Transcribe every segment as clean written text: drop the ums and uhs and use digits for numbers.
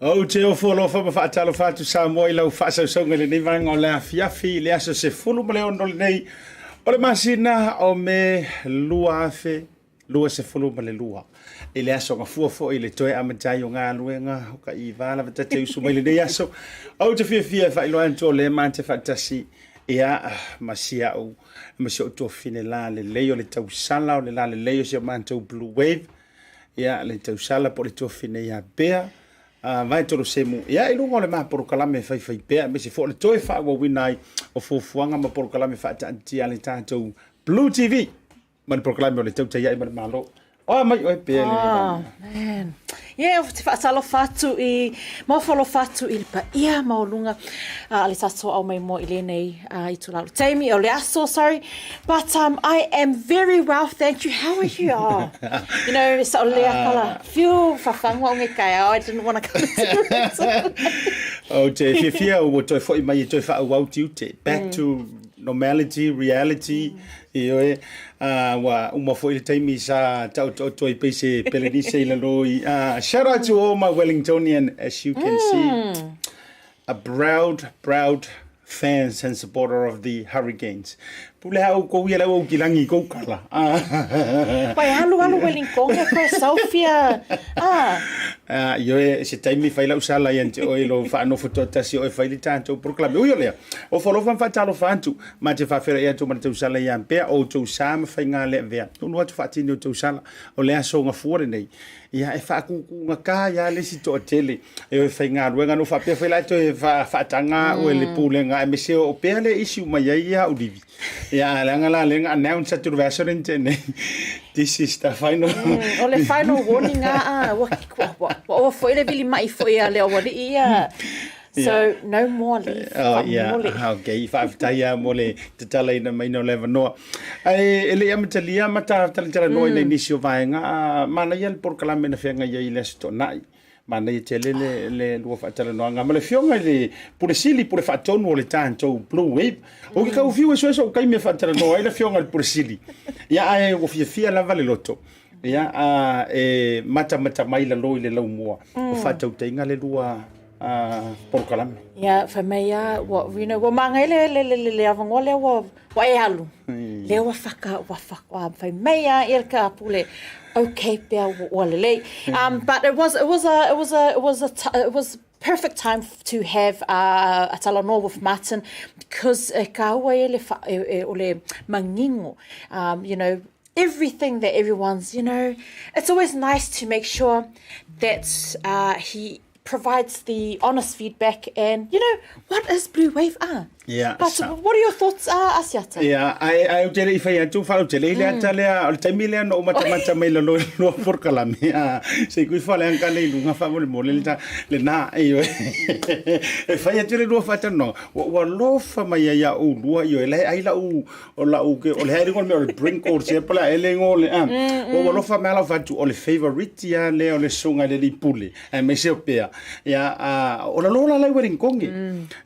Ou te ofo alofa ma faatalofa atu Samoa i lau faasausauga i lenei vaega o le afiafi i le aso 16 lenei o le masina o Me 2022 i le aso gafua foi i le toe amata ai o galuega o ka iva lava ta te usu mai lenei aso. Ou te fiafia e faailoa atu o lea ma te faatasi ia ma si au ma si ou tuafafine la lelei o le tausala o le la lelei o si o matou Blue Wave ia le tausala po o le tuafafine ia Bea Vae Tolosemu ia i luga o le ma polokalame e faifai pea aemaise foi o le toe faaauauina ai o fuafuaga ma polokalame faataatitia a le tatou Blue TV ma le polokalame o le Tautai Ae ma le Malo. Oa mai oe Bea i lenei Oh, man. Yeah, ou te faatalofa atu i, maofalofa atu i le paia maualuga a le tatou au mai moa i lenei itula o le taimi, o le aso, sorry. But I am very well, thank you. How are you? Oh, you know, sa o lea kala, few whawhangua o nge kai, oh, I didn't want to come into it. Ou te fiafia ua toe foi mai e toe faaauau tiute. Back to normality, reality, ioe, ua uma foi le taimi sa taotaoto ai pei se Pelenise i lalo i, shout out to all my Wellingtonian, as you can see, a proud, proud fans and supporter of the Hurricanes. Pule ha oukou ia lau au kilangi i kou kala. Pai alu alu Wellington e koe saufia. Ah. Ah, ioe, se taimi fai lau sala ia te oe lo whaanofo toatasi oe fai le tātou polokalame. Ui o lea, o whalofa whaatalofa atu, ma te whawhera ia atu ma le tausala ia pea o tou sa ma whai ngā lea vea. Tonu atu whaatini o tausala, o lea songa fua lenei. Ia e whaakūkūnga kā ia le si toatele. E oe faigaluega no faapea foi la e toe faataga au e le pulega aemaise o pea le issue mai ai ia Ulivi. Ia leaga la lea na announce atu le vaiaso lea na tea nei. This is the final. O le final warning a a ua ua ua foi le vilima'i foi a le auali'i ia. So no more leave. Oh, yeah. Okay. Faafetai lava mo le tatalaina mai o le avanoa. Ae e le i amatalia ma ta talatalanoa i nai nisi o vaega, manaia le polokalame na feagai ai i le Aso Toonai. Manaia tele le, le lua faatalanoaga ma le afioga i le Pule Sili, Pule Faatonu o le tatou Blue Wave. O ke kau fiu e soe sou taimi e faatalanoa ai le afioga i le Pule Sili. Ia ae ua fiafia lava le loto. Ia a, e matamata mai lalo i le laumua. O faatautaiga le lua a, polokalame. Ia, fai mai a, ua, you know, ua magai le, le, le, le, le avanoa lea ua, ua e alu. Lea ua whaka, ua whaka, ua whai mai a ia ka pule. okay pea ua lelei. But it was, it was a, it was a, it was a, it was perfect time to have a talanoa with Martin because e kāua e le, wha, e, e, o le mangingo, you know, everything that everyone's, you know, it's always nice to make sure that uh, he provides the honest feedback and, you know, what is Blue Wave ah? Yeah, But sa. what are your thoughts, uh, Asiata? Yeah, ai ai ou te le i whai atu whalau te le i le ata lea, o le taimi lea no o matamata mai lalo i lua porokalame, a, se i kui whale angka le i lunga wha mole mole le ta, le nā, e ioe. E whai atu le lua whātanoa, ua, ua lofa mai ai a ou lua, ioe, le ai lau, o lau, ke, o le haere ngo le mea o le brink o le sepa le ele ngo le, a, ua ua lofa mai ala whatu, o le favorite ia lea o le sunga le li pule. Aemaise o pea, ia, a, o lalo la lai Wellington,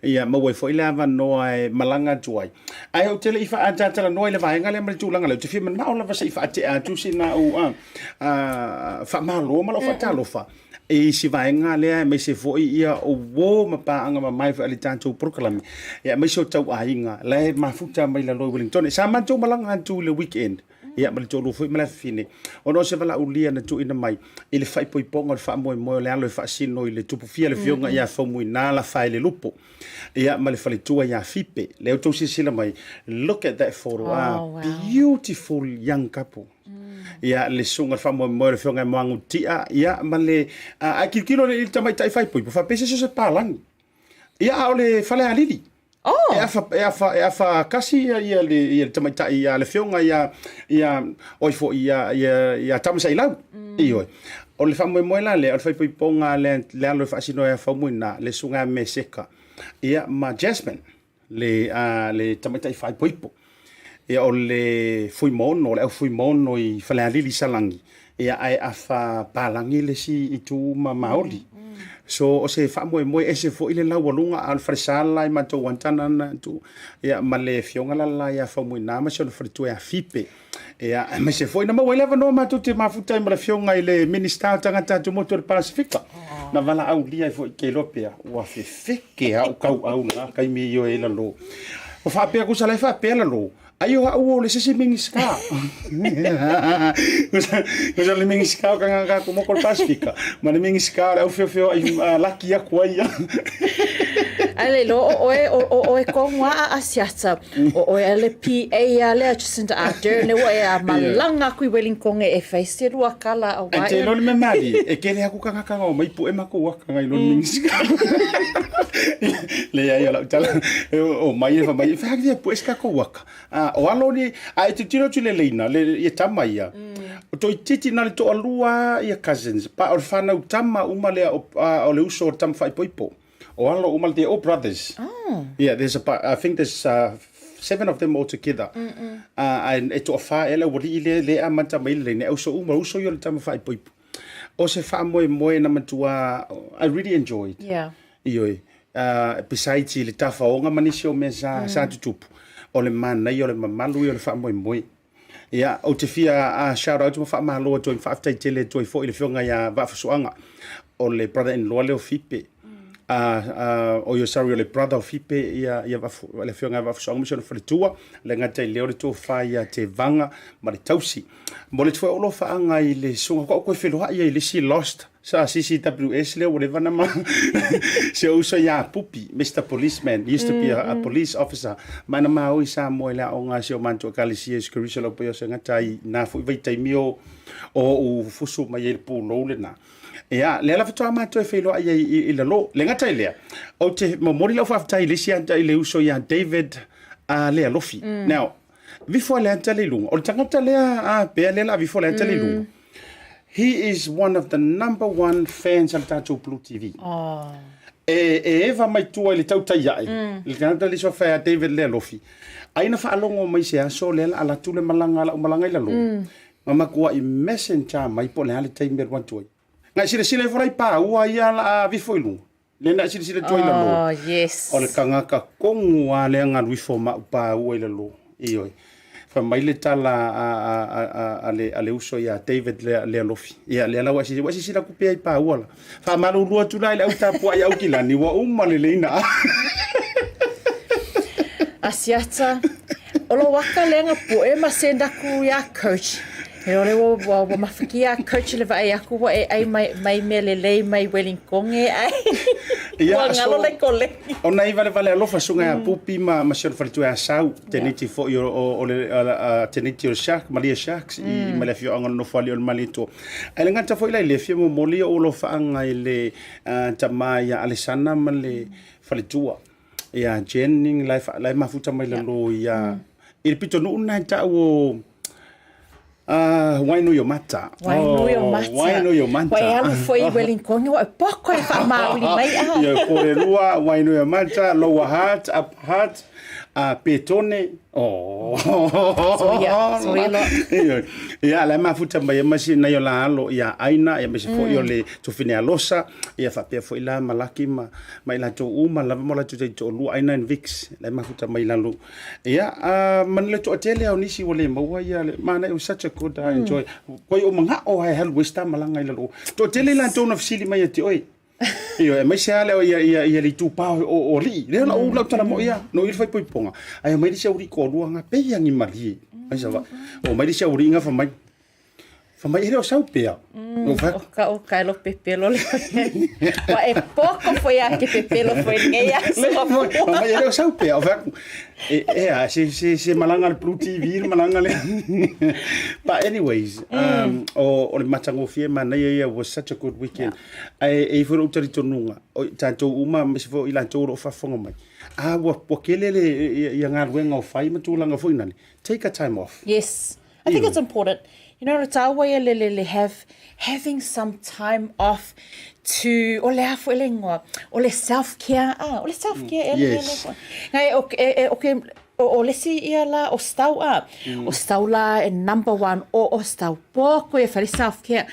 ia, maua ai foi le avanoa e malaga atu ai. Ae ou te le i faatalanoa i le vaega lea ma le tulaga lea, ou te fia manao lava se i faatea atu sina au a, a, faamalo ma lau faatalofa i si vaega lea, aemaise foi ia o uo ma paaga mamae foi a le tatou polokalame, ia, aemaise o tauaiga la e mafuta mai lalo i Wellington. Sa matou malaga atu i le weekend, Ia, ma le toalua foi ma le afafine, ona o se valaaulia na tuuina mai i le faaipoipoga o le faamoemoe o le alo e faasino i le tupufia le Afioga ia Faumuina Lafaelelupo, ia, ma le faletua ia Fipe. Lea outou silasila mai, look at that photo, ah, Oh, wow. beautiful young couple. Ia, le susuga le faamoemoe o le Afioga ia Moagu Tia, ia, ma le, ah, ae tilotilo i le tamaitai faaipoipo, faapea se isi o se palagi. Ia, a o le Falealili. Oh. E afa, e afa, e afa kasi ia, ia le, ia le tamaitai ia le afioga ia, ia, oi foi ia, ia, ia Tamasailau. Mm. Ioe. O le faamoemoe la lea, o le faaipoipoga le, le alo e faasino ia Faumuina, le susuga ia Meseka, ia ma Jasmine, le, a, le tamaitai faaipoipo. Ia o le Fuimaono, o le au Fuimaono i Falealili i Salagi, ia ae afa palagi le isi itu ma Maoli. So o se faamoemoe ese foi le laualuga a o le falesa le la i matou antana na atu, ia ma le afioga la le la ia Faumuina ma si ona faletua ia Fipe. Ia aemaise foi na maua ai le avanoa matou te mafuta ai ma le afioga i le Minisita o Tagata Atumotu o le Pasefika. Na valaaulia ai foi ke iloa pea ua fefeke. Ke au kauau na kaimi ioe i lalo. O faapea kusa la e faapea lalo. Ai o au o le sese mingisika. Kusa kusa le mingisika o kanga ka kumo ko Pasifika. Ma le mingisika o le au feofeo ai uh, laki aku ai. Ai le lo o oe o o oe kongu a asiata. O oe a le PA a lea Jacinda Ardern e oe a malanga aku i Wellington e fai se lua kala a Ai te loli me mali, e kele aku kanga kanga o mai pu e mako waka ngai loli mingisika. Le ai o lau tala, o mai e fa mai, fa hak pu e ska ko waka. A o alo ni, a e titiro tu le leina, le ia tama ia. O toi titi na le toa lua ia cousins, pa o le whanau tama uma lea o, a, o le uso o le tama whaipoipo. O alo uma le, they're all brothers. Oh. Yeah, there's about, I think there's uh, seven of them all together. Uh, e toa wha ele ua lii le, le a manta mai le leina, e uso uma, uso ia o le tama whaipoipo. O se faamoemoe na matua, I really enjoyed. Yeah. Ioe. Uh, besides i le tafaoga ma nisi o mea sa, mm. sa tutupu, o le manaia, o le mamalu ia o le faamoemoe. Ia, ou te fia uh, shout out ma faamalo atu ai, ma faafetai tele atu ai foi i le afioga ia Vaafusuaga, o le brother-in-law lea o Fipe. Mm. Uh, uh, o sorry, o le brother o Fipe ia, ia Vaafu, le afioga ia Vaafusuaga ma si ona faletua, le gata i lea o le tofa ia Tevaga ma le tausi. Mo le foi o alofaaga i le susuga ko au koe feloai ai i le isi lost sa CCWS lea ua leva na ma si ou uso ia Pupi, Mr Policeman, he used to be a, a police officer. Ma na ma o i Samoa i le aoga a si o matou ekalesia i Sikuriso lau pai o se gata ai na foi vaitaimi o o u fusu mai ai le pulou lena. Ia, lea la faatoa matou e feiloai ai i, i lalo. Le gata i lea, ou te momoli lau faafetai i le isi i le uso ia David uh, Lealofi. Now, Vifo a le ata le i luga. O le tagata lea a pea lea la vifo le ata le i luga. He is one of the number one fans a le tatou Blue TV. Oh. E, e eva mai tua i le tautai ae. Mm. Le tagata le sofa a David Lealofi. Ai na faalogo mai se aso lea la ala tu le malanga la malanga i lalo. Mm. Ma makuai messenger mai po le a le taimi e alu atu ai. Ngai silasila ifo la i paua ia la vifo i luga. Le na silasila atu ai lalo. Oh, yes. O le tagata kogu lava lea galu ifo ma au paua i lalo. Ioe. Fai mai le tala a, a, a, a, a, le, a le uso ia David lea, Lealofi. Ia, lea la ua silasila, ua silasila atu pea i paua la. Faamalulu atu la i le au tapuai Aukilani, ua uma le leina. Asiata, o lou aka lea na poe ma send aku ia coach. E ole ua, ua, ua mafakia a coach le vaai aku ua e ai mai, mai mea lelei mai Welingtonge ai. Ia, ua ngalo so, le koleni. O nai valevale alofa suga mm. Pupi ma, ma si ona faletua ia Sau, teneti yeah. foi o, o, o le a, teneti o le Shark, Malia Sharks, mm. i, ma le afioaga o le Nofoalii o le Malietoa. Ae le gata foi la i le fia momoli o alofaaga i le uh, tama ia Alesana ma le faletua ia Jen la e, la e mafuta mai lalo ia mm. i le pitonuu na e tau o Uh, Wainuiomata. Wainuiomata. Oh, Wainuiomata. Wa e alu foi i Wellington, wa e poko e whaamauri mai a. Ia, Porirua, Wainuiomata, Lower Hutt, Upper Hutt, uh, Petone. Oh. So ia, so ia loa. Ia, la e mafuta mai e masi nai o la alo ia aina, ia masi foi o le tufine alosa, ia whapea foi la malaki ma, ma i latou uma lava mo latou taitoalua, aina and Vix, la e mafuta mai lalo. Ia, uh, ma le toatele o nisi ua le maua ia le mana, it was such a good uh, enjoy. Koi o mangao ai halu westa malanga i lalo. Toatele latou na fesili mai ia te oe. Ioe, aemaise lava lea o ia, ia, ia le itupa o, o, o alii. Lea la ou lau tala mo ia, no i le faaipoipoga. Ae omai le isi aualii toalua nga, pei ia ni malie. Ai sa va. Omai le isi aualii nga fai mai, fai mai, e le o sau pea. O fai atu. O ka o ka lo pepelo le Wa e poko foi a ke pepelo foi nei a so. Fai mai, e le o sau pea. O fai atu, e, e a, se, se, se malanga le Blue TV, le malanga le. But anyways, um, o, o le matagofie manaia ia was such a good weekend. Yeah. Ae e i ai foi lou talitonuga, o i tatou uma aemaise foi o i latou o lo o faafofoga mai, a ua, ua tele le, ia, ia galuega o fai ma tulaga foi nale, take a time off. Yes. I think it's important. You know, le taua ia le, le, le have, having some time off to, o le a foi le ingoa, o le self-care, ah, o le self-care e le, Yes. le, ngai, o, e, e, o ke, o, o le isi ia la, o stau, ah, o stau la e number one, o, o stau poko ia fai le self-care.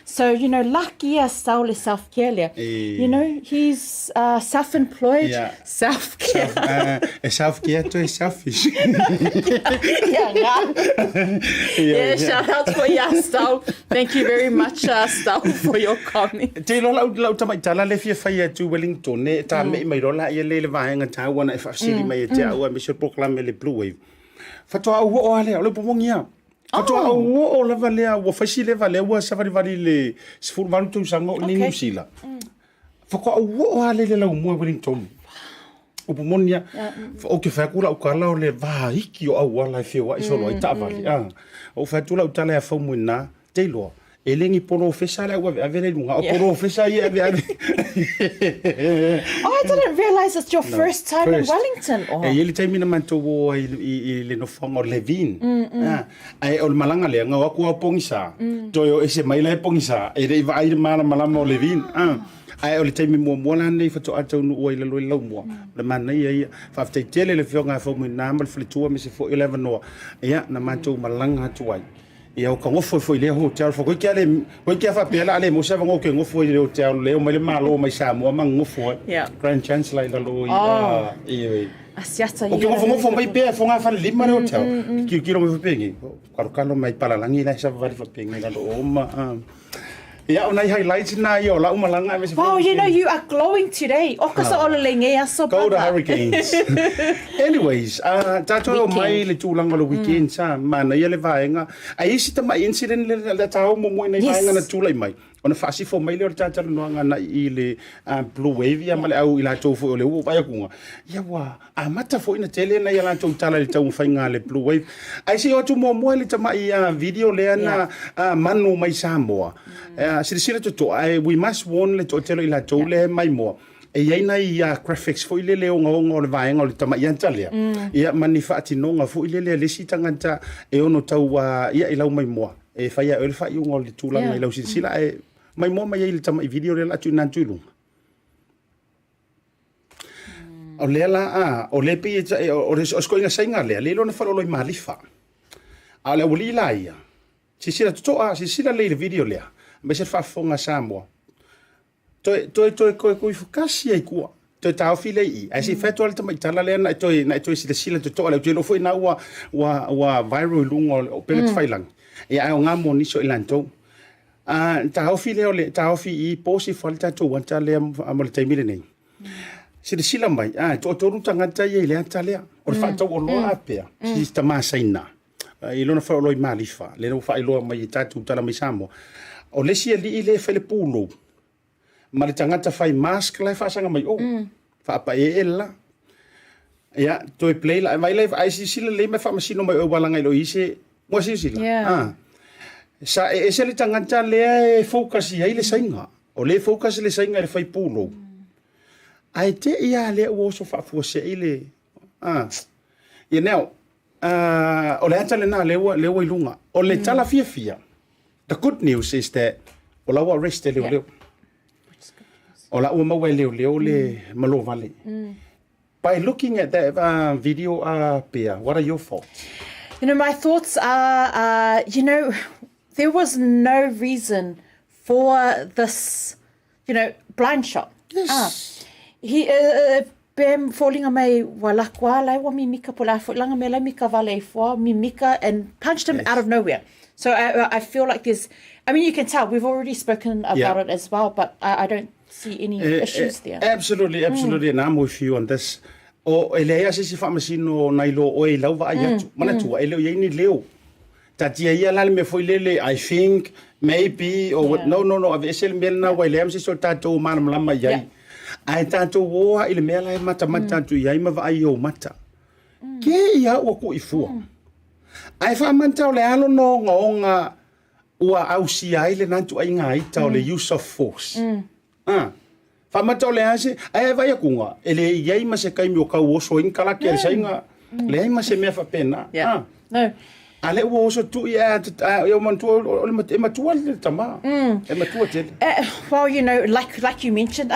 So, you know, lucky ia Stau le self-care lea. E. You know, he's uh, self-employed, Yeah. self-care. Self, uh, e self-care to e selfish. yeah, ngā. Yeah, shout out for ia Stau. Thank you very much, uh, Stau, for your comment. Te iloa lau, lau tamaitala le fia fai atu Wellington, e tā mm. mai rola ia le le vaenga tāua na e whaafsili mm. mai e te mm. au a mise proklame le Blue Wave. Whatoa au o ale, o le upomongi a. Faatoa ou oo lava lea, ua fai si leva lea ua savalivali i le 18 tausaga o i Niu Sila. Faatoa ou oo lava lea i le laumua i Wellington. Upu moni lava, ou te fai atu lau tala o le va iki o auala e feoai solo ai taavale. Ou fai atu lau tala ia Faumuina, te iloa, e le ni polofesa le au aveave lea i luga, o polofesa ia e aveave. Oh, I didn't realise it's your first time in Wellington. Oh. E i ai le taimi na matou o ai i, i le nofoaga o Levin. Mm, mm. Ah, ae o le malaga lea, gau atu au pogisa. Mm. Toe o ese mai la e pogisa. E le i vaai le malamalama o Levin. Ah. Ae o le taimi muamua la lenei faatoa taunuu ai i lalo i le laumua. Mm. O le manaia ia. Faafetai tele i le Afioga ia Faumuina ma le faletua aemaise foi o le avanoa. Ia, na matou malaga atu ai. Ia o ka gofo foi lea hotel fo koe le koe kia faapea la le mo se avanoa ke gofo i le hotel le o mai le malo mai Samoa ma gofo ai. Yeah. Grand Chancellor i lalo i Oh. i Asiata O ke ia. gofo gofo mai pea fogafale lima le hotel. Kilokilo mai faapea kalokalo mai palalagi la e savavali faapea i lalo o ma Ia, o nai highlights na ia o lau malaga aemaise Wow, you know you are glowing today. O ka sa ole le ngei aso Go to brother. Hurricanes. Anyways, uh, tātou o mai le tūlanga o le weekend mm. sa, manaia le vaenga. A isi tamai incident le, le tāo mo moe nei Yes. vaenga na tūlai mai. Ona whaasifo mai le o le tātalanoanga na i le uh, Blue Wave ia ma le au i latou foi o le ua vai akunga. Ia ua amata foi na tele nai a latou tala i le taumafaiga a le Blue Wave. Ae se i o atu muamua i le tamai video lea na manu mai Samoa. Silasila totoa, ae we must warn le toatele o i latou lea e maimoa, e i ai nai graphics foi lele ogaoga o le vaega o le tamai ata lea, ia ma ni faatinoga foi lele a le isi tagata e ono tau ia i lau maimoa. E fai ia oe le faaiuga o le tulaga i lau silasila, ae maimoa mai ai i le tamai video lea o le a tuuina atu i luga. O lea la, a, o lea pei e, o, o se koiga saiga lea, lea lona faleolo i Malifa. A o le aualii la ia, silasila totoa, silasila lelei i le video lea, aemaise le faafofoga a Samoa. Toe, toe, toe, toe, toe ifukasi ai kua. Toe taofi lea i i. Ae se i fai atu lava le tamai tala lea, na e toe, na e toe silasila totoa lea. Ou te iloa foi na ua, ua, ua viral i luga o upega tafailagi. Ia, ae aoga mo nisi o i latou. A, taofi lea o le, taofi i i, posi ifo lava le tatou ata lea mo le taimi lenei. Silasila mai, a, e toatolu tagata ia i le ata lea. O le faatauoloa a pea, si tama Saina. i lona faleoloa i Malifa, lea ua faailoa mai e tatou tala mai Samoa, o le isi alii lea e fai le pulou, ma le tagata fai mask la e faasaga mai o, faapaeee le la. Ia, toe play la, vai la, ai silasila lelei ma faamasino mai o ua laga i lo i se, ua silasila? Yeah. Ah. Sa e ese le tagata lea e focus i ai le saiga. O lea e focus le saiga i le fai pulou. Ae te i a lea ua oso faafuasei le... Ah. Ia now, o le ata lena lea ua, lea ua i luga. O le tala fiafia, the good news is that o la ua arrest e leoleo. O la ua maua e leoleo le malovale. By looking at that video, Pia, what are your thoughts? You know, my thoughts are, you know, there was no reason for this, you know, blind shot. Yes. He, pe foliga mai ua lako a lai ua mimika po le a foi langa mea lai mika vale ai fua mimika and punched him out of nowhere. So I feel like there's, I mean, you can tell we've already spoken about it as well, but I don't see any issues there. Absolutely, absolutely, and I'm with you on this. O, e leai lava se isi faamasino na iloa oe i lau vaai atu. Manatua, e le o i ai ni leo. Taatia ia la le mea foi lele, I think, maybe, or what. No, no, no, aveese le mea lena ua e leai ma se isi o tatou o malamalama i ai. Ae tatou o lava i le mea la e matamata atu i ai ma vaai i ou mata. Ke ia ua ku'i fua. Ae faamanta o le a lona ogaoga ua ausia ai lena ituaiga ita o le use of force. Ah. Faamata o le a se, ae e vaai akuga, e le i ai ma se taimi o kau oso ai ni kalaki a le saiga, leai ma se mea faapena. Yeah. Ah. No. A lea ua oso tui ae a, e manatua, o le, e matua le tama. E matua tele. Well, you know, like you mentioned,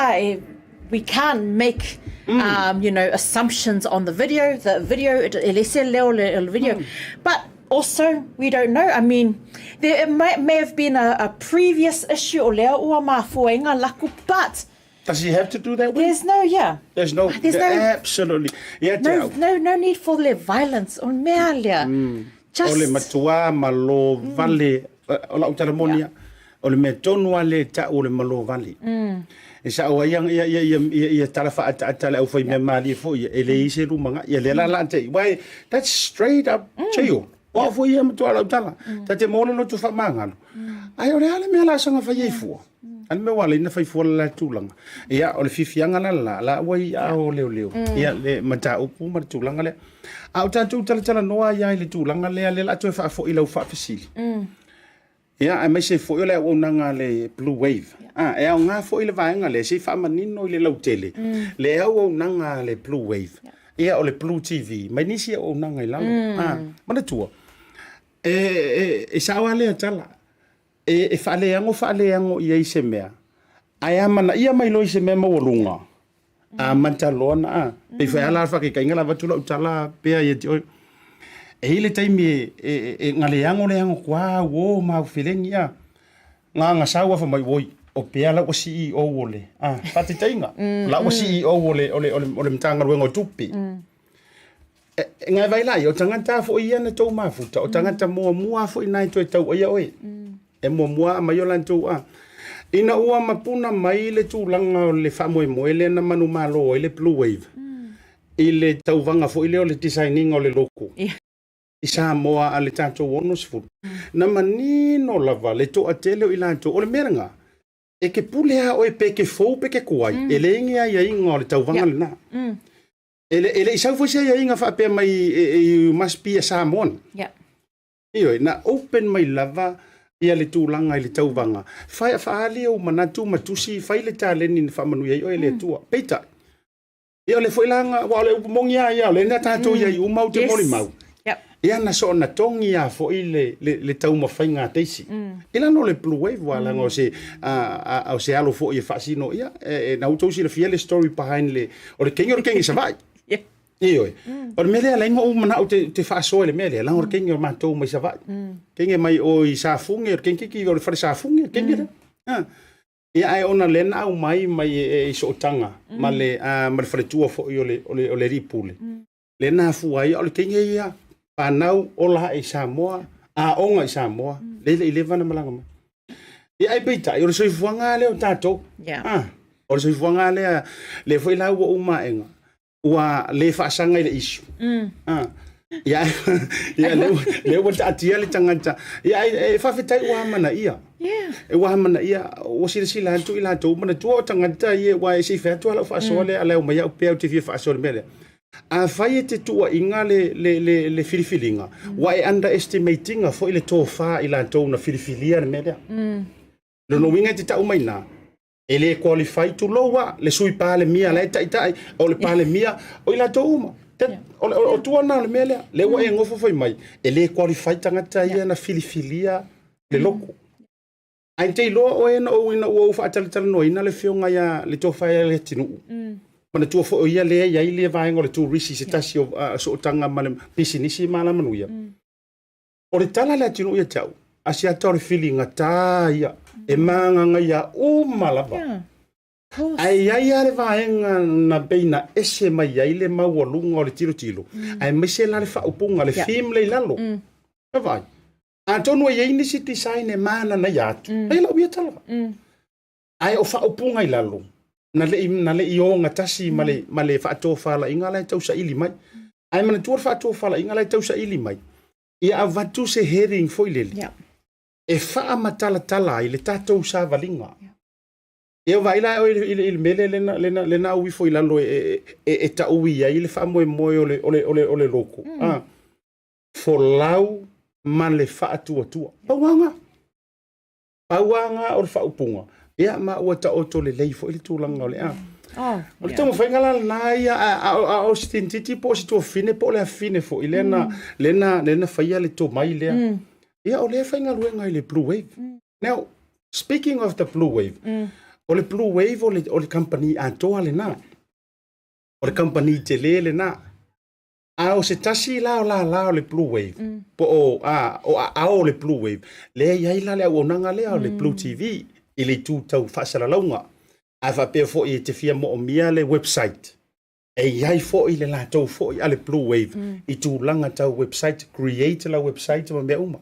we can't make, you know, assumptions on the video. The video, e le se leo le, le video. But also, we don't know. I mean, there it might, may have been a previous issue o lea ua mafua ai ngā laku, but Does he have to do that one? There's no, yeah. There's no, There's no, absolutely. Ia te no, au. no, no need for le violence o mea lea. Just, O le matua malo vale, o lau tala moni ia, o le mea tonu lava lea e tau o le malo vale. E sao ai ia, ia, ia, ia, ia, ia tala faaataata a le aufaimea malie foi ia, e leai se lumanai. Ia lea la la te i, wai, that's straight up jail. O au foi ia matua lau tala. Ta te mō le lotu faamagalo. Ae o le a le mea la saga fai ai fua? A le mea ua ala ai na fai fua le la tulaga. Ia, o le fiafiaga la la, la ua i aao o leoleo. Ia, le mataupu ma le tulaga lea. A o tatou talatalanoa ai lava i le tulaga lea, lea o le a toe faafoi i lau faafesili. Ia, aemaise foi o le auaunaga a le Blue Wave. Ah, e aoga foi le vaega lea, se i faamanino i le lautele, le auaunaga a le Blue Wave. Ia, o le Blue TV, mai nisi auaunaga i lalo. Ah, manatua, e, e, e sao lava lea tala, e, e faaleago faaleago i ai se mea, ae amanaia mai loa i se mea maualuga, Amata loa na a. Pei foi a la faakaitaiga la avatu lau tala pea ia te oe. E i ai le taimi e, e, e na leago leago kua au o ma au felegi a. Nga nga sau afa mai oi, o pea la ua CEO o le, a, faataitaiga, la ua CEO o le, o le, o le, o le Matagaluega o Tupe. E, e ngai vai la ia, o tagata foi ia na tou mafuta, o tagata muamua foi na e toe tauaia oe. E muamua mai o latou a. Ina ua mapuna mai le tulaga o le faamoemoe lea na manumalo ai le Blue Wave i le tauvaga foi lea o le design ina o le logo i Samoa a le tatou 60. Na manino lava le toatele o i latou, o le mea lena, e te pule lava oe pe te fou pe te tuai, e leai ni aiaiga o le tauvaga lena. E le i sau foi se aiaiga faapea mai you must be a Samoan. Ioe, na open mai lava ia le tulaga i le tauvaga, fai, faaali ou manatu ma tusi, fai le taleni na faamanuia ai oe e le Atua. Peitai, ia o le foi la na, aua o le upu moni lava ia, o lea na tatou i ai uma ou te molimau. Ia na soona togi lava foi le, le, le taumafaiga a teisi. I lalo o le Blue Wave, aua leaga o se, a, a, o se alo foi e faasino ia, e, e, na outou silafia le story behind le, o le kenge o le kenge i Savaii. Ioe. O le mea lea ala ai ona ou manao te, te faasoa i le mea lea, leaga o le kenge o matou mai Savaii. Kenge mai o i Safune, o le kenge ki o le fale Safune, le kenge lea. Ah. Ia ae ona lea na aumai mai e, e, i sootaga ma le, ah, ma le faletua foi o le, o le, o le alii pule. Lea na afua ai, o le kenge ia, fanau ola ae i Samoa, aoga i Samoa, lea le i leva ona malaga mai. Ia ae peitai, o le soifuaga lava lea o tatou. Ah, o le soifuaga lava lea, lea foi la ua uma aega, ua le faasaga i le issue. Ah. Ia, ia lea ua taatia le tagata. Ia, e faafetai ua amanaia. Yeah. E ua amanaia, ua silasila atu i latou, manatua o tagata ia, aua se i fai atu lava lau faasoa lea, a o le au mai au pea ou te fia faasoa i le mea lea. Afai e te tuuaiga le, le, le, le filifiliga, ua e underestimate ina foi le tofa i latou na filifilia le mea lea. Lona uiga e te tau mai i e le qualify, tulou a, le sui Palemia la e taitai, o le Palemia, o i latou uma. O, o, o tua na o le mea lea. Lea ua e nofo fai mai, e le qualify tagata ia na filifilia le loku. Ae te iloa oe na ou ina ua ou faatalatalanoaina le afioga ia le tofa ia Leatinuu. Manatua foi o ia lea e i ai le vaega o le turisi se tasi o sootaga ma le pisinisi ma Alamanuia. O le tala a Leatinuu ia te au, Asiata o le filiga ia e magagaia uma lava. Yeah. Of course. Ae i ai lava le vaega na pei na ese mai ai le maualuga o le tilotilo, aemaise la le faaupuga, le theme lea i lalo. Ia vaai. Atonu e i ai nisi design e mananaia atu, ai lau ia tala. Ae o faaupuga i lalo, na le i, na le i ogatasi ma le, ma le faatofalaiga la e tausaili mai. Ae manatua le faatofalaiga la e tausaili mai, ia avatu se heading foi lele, Yeah. e faamatalatala ai le tatou savaliga. Yeah. Ia vaai la oe i le, i le mea lea lena, lena, lena au ifo i lalo e, e, e, e taui ai le faamoemoe o le, o le, o le, o le loko. Ah, folau ma le faatuatua. Pau lava. Pau lava o le faaupuga. Ia, ma ua taoto lelei foi le tulaga o le a. Oh, O le taumafaiga la lena ia, a, a, a o se teinititi po o se tuafafine po o le afafine foi lea na, lea na, lea na faia le tomai lea. Ia, o lea e faigaluega i le Blue Wave. Now, speaking of the Blue Wave, o le Blue Wave o le, o le kamupani atoa lena. O le kamupani tele lena. A o se tasi la o lala o le Blue Wave, po o, a, o aao o le Blue Wave, lea e i ai la le auaunaga lea o le Blue TV i le itu tau faasalalauga. A faapea foi e te fia moomia le website, e i ai foi le latou foi a le Blue Wave i tulaga tau website, create lau website ma mea uma.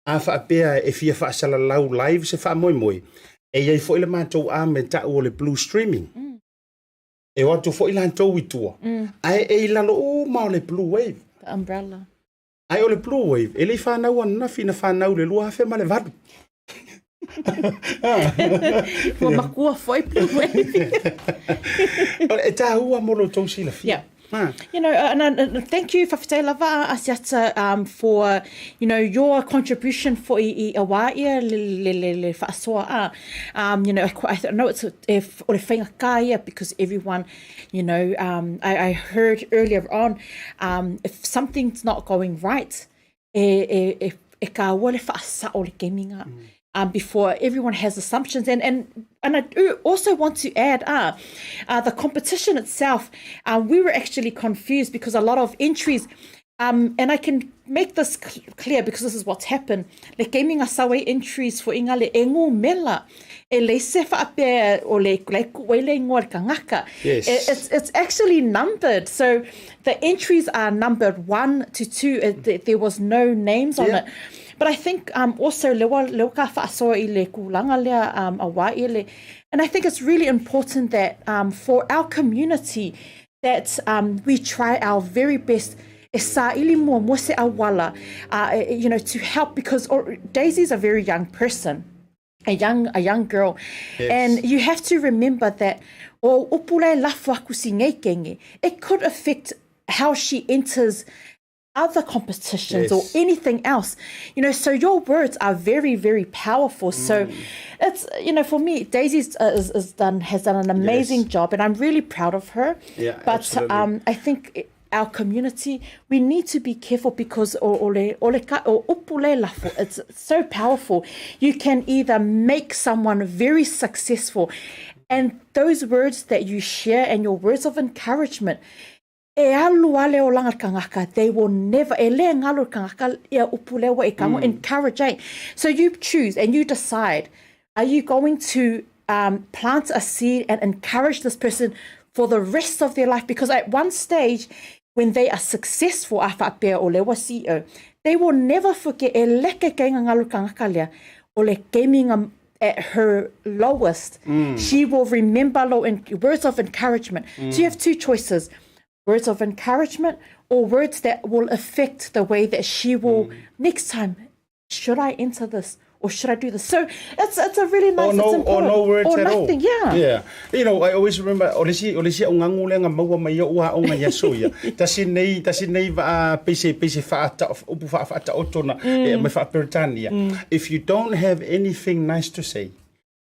A faapea e fia faasalalau live se faamoemoe, e i ai foi le matou arm e tau o le Blue Streaming. E o atu foi latou i tua, ae e i lalo uma o le Blue Wave. The umbrella. Ae o le Blue Wave, e le i fanau ananafi, na fanau i le 2008. Ua makua foi Blue Wave. E tāua mo lo tou silafia. Yeah. You know, and, and thank you, faafetai lava Asiata, for, you know, your contribution for i, i awā ia le, le, le, le faasoa a. You know, I, I know it's a, if, o le faigata ia because everyone, you know, I, I heard earlier on, if something's not going right, e, e, e, e kāua le faasao le kemiga. Before everyone has assumptions. And, and, and I do also want to add, the competition itself, we were actually confused because a lot of entries, and I can make this clear because this is what's happened, le kemiga sau ai entries fo inga le e ngumela, e leai se faapea o le le ku ai le ingoa le tagata. Yes. It's, it's actually numbered. So the entries are numbered 1 to 2. It, there was no names on it. But I think also le wa, le wa ka faasoa i le kūlanga lea a wā i le. And I think it's really important that for our community that we try our very best e sāili muamua se auala, you know, to help because or, Daisy's a very young person. A young, a young girl. Yes. And you have to remember that o upu la e lafo aku si ngei kenge, it could affect how she enters other competitions or anything else. You know, so your words are very, very powerful. So it's, you know, for me, Daisy's is, is done, has done an amazing job, and I'm really proud of her. Yeah, But absolutely. I think our community, we need to be careful because o, o le, o le ka, o upu le lafo, it's so powerful. You can either make someone very successful, and those words that you share and your words of encouragement, e alu a le olaga le tagata, they will never, e le galo le tagata ia upu lea ua e tago, encourage ai. So you choose and you decide, are you going to plant a seed and encourage this person for the rest of their life? Because at one stage, when they are successful, a faapea o lea ua CEO, they will never forget, e leke keiga galo le tagata lea, o le kemiga at her lowest, she will remember lo in, words of encouragement. So you have two choices, words of encouragement. or words that will affect the way that she will mm. next time should I enter this or should I do this? So it's it's a really nice or no, or no words or at nothing, all. Yeah. Yeah. You know, I always remember o le si o le si ungangu le nga maua mai o ua o nga yaso ia. Tasi nei tasi nei va pese pese fa ta upu fa fa ta otona mm. e me fa Britannia. Mm. If you don't have anything nice to say,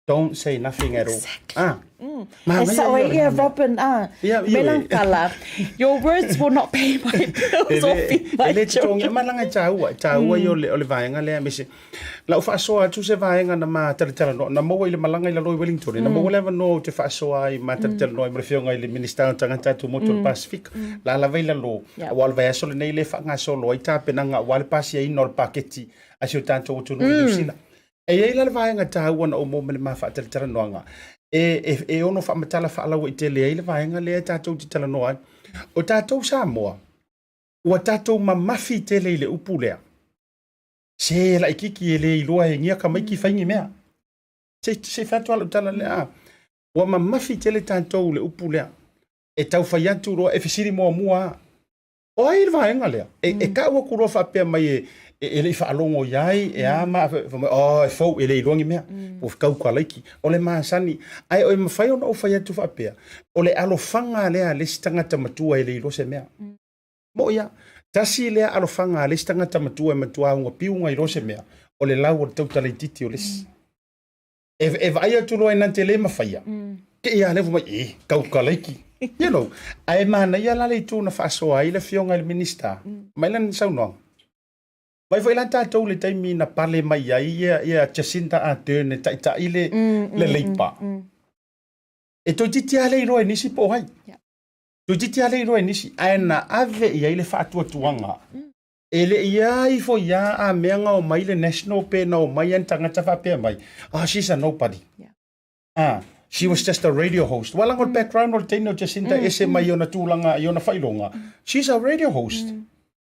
Don't say nothing at all. Exactly. Ah. Mm. E sao ai ia Robin, ah, yeah, melankala. Your words will not pay my bills or feed my e le children. E malanga tāua, tāua mm. i o le, o le vaenga lea, me se, lau whaasoa atu se vaenga na mā taratara no, na maua i le malanga i lalo i Wellington, mm. na maua le avanoa o te whaasoa ai mā taratara mm. noa i mo le whionga i le Minista o Tangata Atu Motu mm. Pacific, mm. la lava i lalo, yeah. aua o le vaiaso lenei le whaangasolo ai tāpenanga, aua le pasia ina o le paketi a si o tātou atunuu mm. i New Zealand. E i ai la le vaega taua na ou maua mai le ma faatalatalanoaga e, e, e ono faamatala faalauaitele ai le vaega lea tatou te talanoa ai. O tatou Samoa, ua tatou mamafi tele i le upu lea. Se laititi e le iloa e gia tamaiti fai ni mea. Se, se fai atu lava lau tala lea. Ua mamafi tele tatou i le upu lea. E tau fai atu loa, e fesili muamua lava. O ai le vaega lea? E, e mm. kau atu loa faapea mai e, e, e le i faalogo i ai, e a mm. ma, fa mai, oh, e fou, e le iloa ni mea. Mm. Ua kau ka laiki. O le masani, ae o e mawhai ona ou fai atu faapea, o le alofaga lea a le isi tagata matua e le iloa se mea. Mm. Mo ia, tasi lea alofaga a le isi tagata matua e matua unga piuga iloa se mea, o le lau o le tautala itiiti o le isi. Mm. E, e vaai atu loa ina te le mafaia. Mm. Ke ia le mai e kau kalaiki. You know, ae manaia la le itu na faasoa ai le afioga i le Minista. Mm. Mai lana saunoaga. Mai foi la tatou le taimi na pale mai ai ia, ia Jacinda Ardern e taitai le, mm, le Leipa. Mm, mm. E toeitiiti lava le iloa e nisi po o ai. Yeah. Toeitiiti lava le iloa e nisi, ae na ave i ai le faatuatuaga. Mm. E le i a ifo ia a mea na omai le National pe na omai a ni tagata faapea mai, oh, she's a nobody. Yeah. Ah, she was just a radio host. Ua laga o le background o le teine o Jacinda mm. ese mai i ona tulaga, i ona faailoga. She's a radio host. Mm.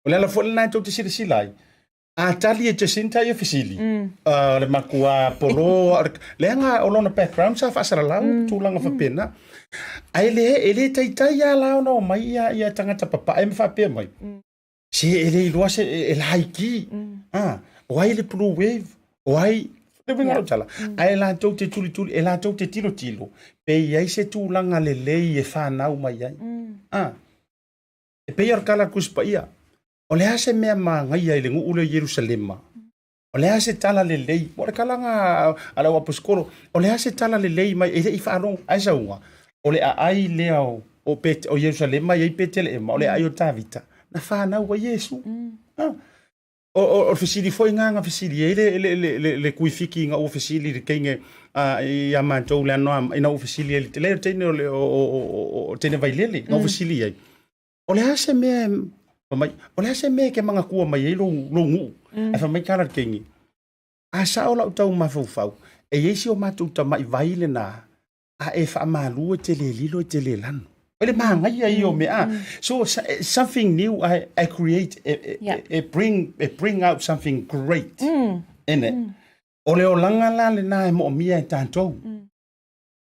O le ala foi lena e tou te silasila ai. A tali e Jacinda ia fesili. Mm. Uh, le makua polo, leaga o lona background sa faasalalau mm. tulaga mm. faapena. Ae le, e le taitai a la ona omai ia, ia tagata papae ma faapea mai. Mm. Se e le iloa se e laiki. Mm. Ah, o ai le blue wave, o ai le uiga o tala. Mm. Ae latou te tulituli, e latou te tilotilo, pe i ai se tulaga lelei e whanau mai ai. Mm. Ah, e pei o le tala a le Tusi Paia, o le a se mea magaia i le nuu lea o Ierusalema? O le a se tala lelei, po o le kalaga a le au aposetolo, o le a se tala lelei mai e le i faalogo, ae sauga, o le aai lea o, o, Pet, o Ierusalema e i ai Peteleema, o le aai o Tavita, na fanau ai Iesu. Mm. Ah. O, o, o le fesili foi ngā na fesili ai le, le, le, le, le kuifiki nga ua fesili le teine uh, ia mātou le anoa, ina ua fesili ai le, le teine o le, o, o, o, o teine vailele, nga ua mm. fesili ai. O le a se mea e, fai mai, o le a se mea e ke manatua mai ai lou, lou nuu? Mm. Ae fai mai tala le keini, a sao lau tau mafaufau, e i ai si o matou tama'i vai lena, a e faamalu e te le lilo e te le lanu. O le magaia ia o mea. Mm. So something new I, I create, e, e, yeah. e, bring, e bring out something great mm. in it. Mm. O le olaga la lena e moomia e tatou. Mm.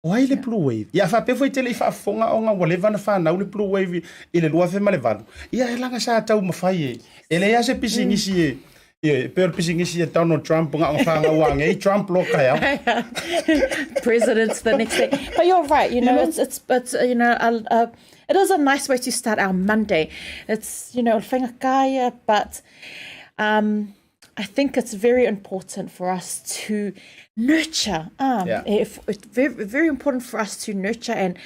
O ai le Blue Wave? Ia faapea foi te le i faafofoga ona ua leva ona fanau le Blue Wave i le 2008. Ia e laga sa taumafai e. E leai lava se pisinisi e, e pei o le pisinisi a Donald Trump na ona fanau anei Trump loa taeao. President's the next day. But you're right, you know, it's, it's, it's, you know, a, a, it is a nice way to start our Monday. It's, you know, whaingakaya, but um, I think it's very important for us to nurture. Um, yeah. If, it's very, very important for us to nurture and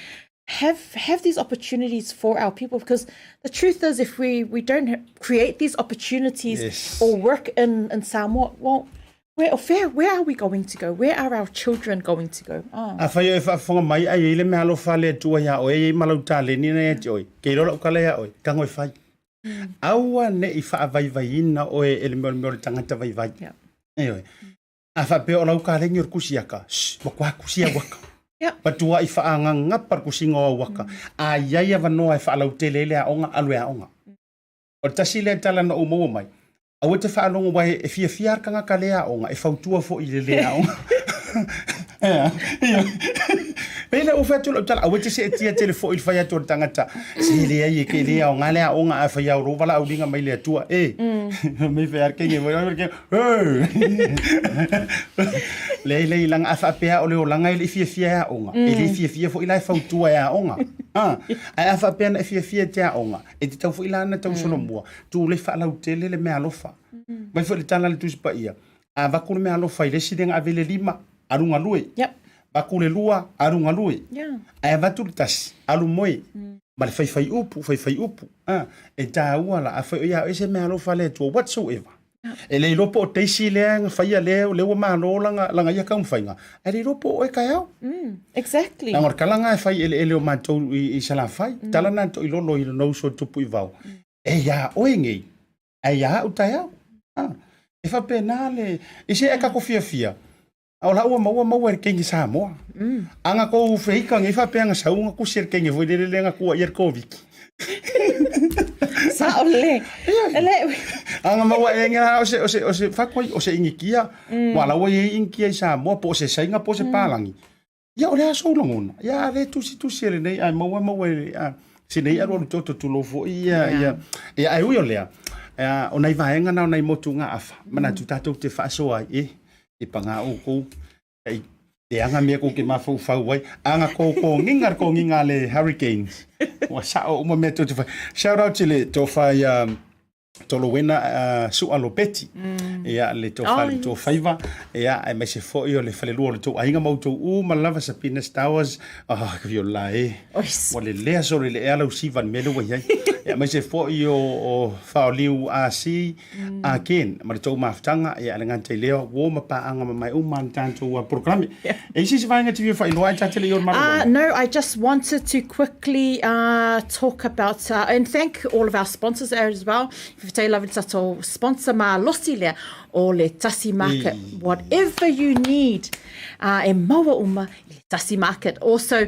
have have these opportunities for our people because the truth is if we we don't create these opportunities yes. or work in in Samoa well where where, where are we going to go where are our children going to go ah. Afai oe e faafofoga mai ai e i le mea alofa a le Atua iā oe e i ai ma lau taleni na ia te oe ke iloa lau kala iā oe tago e fai Aua ne i faavaivaiina oe e le mea o le mea o le tagata vaivai. Yeah. Ioe. A faapea o lau kalegi o le kusi aka, shh, ua koa kusi au aka. Yep. Matua i faagagapa le kusiga o au aka. Mm. A i ai avanoa e faalautele ai le aoga, alu e aoga. O le tasi lea tala na ou maua mai, aua te faalogo aua e fiafia lava le tagata le aoga, e fautua foi i le le aoga. Ea, ioe. Pei le ua fai atu lau tala, aua e te seetia tele foi i le fai atu a le tagata, se leai e ke le aoga le aoga a fai ao lou valaauliga mai le Atua, e. Mei fai a le kenge foi, le kenge, Leai, leai, leaga a faapea o le olaga e le i fiafia e aoga, e le fiafia foi la e fautua e aoga. Ae a faapea na e fiafia e te aoga, e tatau foi la ona tausolomua, tu le faalautele le meaalofa. Mai foi le tala a le Tusi Paia, a avatu le meaalofa i le isi lea na ave le lima, alu galue. Avatu le lua, alu galue. Ae avatu le tasi, alu moe. Ma le faifai upu, faifai upu. E taua la, afai o ia oe se meaalofa a le Atua, whatsoever. E le iloa po o Daisy lea na faia lea, lea ua malo lana, lana ia taumafaiga, ae le iloa po o oe taeao. Exactly. Leaga o le tala lena e fai i eleele o matou i, i Salafai. Tala lena na toilolo i lona uso e tupu i vao. E iā oe nei, ae iā au taeao. Ah, e faapena le, i se e tatou fiafia, a o la ua maua maua e le teine Samoa. A na tou feika nei faapea na sau na tusi e le teine foi lele lea na tuuaia i le Koviti. Sao lelei. E le A na maua e nga o se o se o se fakoa o se Initia, mm. Ua la ua i ai Initia i Samoa po o se Saina po o se Palangi. Ia o le a sou lagona. Ia a le tusitusi e lenei ae maua maua e a si nei alualu toto tulou foi ia ia ia ae ui o lea. Ia, o nai vaega na o nai motugaafa, manatu tatou te faasoa ai e e pagā oukou ai leaga mea kou te mafaufau ai. A na kou kogiga le kogiga a le Hurricanes. Ua sao uma mea tou te fai. Shout out i le tofa ia Tolowena Sua Lopeti, ia le tofa le matua faiva, ia aemaise foi o le falelua o le tou aiga ma outou uma lava Sabina Stowers, oh viola e, ua lelea solo i le ea lau siva i le mea lea ua i ai. Ia aemaise foi o, o Faoliu AC Ken ma le tou mafutaga, ia le gata i lea, uo ma paaga mamae uma le tatou polokalame. E i se isi vaega e te fia faailoa ai ta te le i o le malologa? No, I just wanted to quickly talk about and thank all of our sponsors as well. Faafetai lava i le tatou sponsor malosi lea o le Tasi Market. Whatever you need, e maua uma i le Tasi Market. Also,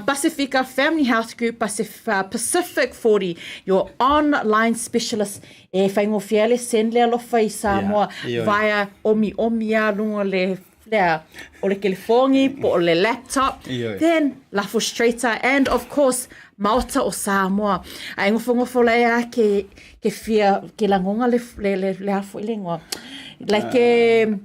Pasifika Family Health Group, Pacific 40, your online specialist e faigofie ai le send le alofa i Samoa via omiomi a luga o le lea o le kelefogi po o le laptop, then lafo straight a, and of course Maota o Samoa. A e nofonofo lai a ke ke fia ke lagoga le le le le a foi le igoa. Like ke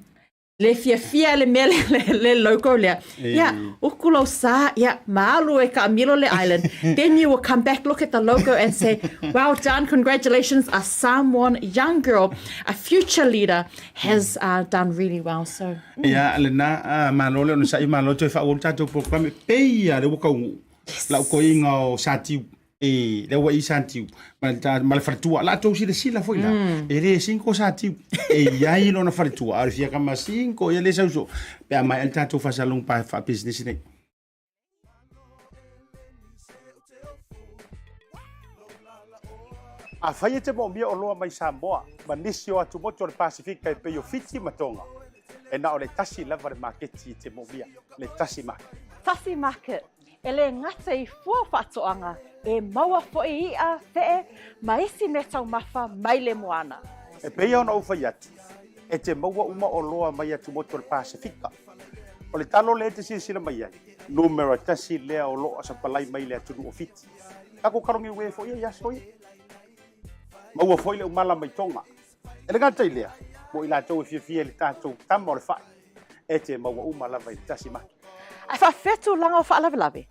le fiafia le mea le, le, le logo lea. Ia, uku lou sa, ia, ma alu e kaamilo le island. Then you will come back, look at the logo and say, well done, congratulations, a Samoan young girl, a future leader has done really well. So, Ia, lena, malo le onosai, malo toe faaauau le tatou polokalame, pei lava lea ua taunuu lau toeaina o Satiu, e, lea ua i Satiu, ma le ta- ma le faletua. La tou silasila foi la, e le single Satiu, e i ai lona faletua, a o le fia kama single, ia le sau soo, pe a maea le tatou faasalalauga pa- faapisinisi nei. Afai e te moomia oloa mai Samoa ma nisi o atumotu o le Pasifika e pei o Fiti ma Tonga, e na o le tasi lava le maketi e te moomia, le Tasi Market. Tasi Market, e le gata i fua faatoaga, e maua foi i'a, fe'e, ma isi meataumafa mai le moana. E pei ona ou fai atu, e te maua uma oloa mai atumotu o le Pasifika. O le talo lea e te silasila mai ai, numera tasi lea o lo o sapalai mai le atunuu o Fiti. Tatou kalogiue foi ia i aso ia. Maua foi le umala mai Tonga. E le gata i lea, mo i latou e fiafia i le tatou tama o le fai, e te maua uma lava i le tasi maki. Ae faafefea tulaga o faalavelave?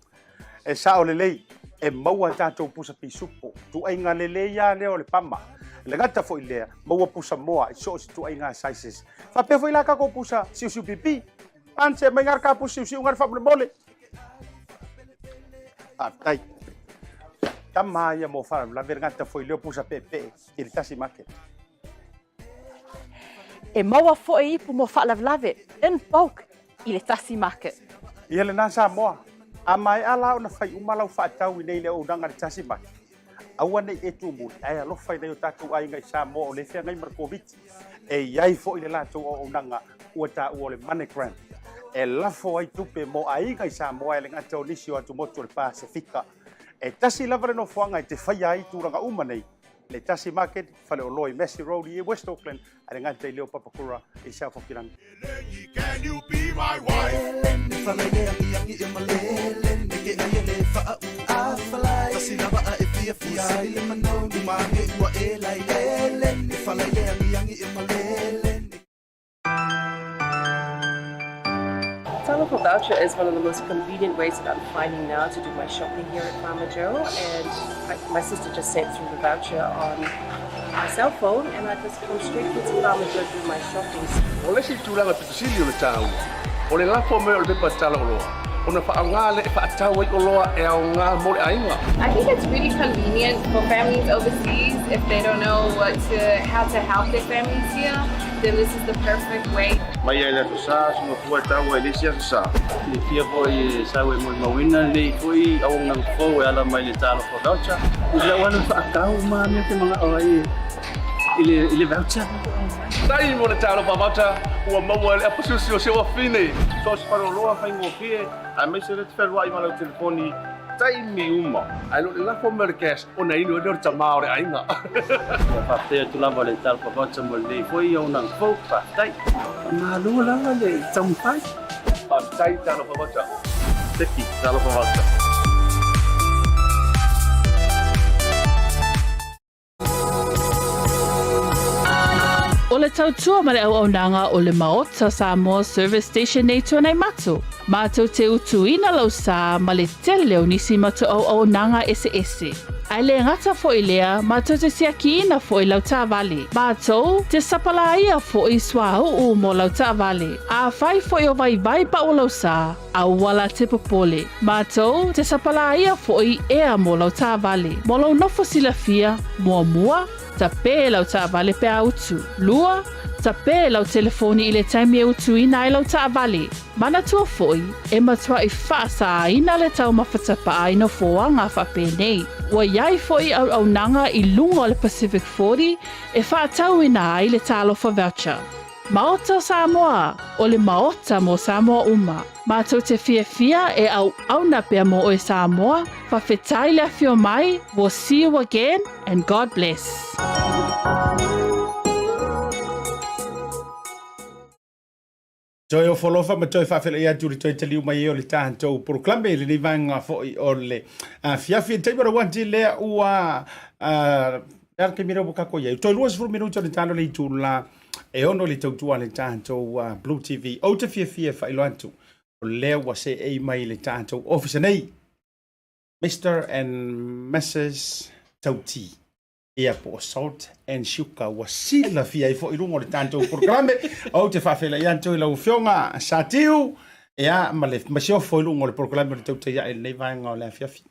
E sao lelei, e maua tatou pusa pisupo, tuaiga lelei lava lea o le pama. E le gata foi i lea, maua pusa moa i so o se tuaiga sizes. Faapea foi la tatou pusa siusiu pipi. Ance mai ngā ka pusa siusiu ngā faamolemole. Faafetai. Tama ia mo faalavelave le gata foi lea o pusa peepee i le tasi market. E maua foi ipu mo faalavelave in bulk i le tasi market. Ia lena Samoa, a maea la ona fai uma lau faatau i nei le auaunaga i le tasi market, aua ne i e tumuli, ae alofa i nai o tatou aiga i Samoa o lea e feagai ma le Koviti. E i ai foi le latou auaunaga ua taua o le MoneyGram, e lafo ai tupe mo aiga i Samoa e le gata o nisi o atumotu o le Pasefika. E tasi lava le nofoaga e te faia ai tulaga uma nei, le Tasi Market, faleoloa i Massey Road i West Auckland, a le gata i lea o Papakura i South Hokirangi. Talofa voucher is one of the most convenient ways that I'm finding now to do my shopping here at Farmer Joe. And I, my sister just sent through the voucher on my cell phone and I just come straight here to Farmer Joe to do my shopping. O le isi tulaga pito sili o le taua, o le lafo mai o le pepa tala oloa, ona faaaoga lea e faatau ai oloa e aoga mo le aiga. I think it's really convenient for families overseas if they don't know what to, how to help their families here, then this is the perfect way. Mai lava i le Aso Sa, soga fua e tau ai i le isi Aso Sa. Silafia foi sa e molimauina lenei foi auaunaga fou e ala mai le Talofa Voucher. I lau alu faatau uma mea ou te manao ai i le i le voucher. Faafetai mo le Talofa Voucher ua maua e le apasiosi o si ou afine. So o se faleoloa faigofie aemaise lea te fealuai ma lau telefoni i taimi uma. Ae le o le lafo mai o le cash ona inu ai lea o le tama o le aiga. Ua faafetai atu lava le Talofa Voucher mo lenei foi auaunaga fou. Faafetai. Malo lava le taumafai. Faafetai Talofa Voucher. Teki, Talofa Voucher. O le tautua ma le auaunaga o le Maota Samoa Service Station nei Tuanaimato, mātou te utuina lau sā ma le tele o nisi matou auaunaga eseese. Ae le gata foi lea, mātou te siakiina foi lau taavale. Mātou te sapalāia foi suauu mo lau taavale. Afai foi o vaivai pau lau sā, Aua la te popole. Mātou te sapalāia foi ea mō lau taavale. Mō lou nofo silafia, muamua, tapē lau taavale pe a utu. Lua, tapē lau telefoni i le taimi e utuina ai lau taavale. Manatua foi, e matuaʻi faasāina le taumafa tapaa i nofoaga faapenei. Ua iai foi auaunaga i luga o le Pacific 40 e faatauina ai le Talofa Voucher. Maota o Samoa, o le Maota mo Samoa uma. Matou te fiafia e auauna pea mo oe Samoa, fawhetai le afio mai, we'll see you again and God bless. Toe ofo alofa ma toe faafeiloai atu i le toe taliu mai ai o le tatou polokalame i lenei vaega foi o le afiafi. I le taimi o le uati lea ua le a le taimi lea ua tatou i ai? Toe 20 minute o le talo le itula e ono le tautua a le tatou Blue TV. Ou te fiafia e faailoa atu o lea ua seei mai i le tatou ofisa nei Mister and Mrs Tauti. Ia po o salt and sugar ua silafia ai foi i luga o le tatou polokalame. Ou te faafeiloai atu i lau Afioga Satiu, ia ma le masiofo i luga o le polokalame o le tautai ae i lenei vaega o le afiafi.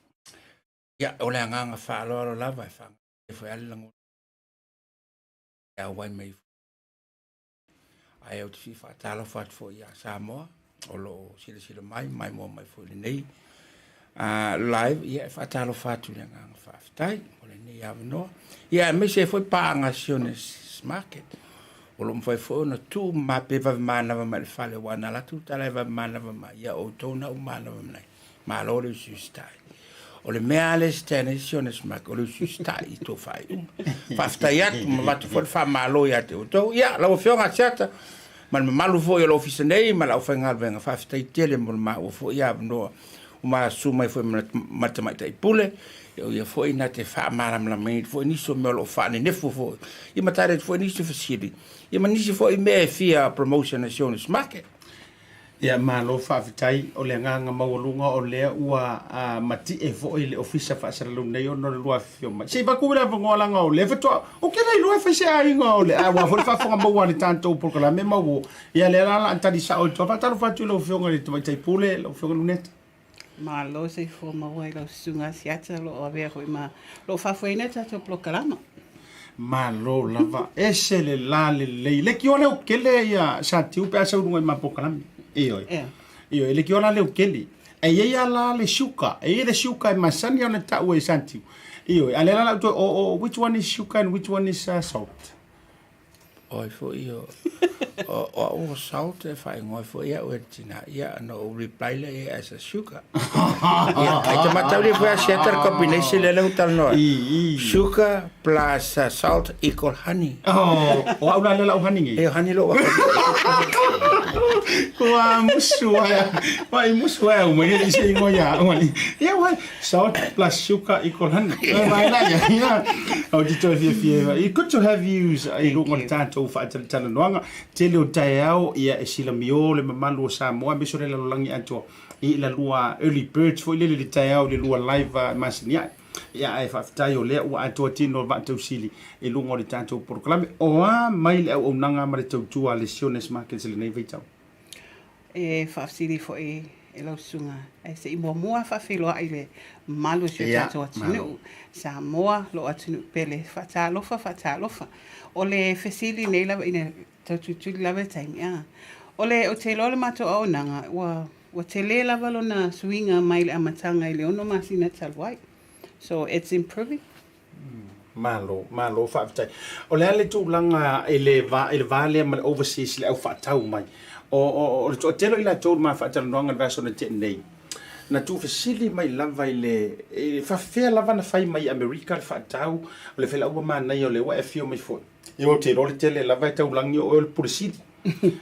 Ia, o le agaga faaaloalo lava e faagata ai foi lava le lagona e auai mai Ae ou te fia faatalofa atu foi ia Samoa o lo o silasila mai, maimoa mai foi i lenei live. Ia e faatalofa atu i le agaga faafetai mo lenei avanoa. Ia aemaise ai foi paaga a Sionis Market o lo o mafai foi ona tuu ma pe vave manava mai i le fale aua na alu atu tala e vave manava mai, ia o outou na u manava mai. Malo le usiusitai. O le mea lava lea e stand ai si ona smart, o le usiusitai i tou faaiuga. Faafetai atu ma avatu foi le faamalo ia te outou. Ia, lau Afioga Asiata, ma le mamalu foi o le ofisa nei ma le aufaigaluega, faafetai tele mo le maua foi avanoa ua ma susu mai foi ma le Tamaitai Pule, ia o ia foi na te faamalamalamaina foi nisi o mea o lo o faanenefu foi, ia ma tali atu foi nisi o fesili, ia ma nisi foi mea e fia promotion a si ona market. Ia malo faafetai, o le agaga maualuga o lea ua matie foi le Ofisa Faasalalau nei ona o le lua afifio mai. Se i vaku le avanoa laga o lea faatoa ou te le iloa e fai se aiga o le aua foi le faafofoga maua a le tatou polokalame ma ua ia lea la o le a tali sao i tua. Faatalofa atu i lau Afioga i le Tamaitai Pule, lau Afioga Luneta. Malo soifua maua i lau susuga Asiata o lo o avea foi ma lo o faafoeina le tatou polokalama. Malo lava, ese le la lelei. Lekiwa leo kele ia Satiu pe a sau i luga i ma polokalame. Ioe. Ea. Ioe, lekiwa la leo kele. E i ai a la le suka, e i ai le suka e masani ona ta'u e Satiu. Ioe, a lea la la ou toe o o which one is sugar and which one is salt? Oi foi o o au o salt e faaigoa foi au e le tina, ia ona ou reply lea i ai as a sugar. Ia, ai te mataulia foi Asiata le combination lea lea ua talanoa ai. Sugar plus salt equal honey. Oh, o au la lea lau honey ngi. E o honey lo waka. Kua musu ai. Wa i musu ai au mai i se ingoa ia au ani. Ia wai salt plus sugar equal honey. Mai la ia. Ia. Ou te toe fiafia. Good to have you i luga o le tatou faatalatalanoaga. Tele o taeao ia e silamio le mamalu o Samoa aemaise o le lalolagi atoa i la lua early birds foi lele i le taeao i le lua live e masani ae. Ia ae faafetai o lea ua atoa tino le vaatausili i luga o le tatou polokalame. O a mai le auaunaga ma le tautua a le Siones Markets i lenei vaitau? E faafesili foi e lau susuga ae se i muamua faafeiloai le mamalu o si o tatou atunuu Samoa, lou atunuu pele. Faatalofa, faatalofa. O le fesili nei lava ina tau tulituli lava le taimi, a. O le, ou te iloa le matou auaunaga, ua, ua tele lava lona suiga mai le amataga i le ono masina talu ai. So, it's improving. Malo, malo faafetai. O le a le tulaga i le va, i le va lea ma le overseas le au faatau mai? O, o, o le toatele o i latou i le ma faatalanoaga i le vaiaso na tea nei, na tuufesili mai lava i le, e faafefea lava na fai mai i Amerika le faatau, o le felauga manaia o lea ua e afio mai foi. Ia ou te iloa le tele lava e taulagi o oe o le Pule Sili.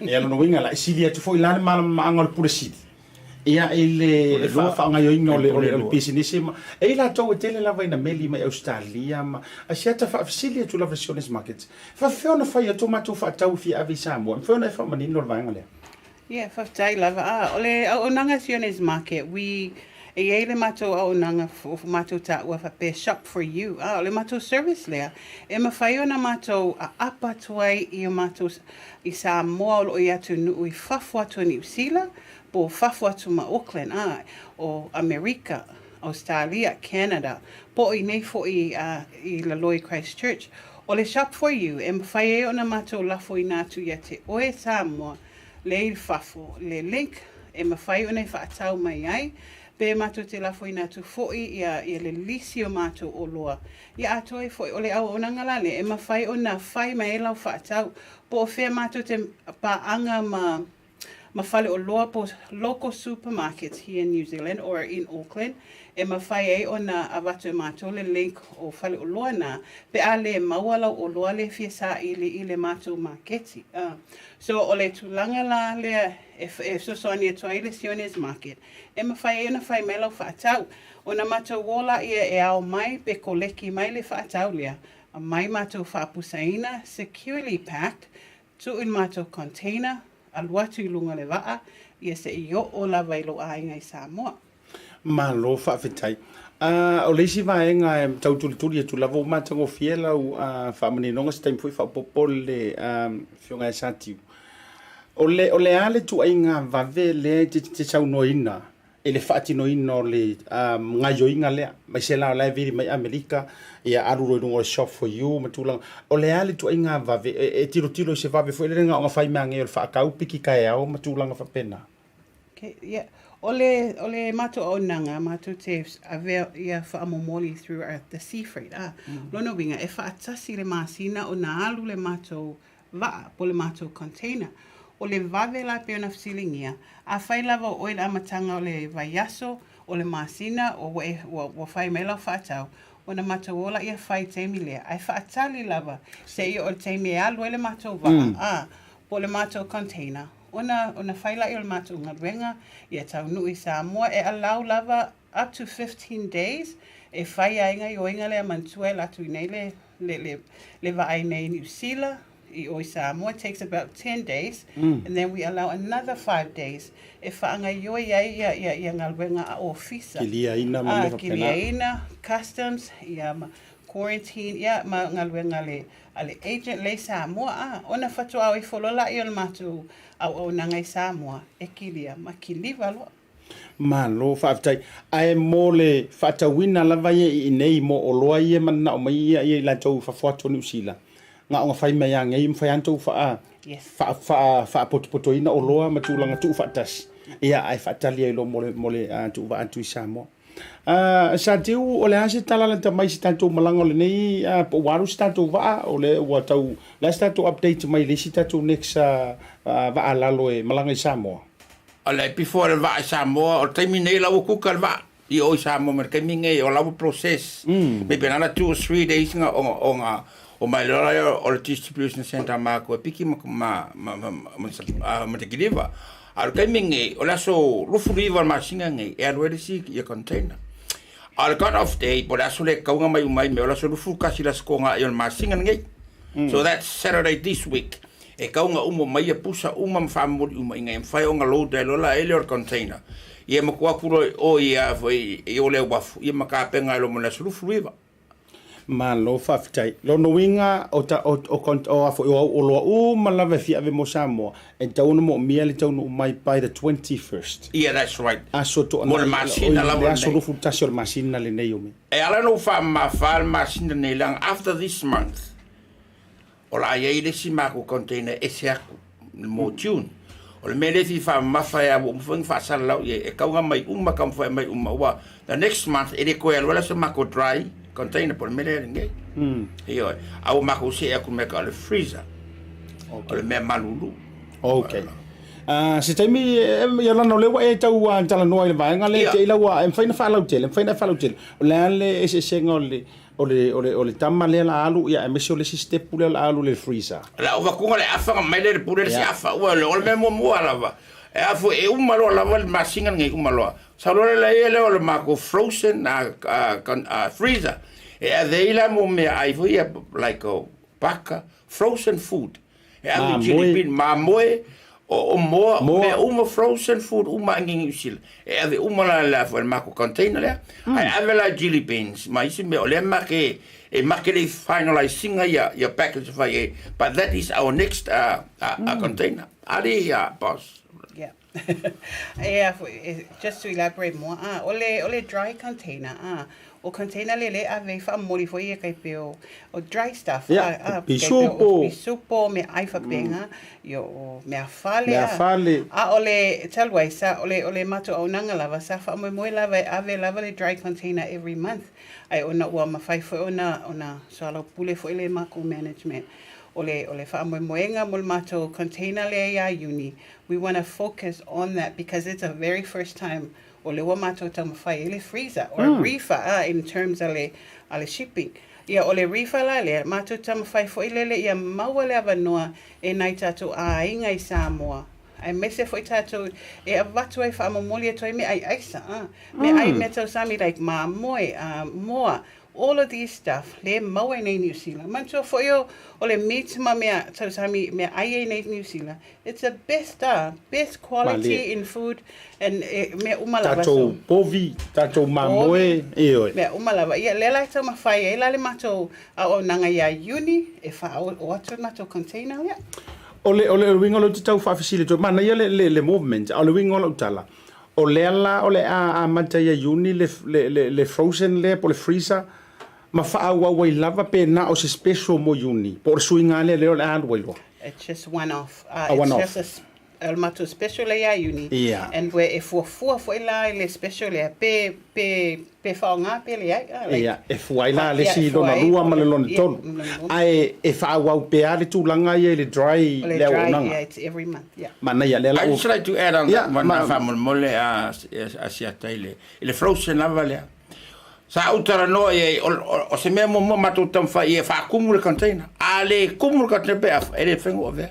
Ia lona uiga la e sili atu foi la le malamalamaaga o le Pule Sili ia i le faagaoioiga o le o le pisinisi ma e i latou e tele lava ina meli mai Ausetalia ma Asiata faafesili atu lava i Siones Markets, faafefea ona fai atu o matou faatau e fia ave i Samoa? E mafai ona e faamanino le vaega lea? Ia, faafetai lava. A, o le auaunaga a Siones Market, we, e i ai le matou auaunaga ua matou taua faapea Shop for You. A, o le matou service lea, e mafai ona matou aapa atu ai i o matou, i Samoa o lo o i atunuu i fafo atu o Niu Sila, po o fafo atu ma Auckland, a, o Amerika, Ausetalia, Canada, po o i nei foi i lalo i Christchurch. O le Shop for You, e mafai ai ona matou lafoina atu ia te oe Samoa, le i fafo, le link e mafai ona e faatau mai ai, pe matou te lafoina atu foi ia ia le lisi o matou oloa. Ia atoa ai foi, o le auaunaga la lea e mafai ona fai mai ai lau faatau, po o fea matou te paaga ma ma faleoloa po local supermarkets here in New Zealand or in Auckland e mafai ai ona avatu e matou le link o faleoloa na pe a le maua lau oloa lea e fia saili i le matou maketi. So o le tulaga la lea e fesoasoani atu ai le Siones Market, e mafai ai ona fai mai lau faatau. Ona matou o laia e ao mai pe koleki mai le faatau lea, aumai matou faapusaina, securely packed, tuu i le matou container, alu atu i luga o le vaa, ia se i oo lava i lou aiga i Samoa. Malo faafetai. A o le isi vaega e tau tulituli atu lava ua matagofie lau faamaninoga se taimi foi faaopoopo le Afioga ia Satiu. O le, o le a le ituaiga vave lea e te saunoaina i le faatinoina o le gaoioiga lea, aemaise la o la e vili mai Amerika, ia alu loa i luga o le Shop for You ma tulaga. O le a le ituaiga vave e tilotilo i se vave foi lele na ona fai magia o le faatau piki taeao ma tulaga faapena? Okay, yeah. O le, o le matou auaunaga, matou te avea ia faamomoli through our, the sea freight. Ah, lona uiga, e faatasi le masina ona alu le matou vaa, po o le matou container. O le vave la pei ona fesiligia, afai lava o oe le amataga o le vaiaso, o le masina, o ua, e, ua, ua fai mai lau faatau, ona matou o laia fai i taimi lea, ae faatali lava seia oo i le taimi e alu ai le matou vaa, ah, po o le matou container, Ona, ona fai laia o le matou galuega ia taunuu i Samoa, e allow lava up to 15 days e fai ai gaioiga lea manatua e latou i nei le, le, le, le vaai nei i Niu Sila, i o i Samoa, it takes about 10 days, and then we allow another 5 days e faagaioi ai ia, ia, ia galuega a ofisa. Kiliaina ma mea Ah, faapena. kiliaina, customs, ia ma quarantine, ia ma galuega a le a le agent lea i Samoa, a, ona faatoa o ifo loa laia o le matou auaunaga i Samoa e kilia ma kiliva loa. Malo faafetai. Ae mo le faatauina lava ia i inei mo oloa ia e mananao mai ia ia i latou i fafo atu o Niu Sila, na ona fai mai lava nei, mafai lava ona tou faa, Yes. faa, faa, faapotopotoina oloa ma tulaga tuufaatasi, ia ae faatali ai loa mo le, mo le tuuvaa atu i Samoa. A Satiu, o le a se tala lata mai se tatou malaga o lenei, po ua alu se tatou vaa, o le ua tau, le a se tatou update mai le isi tatou next vaa lalo e malaga i Samoa? O le before le vaa i Samoa, o le taimi nei la ua kuka le vaa. I o i Samoa ma le taimi lenei o la ua process. Maybe another 2 or 3 days nga o o nga o mai loa lea o le distribution centre a matou e piki ma ma ma ma ma ma te kiliva. A o le taimi lenei o le aso 29 o le masina lenei e alu ai le isi ia container. A o le cut off day po o le aso lea e tatau ona mai uma ai mea o le aso 21 le aso Toga o le masina lenei. So that's Saturday this week. E tatau ona uma mai ia pusa uma ma faamomoli uma ina ia mafai ona load ai loa la e le o le container. Ia ma tuu atu loa i o i a foi i o le uafu ia ma tapena ai loa mo le aso 29. Malo faafetai. Lona uiga o ta o o o a foi o au oloa uma lava e fia ave mo Samoa e tatau ona moomia le taunuu mai by the 21st. Yeah, that's right. Aso Mo le toanai masina oi lava le aso lenei. 21 o le masina lenei o Me. E ala ona ou faamamafa le masina lenei leaga after this month O le a i ai le isi matou container e ese atu mo June. O le mea lea e fia faamamafa ai ua uma foi ona faasalalau i ai, e tatau ona aumai uma, taumafai e aumai uma aua the next month e le toe alu ai la se matou dry container po o le mea lea lenei. Ioe. A ua matou see atu i le mea e tau o le freezer. O le mea malulu. Okay. Se taimi, ia lana o lea ua e tau talanoa i le vaega lea, te i lau, e mafai ona faalautele, e mafai ona e faalautele. O le a le eseesega o le O le, o le, o le tama lea la alu, ia, aemaise o le isi step lea o le a alu i le freezer. O le a avatuga le afa ona mai lea i le pule le isi afa. Ua o le mea muamua lava. E a foi, e uma loa lava le masina lenei, uma loa. Sau loa le ia lea o le matou frozen freezer. E ave ai la mo meaai foi ia like paka, frozen food. E ave i chili bean, mamoe, o moa, mea uma frozen food uma i Niu Sila. E ave uma la le foi le matou container lea. Ae ave la chili beans ma isi mea o lea make e make le i finalize ina ia ia package e fai ai. But that is our next container. Ali ia boss. Yeah. E a foi, e, just to elaborate more, ah, o le, o le dry container, ah, o container le le ave i faamomoli foi ia kai pe o, o dry stuff, yeah, ah, ah, pisupo, pisupo, me ai fapenga, mm. io, o mea fale, mea ah. fale. A o le, talu ai, sa, o le, o le matou auaunaga lava, sa faamoemoe lava e ave lava le dry container every month, ai ona ua mafai foi ona, ona soalaupule foi le makou management. O le, o le faamoemoega mo le matou container lea ia Iuni, We wanna focus on that because it's a very first time o lea ua matou taumafai ai le freezer or reefer ah in terms a le a le shipping. Ia o le reefer la lea, matou taumafai foi lele ia maua le avanoa e nai tatou āiga i Samoa aemaise foi tatou e avatu ai faamomoli atu ai meaai aisa ah, meaai mea tausami like mamoe, ah, moa, all of these stuff lea maua i nei Niu Sila. Manatua foi o o le meat ma mea tausami meaai ai nei Niu Sila, It's the best ah, best quality Malie. in food and e, mea uma lava. Tatou povi, tatou mamoe, ioe. Mea uma lava. Ia, lea la e taumafai ai la le matou auaunaga ia Iuni e faaoo atu le matou container lea. O le, o le uiga o lea ou te tau faafesili atu ai, manaia le, le, le movement, a o le uiga o lau tala, o lea la o le a amata ia Iuni le, le, le, le frozen lea po o le freezer, ma faaauau ai lava pe na o se special mo Iuni, po o le suiga lea lea o le a alu ai loa. It's just one off. Uh, A one it's off. just a, o le matou special lea ia Iuni. Ia. And we, e fuafua foi la i le special lea, pe, pe, pe faaaoga pe leai. Ah, like, Ia, e fua ai la le Ia, isi e fua lona ai, lua ma le lona ia, tolu. lona lua. Ae e faaauau pea le tulaga ia i le dry O le le dry, auaunaga. yeah, it's every month, yeah. Manaia, lea la I ua just like to add on Ia, that one, ma- faamolemole a, a Siata i le, i le frozen lava lea. Sa ou talanoa i ai, o se mea muamua matou taumafai i ai e faatumu le container. A le tumu le container pe afa, e le mafai ona ou avea.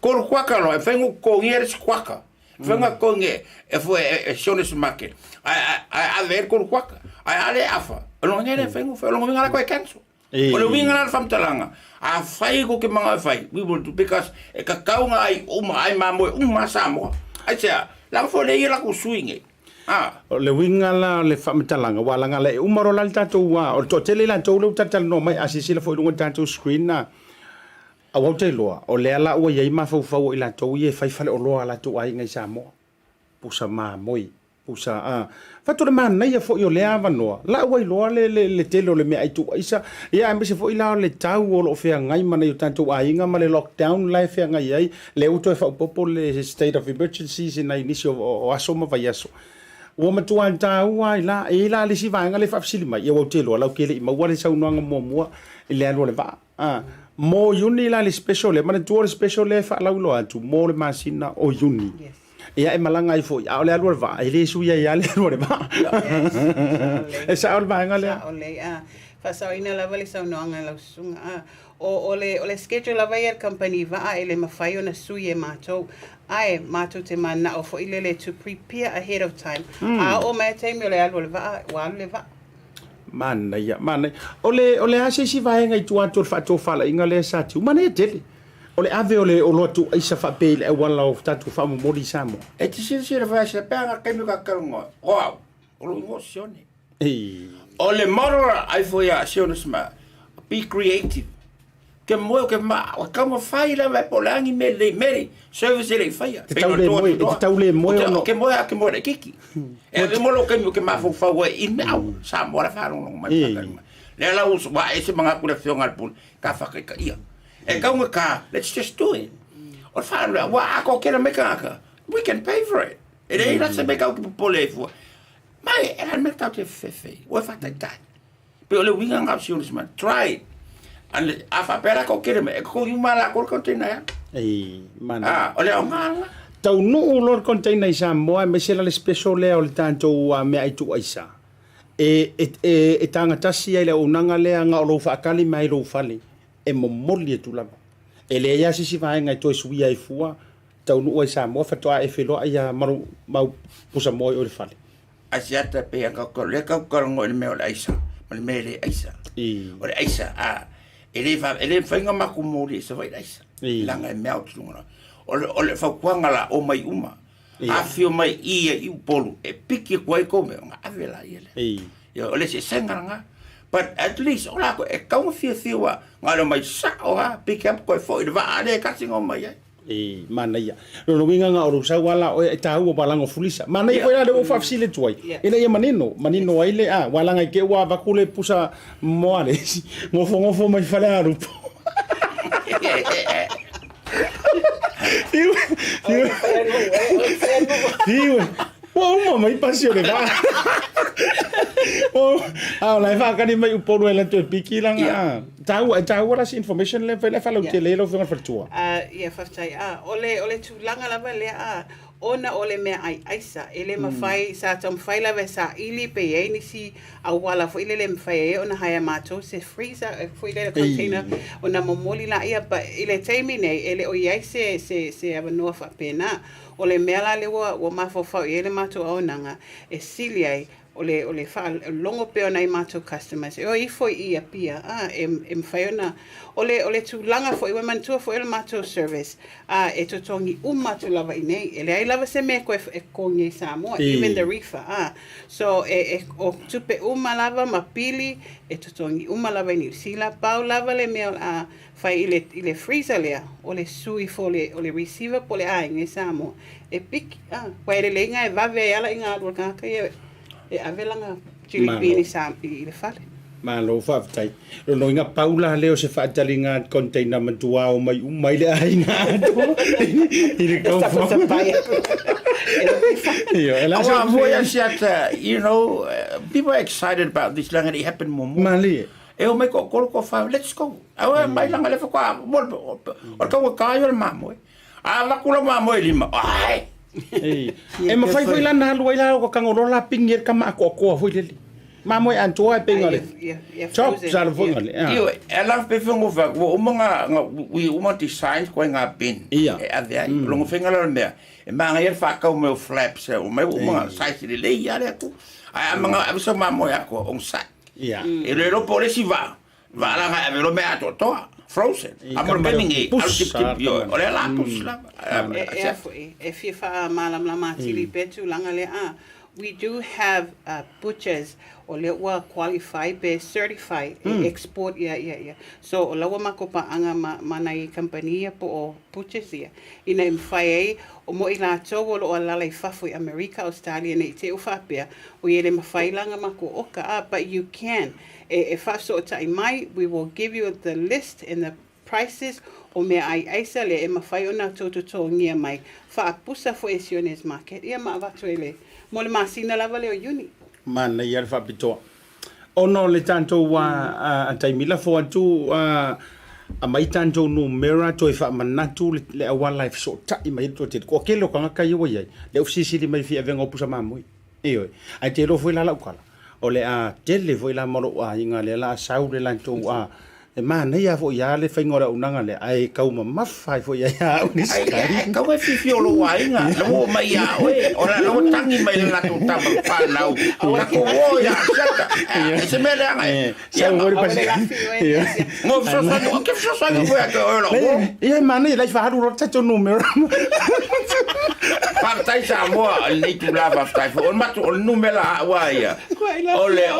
Kolu kuaka loa, e mafai ona ou totogia le isi kuaka. E mafai ona totogi e fua e sione se market. Ae ave ai le kolu kuaka. Ae a le afa, o lona uiga e le mafai ona ou faia. O lona uiga la toe cancel. O le uiga la o le faamatalaga, afai kou te manao e fai, we will do because e tatau ona ai uma, ai mamoe uma lava Samoa. Aisea? Leaga foi o lea e i ai latou sui nei. A. O le uiga la o le faamatalaga, ua laga la e uma loa la le tatou, o le toatele i latou lea ua talatalanoa mai, a silasila foi i luga o le tatou screen, a aua ou te iloa, o lea la ua i ai mafaufau o i latou ia e fai faleoloa a latou aiga i Samoa. Pusa mamoe, pusa a. Fatu le manaia foi o lea avanoa, la ua iloa le, le, le tele o le meaai tuuaisa, ia aemaise foi la o le tau o lo o feagai ma nai o tatou aiga ma le lockdown la e feagai ai, lea ua toe faaopoopo le state of emergency i nai nisi o, o aso ma vaiaso. Ua matua taua ai la, e i ai la le isi vaega lea e faafesili mai, ia ua ou te iloa lau ke le i maua le saunoaga muamua i le alu a le vaa. A, mo Iuni la le special lea, manatua o le special lea e faalauiloa atu mo le masina o Iuni. Yes. Ia e malaga ai foi, a o le alu a le vaa, e le sui ai lava le alu a le vaa. E sao le vaega lea? Sao lelei, a. Faasaoina lava le saunoaga a lau susuga, a. O, o le, o le schedule lava ia a le kamupani vaa e le mafai ona sui e matou. Ae, matou te manao foi lele to prepare ahead of time. A oo mai le taimi o le alu o le vaa, ua alu le vaa. Manaia, manaia. O le, o le a se isi vaega i tua atu o le faatofalaiga lea sa tiu? Manaia tele. O le ave o le oloa tuuaisa faapea i le auala o tatou faamomoli i Samoa. E te silasila foi se pe ana taimi ka kalongo o au, o lou igoa o Sione. O le motto ai foi a Sione Smart, be creative. Ke moe o ke ma, o taumafai lava e po o le a ni mea lelei, mea lelei, service e le i faia. Te tau le moe, e te tau le moe ono. Ke moe a ke moe laitiiti. E ave mo lou taimi ou te mafaufau ai i mea au, Samoa la faalogologo mai, faatali mai. Lea la ua ese manatu le afioga a le Pule, ta whakaitaia. E taugata, let's just do it. O le whaanua, ua a kōkena mai tangata, we can pay for it. E leai la se mea tau te popole ai fua. Mai, e la mea tau te whewhei, ua whakataitai. Pe o le uiga ngā o si mana, try it. And a whapea la kōkena mai, e kōkena uma la kōre container ya. Ei, mana. Ah, o le au ngā la. Taunuu loa le container i Samoa, aemaise la le special lea o le tatou meaai tuuaisa. E, e, e, e tagatasi ai le auaunaga lea na o lou faatali mai lou fale, e momoli atu lava. E leai lava se isi vaega e toe suia ai fua, taunuu ai Samoa faatoa e feloai ia ma lou mau pusamoa i o i le fale. Asiata pei a kau lea kau talanoa i le mea o le aisa ma le mea e le aisa. O le aisa, a, e le fa, e le mafai ona matou moli i Savaii le aisa. Leaga e mea o te luga. O le, o le fautuaga la, omai uma. Afifio mai i ia i Upolu e piki atu ai kou mea ona ave laia lea. Ia, o le eseesega lena. But at least o latou e tatau ona fiafia aua na o le omai sao lava pick up toe foi i le vaa lea e tasi na omai ai. E manaia. Lona uiga na o lou sau lava la oe e taua ua lago fulisa. Manaia foi la lea ua ou faafesili atu ai, ina ia manino, manino ai le a, ua laga i te i ua avatu le pusa moa le isi, gofogofomai Falealupo. Fiu, fiu, fiu, ua uma mai pasi o le vaa. A o la e faakali mai Upolu e latou e piki langa. Yeah. Taua, e taua la se information le fai le faalautele ai lau Afioga i le Faletua. Ia, faafetai. O le, o le tulaga lava lea, a, ona o le meaai aisa, e le mafai, sa taumafai lava e saili pe i ai nisi auala foi lele e mafai ai ona hire matou se freezer foi lele container ona momoli laia but i le taimi nei e le o i ai se se se avanoa faapena. O le mea la lea ua ua mafaufau i ai le matou auaunaga e sili ai o le o le faalogo pea o nai matou customers e o ifo i Apia a e e mafai ona o le o le tulaga foi ua manatua foi o le matou service a e totogi uma atu lava i inei e leai lava se mea e koe e totogi ai i Samoa even the reefer a So, e, e, o tupe uma lava ma pili, e totogi uma lava i Niu Sila. Pau lava le mea o le a fai i le, i le freezer lea, o le sui ifo o le, o le receiver po o le aiga i Samoa, e piki. Ah, ua e lelei ga e vave ai ala i ga alu o le tagata ia e ave lana chili bean i, Sa, i, i le fale. Malo faafetai. Lona uiga pau la lea o se faataliga container matua o mai uma i le aiga atoa i le Aua moi Asiata, you know, people are excited about this leaga e le i happen muamua. Malie. E o mai toatolu toafa, let's go. Aua mai leaga lea faatoa, o le taugata ia o le mamoe. A avatu lau mamoe e lima, ai! E mafai foi la ona alu ai la o tago loa la pigi ai le tama atoatoa foi lele. Mamoe atoa e pei le chop sa le foi le. Ioe, e ala pe fengo fa, ua uma nga nga ui uma designs koe nga bin. E ave ai. Longo fenga la mea. E manaia le whakau mai o flaps e o mai ua uma nga size lelei ia le atu. Ai ama nga ave sau mamoe atoa on site. E le iloa po o le isi vaa. Vaalaga e ave loa mea atoatoa, frozen. A mo le taimi nei, alu tipitipi, ioe, o lea la pusi lava. E a foi, e fia faamalamalama atili pea tulaga lea, a, we do have butchers o lea ua qualify pe certify e export ia, ia, ia. So, o la ua matou paaga ma, ma nai kamupani ia po o butchers ia, ina ia mafai ai, o mo i latou o lo o alala i fafo i Amerika, Ausetalia nei te i ua faapea, oi e le mafai la ona matou oka, a, but you can. E faasootai mai, we will give you the list and the prices o meaai aisa lea e mafai ona tou totogia mai, faapusa foi e Sione's Market ia ma avatu ai le, mo le masina lava lea o Iuni. Manaia le faapitoa. Ona o le tatou taimi lafo atu. Aumai tatou numera toe faamanatu le auala e fesootai mai ai le toatele. Toatele o tagata ia ua i ai, lea ua fesilisili mai i le fia avega o pusa mamoe. Ioe. Ae te iloa foi la lau tala, o le a tele foi la ma lou aiga lea la a sau le latou a e manaia foi a le faiga o le auaunaga lea, ae tau mamafa ai foi ia au nisi Ai, tau e fiafia o lou aiga, na ua oo mai ia oe, o la ua tagi mai le latou tama fanau, tatou o ia Asiata. E se mea leaga e. Sau foi le pasi. Mo fesoasoani, o ke fesoasoani foi a te oe lau uo. Ia e manaia, la i faaalu loa le tatou numera. Faafetai Samoa i lenei itula faafetai foi. O le matou, o le numera a au a ia, o le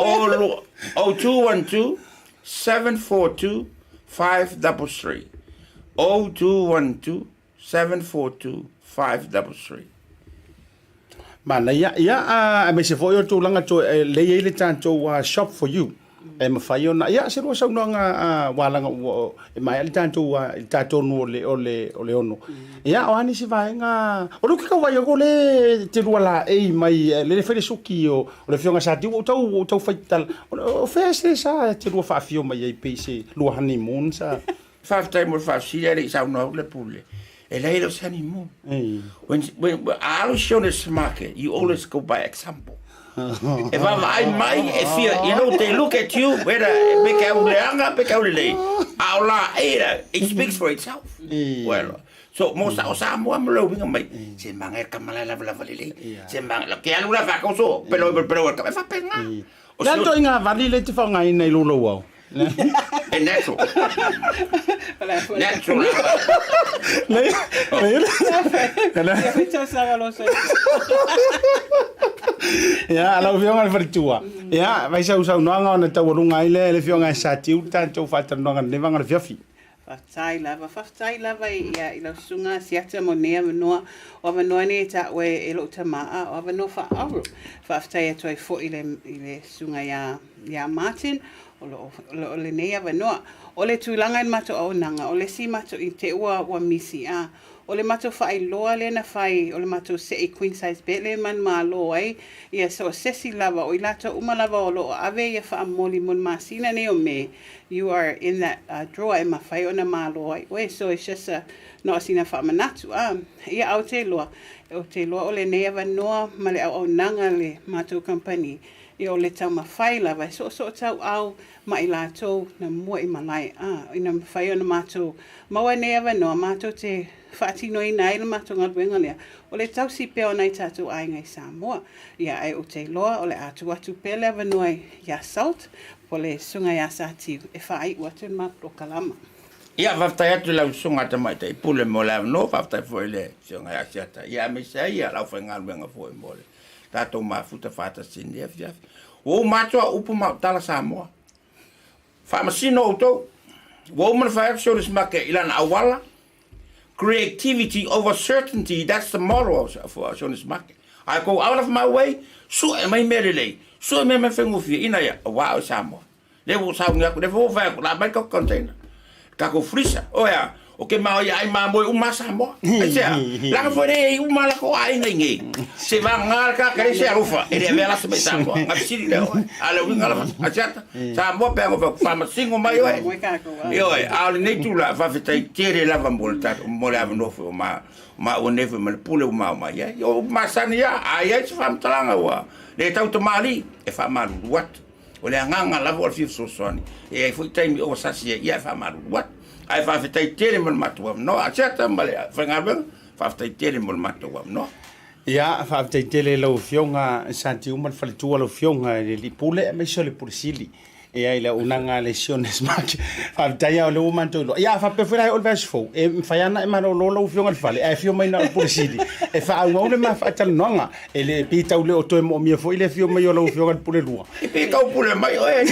0212 742 533. 0212 742 533. Manaia, ia, aemaise foi o tulaga toe, e lea e i ai le tatou shop for you, e mafai ona, ia, se lua saunoaga ua alaga ua, e maea le tatou, i le ta tonu o le, o le, o le 6. Ia, o a nisi vaega, o lea ou te tau vaai atu o lea e te lua laei mai, lea e fai le suki o, o le Afioga ia Satiu, ua ou tau, ua ou tau faitala, o fea se sa e te lua faafio mai ai pei se lua honeymoon sa? Faafetai mo le faafesili ae le i saunoa atu le Pule. E leai e le o se honeymoon. When, when, a alu si ona se market, you always go by example. E vaavaai mai, e fia, you know, they look at you, whether pe ke au leaga, pe ke au lelei. A o la e, it speaks for itself. Well, so mo sa o Samoa mo le uiga mai, se manga e kamala lava lava lelei. Se manga, ke alu la whakauso, pelo pelo pelo, e whapenga. O le a le ituaiga vali lea e te faaaogaina i lou lauao? E natural. Natural. Ia, lau Afioga i le Faletua, ia, fai sau saunoaga ona taualuga ai lea e le Afioga ia Satiu le tatou faatalanoaga i lenei vaega o le afiafi. Faafetai lava, faafetai lava i, ia, i lau susuga Siata mo nei avanoa. O avanoa nei e taua e, e lou tama, a o avanoa faaauro. Faafetai atu ai foi i le, i le susuga iā, iā Martin, o lo o, o lo o lenei avanoa. O le tulaga i le matou auaunaga, o le isi matou i te ua, ua misi, a o le matou faailoa lea na fai, o le matou se'i queen size bed lea e manumalo ai, ia so o se isi lava, o i latou uma lava o lo o ave ia faamoli mo le masina nei o Me, you are in that drawer e mafai ona malo ai oe so it's just a na o sina faamanatu a ia a ou te iloa ou te iloa o lenei avanoa ma le auaunaga a le matou kamupani ia o le taumafai lava e soosoo tauau ma i latou na mua i malae a ina mafai ona matou maua nei avanoa matou te faatinoina ai le matou galuega lea o le tausi pea o nai tatou aiga i Samoa. Ia, ae ou te iloa o le a tuu atu pea le avanoa iā Salt po o le Susuga iā Satiu e faaiu atu le ma polokalama. Ia, faafetai atu i lau Susuga Tamaitai Pule mo le avanoa, faafetai foi i le Afioga ia Asiata, ia aemaise ai le aufaigaluega foi mo le tatou mafuta faatasi i lenei afiafi. Ua uma atu au upu ma au tala Samoa. Faamasino outou. Ua uma ona fai atu Shirley Smake i lana auala, Creativity over certainty, that's the motto of Shirley Smake. I go out of my way, sue mai mea lelei, sue mea mea faigofie, ina ia, aua oe Samoa. Lea ua ou sauni atu, lea foi ua ou fai atu, la mai le tatou container, le tatou freezer, o ea, o ke mao ia ai mamoe uma a Samoa. Aisea? Leaga foi lea e i uma latou aiga i nei. Se vagana le tagata leai se alofa, e le avea lasa mai Samoa. Nga fesili lea oe. A o le uiga lava, Asiata, Samoa pe a fai atu, faamasino mai oe. Ioe, a o lenei tulaga, faafetai tele lava mo le tatou, mo le avanoa foi o ma, maua nei foi ma le pule ua maua mai ai. O upu masani lava, a i ai se faamatalaga ua le tautamalii, e faamalulu atu. O le agaga lava o le fia fesoasoani, e i ai foi taimi ua sasi ai, ia e faamalulu atu. Ae faafetai tele mo le matou avanoa. Asiata ma le faigaluega, faafetai tele mo le matou avanoa. Ia, faafetai tele i lau Afioga Satiu ma le faletua lau Afioga i le Alii Pule aemaise o le Pule Sili. Ia, i le auaunaga a le Siones Market. Faafetai lava o lea ua matou iloa. Ia, a faapea foi la e oo i le vaiaso fou, e mafai lava ona e malolo lau Afioga i le fale, ae afio mai na o le Pule Sili e faaauau le ma faatalanoaga. E le pei tau le o toe moomia foi le afio mai o lau Afioga i le Pule Lua. E pei tau pule mai oe e e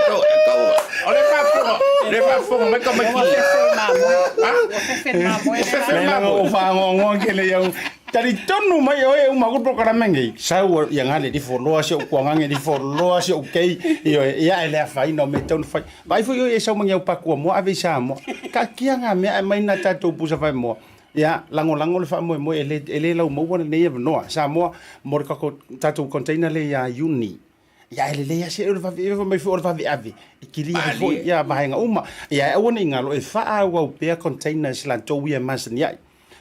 tau e tau o le faafofoga le faafofoga mai tamaiti Ua fefe le mamoe. Ua fefe le mamoe. Ua fefe le mamoe. Ua faanoanoa tele iau. Talitonu mai oe e uma atu le polokalame lenei, sau ia nga le lifoloa si ou tuagaga lifoloa si ou kei, ioe, ia e le afaina o mea e tatau ona fai. Vaai foi oe e sau ma ni au patua moa ave i Samoa. Taatia nga mea ae aumai na tatou pusa vaemoa. Ia, lagolago le faamoemoe e le, e le laumaua lenei avanoa. Samoa, mo le tatou container lea ia Iuni. Ia e lelei lava se o le vave fai mai foi o le vave ave e kilia ai foi ia vaega uma. Ia ae aua ne i galo e faaauau pea containers latou ia e masani ai.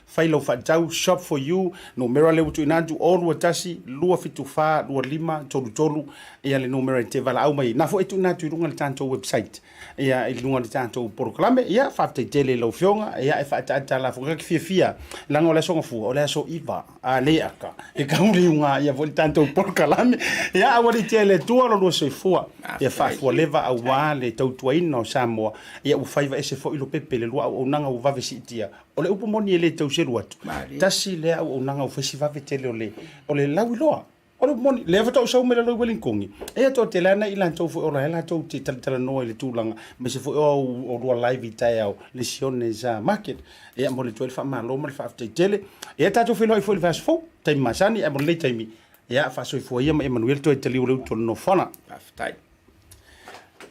Fai lau faatau, shop for you, numera lea ua tuuina atu, 021 274 2533, ia le numera e te valaau mai ai. Na foi e tuuina atu i luga o le tatou website, ia i luga o le tatou polokalame. Ia, faafetai tele i lau Afioga, ia e faaataata lafoga ke fiafia, leaga o le aso Gafua, o le aso 9 a le aka, e kauliuga ia foi le tatou polokalame. Ia, aua le itea i le Atua lo lua soifua, ia faafualeva aua le tautuaina o Samoa, ia ua faiva ese foi Lopepe i le lua auaunaga ua vave siitia. O le upu moni e le tau selu atu, tasi lea auaunaga ua fai si vave tele o le, o le lauiloa. O le upu moni, lea faatoa ou sau mai lalo i Wellington, e toatele lava nai i latou foi o la e latou te talatalanoa i le tulaga, aemaise foi o au o lua live i taeao, le Sione sa market. Ia, momoli atu ai le faamalo ma le faafetai tele. Ia, tatou feiloai foi i le vaiaso fou, taimi masani, ae mo lenei taimi, ia, faasoifua ia ma ia manuia le toe taliu o le utu o le nofoaga. Faafetai.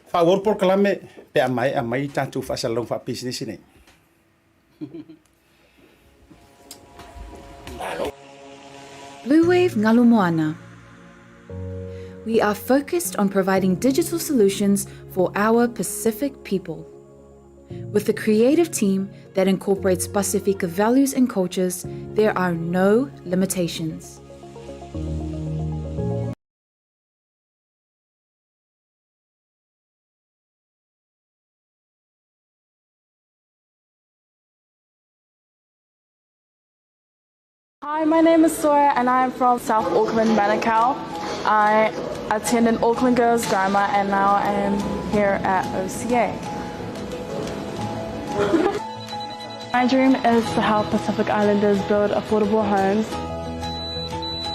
Faaauau le polokalame pe a maea mai tatou faasalalauga faapisinisi nei. Bluewave Ngalu Moana. We are focused on providing digital solutions for our Pacific people. With a creative team that incorporates Pasifika values and cultures, there are no limitations. Hi, my name is Sora and I am from South Auckland, Manukau. I attended Auckland Girls Grammar and now I am here at OCA. My dream is to help Pacific Islanders build affordable homes.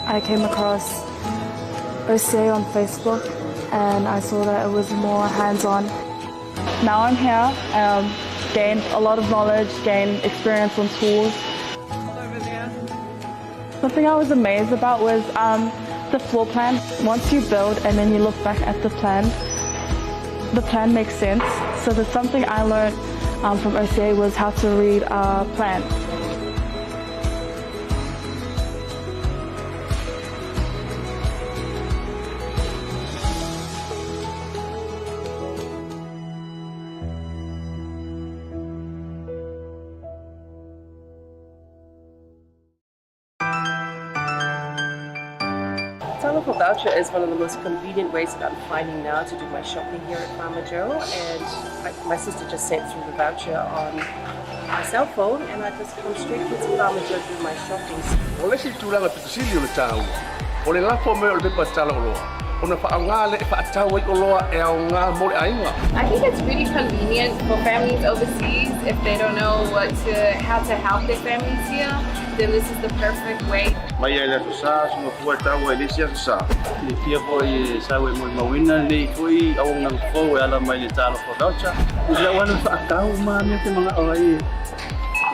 I came across OCA on Facebook and I saw that it was more hands-on. Now I'm here, um, gained a lot of knowledge, gained experience on tools. Something I was amazed about was um, the floor plan. Once you build and then you look back at the plan, the plan makes sense. So there's something I learned um, from OCA was how to read a plan. Talofa voucher is one of the most convenient ways that I'm finding now to do my shopping here at Farmer Joe and I, my sister just sent through the voucher on my cell phone and I just come straight here to Farmer Joe to do my shopping. O le isi tulaga pito sili o le taua, o le lafo mai o le pepa tala oloa, ona faaaoga lea e faatau ai oloa e aoga mo le aiga. I think it's really convenient for families overseas if they don't know what to, how to help their families here, then this is the perfect way. Mai lava i le Aso Sa, aso Gafua e taua i le isi Aso Sa. Silafia foi e sau e molimauina lenei foi auaunaga fou e ala mai le Talofa Voucher. I lau alu faatau ma mea te manao ai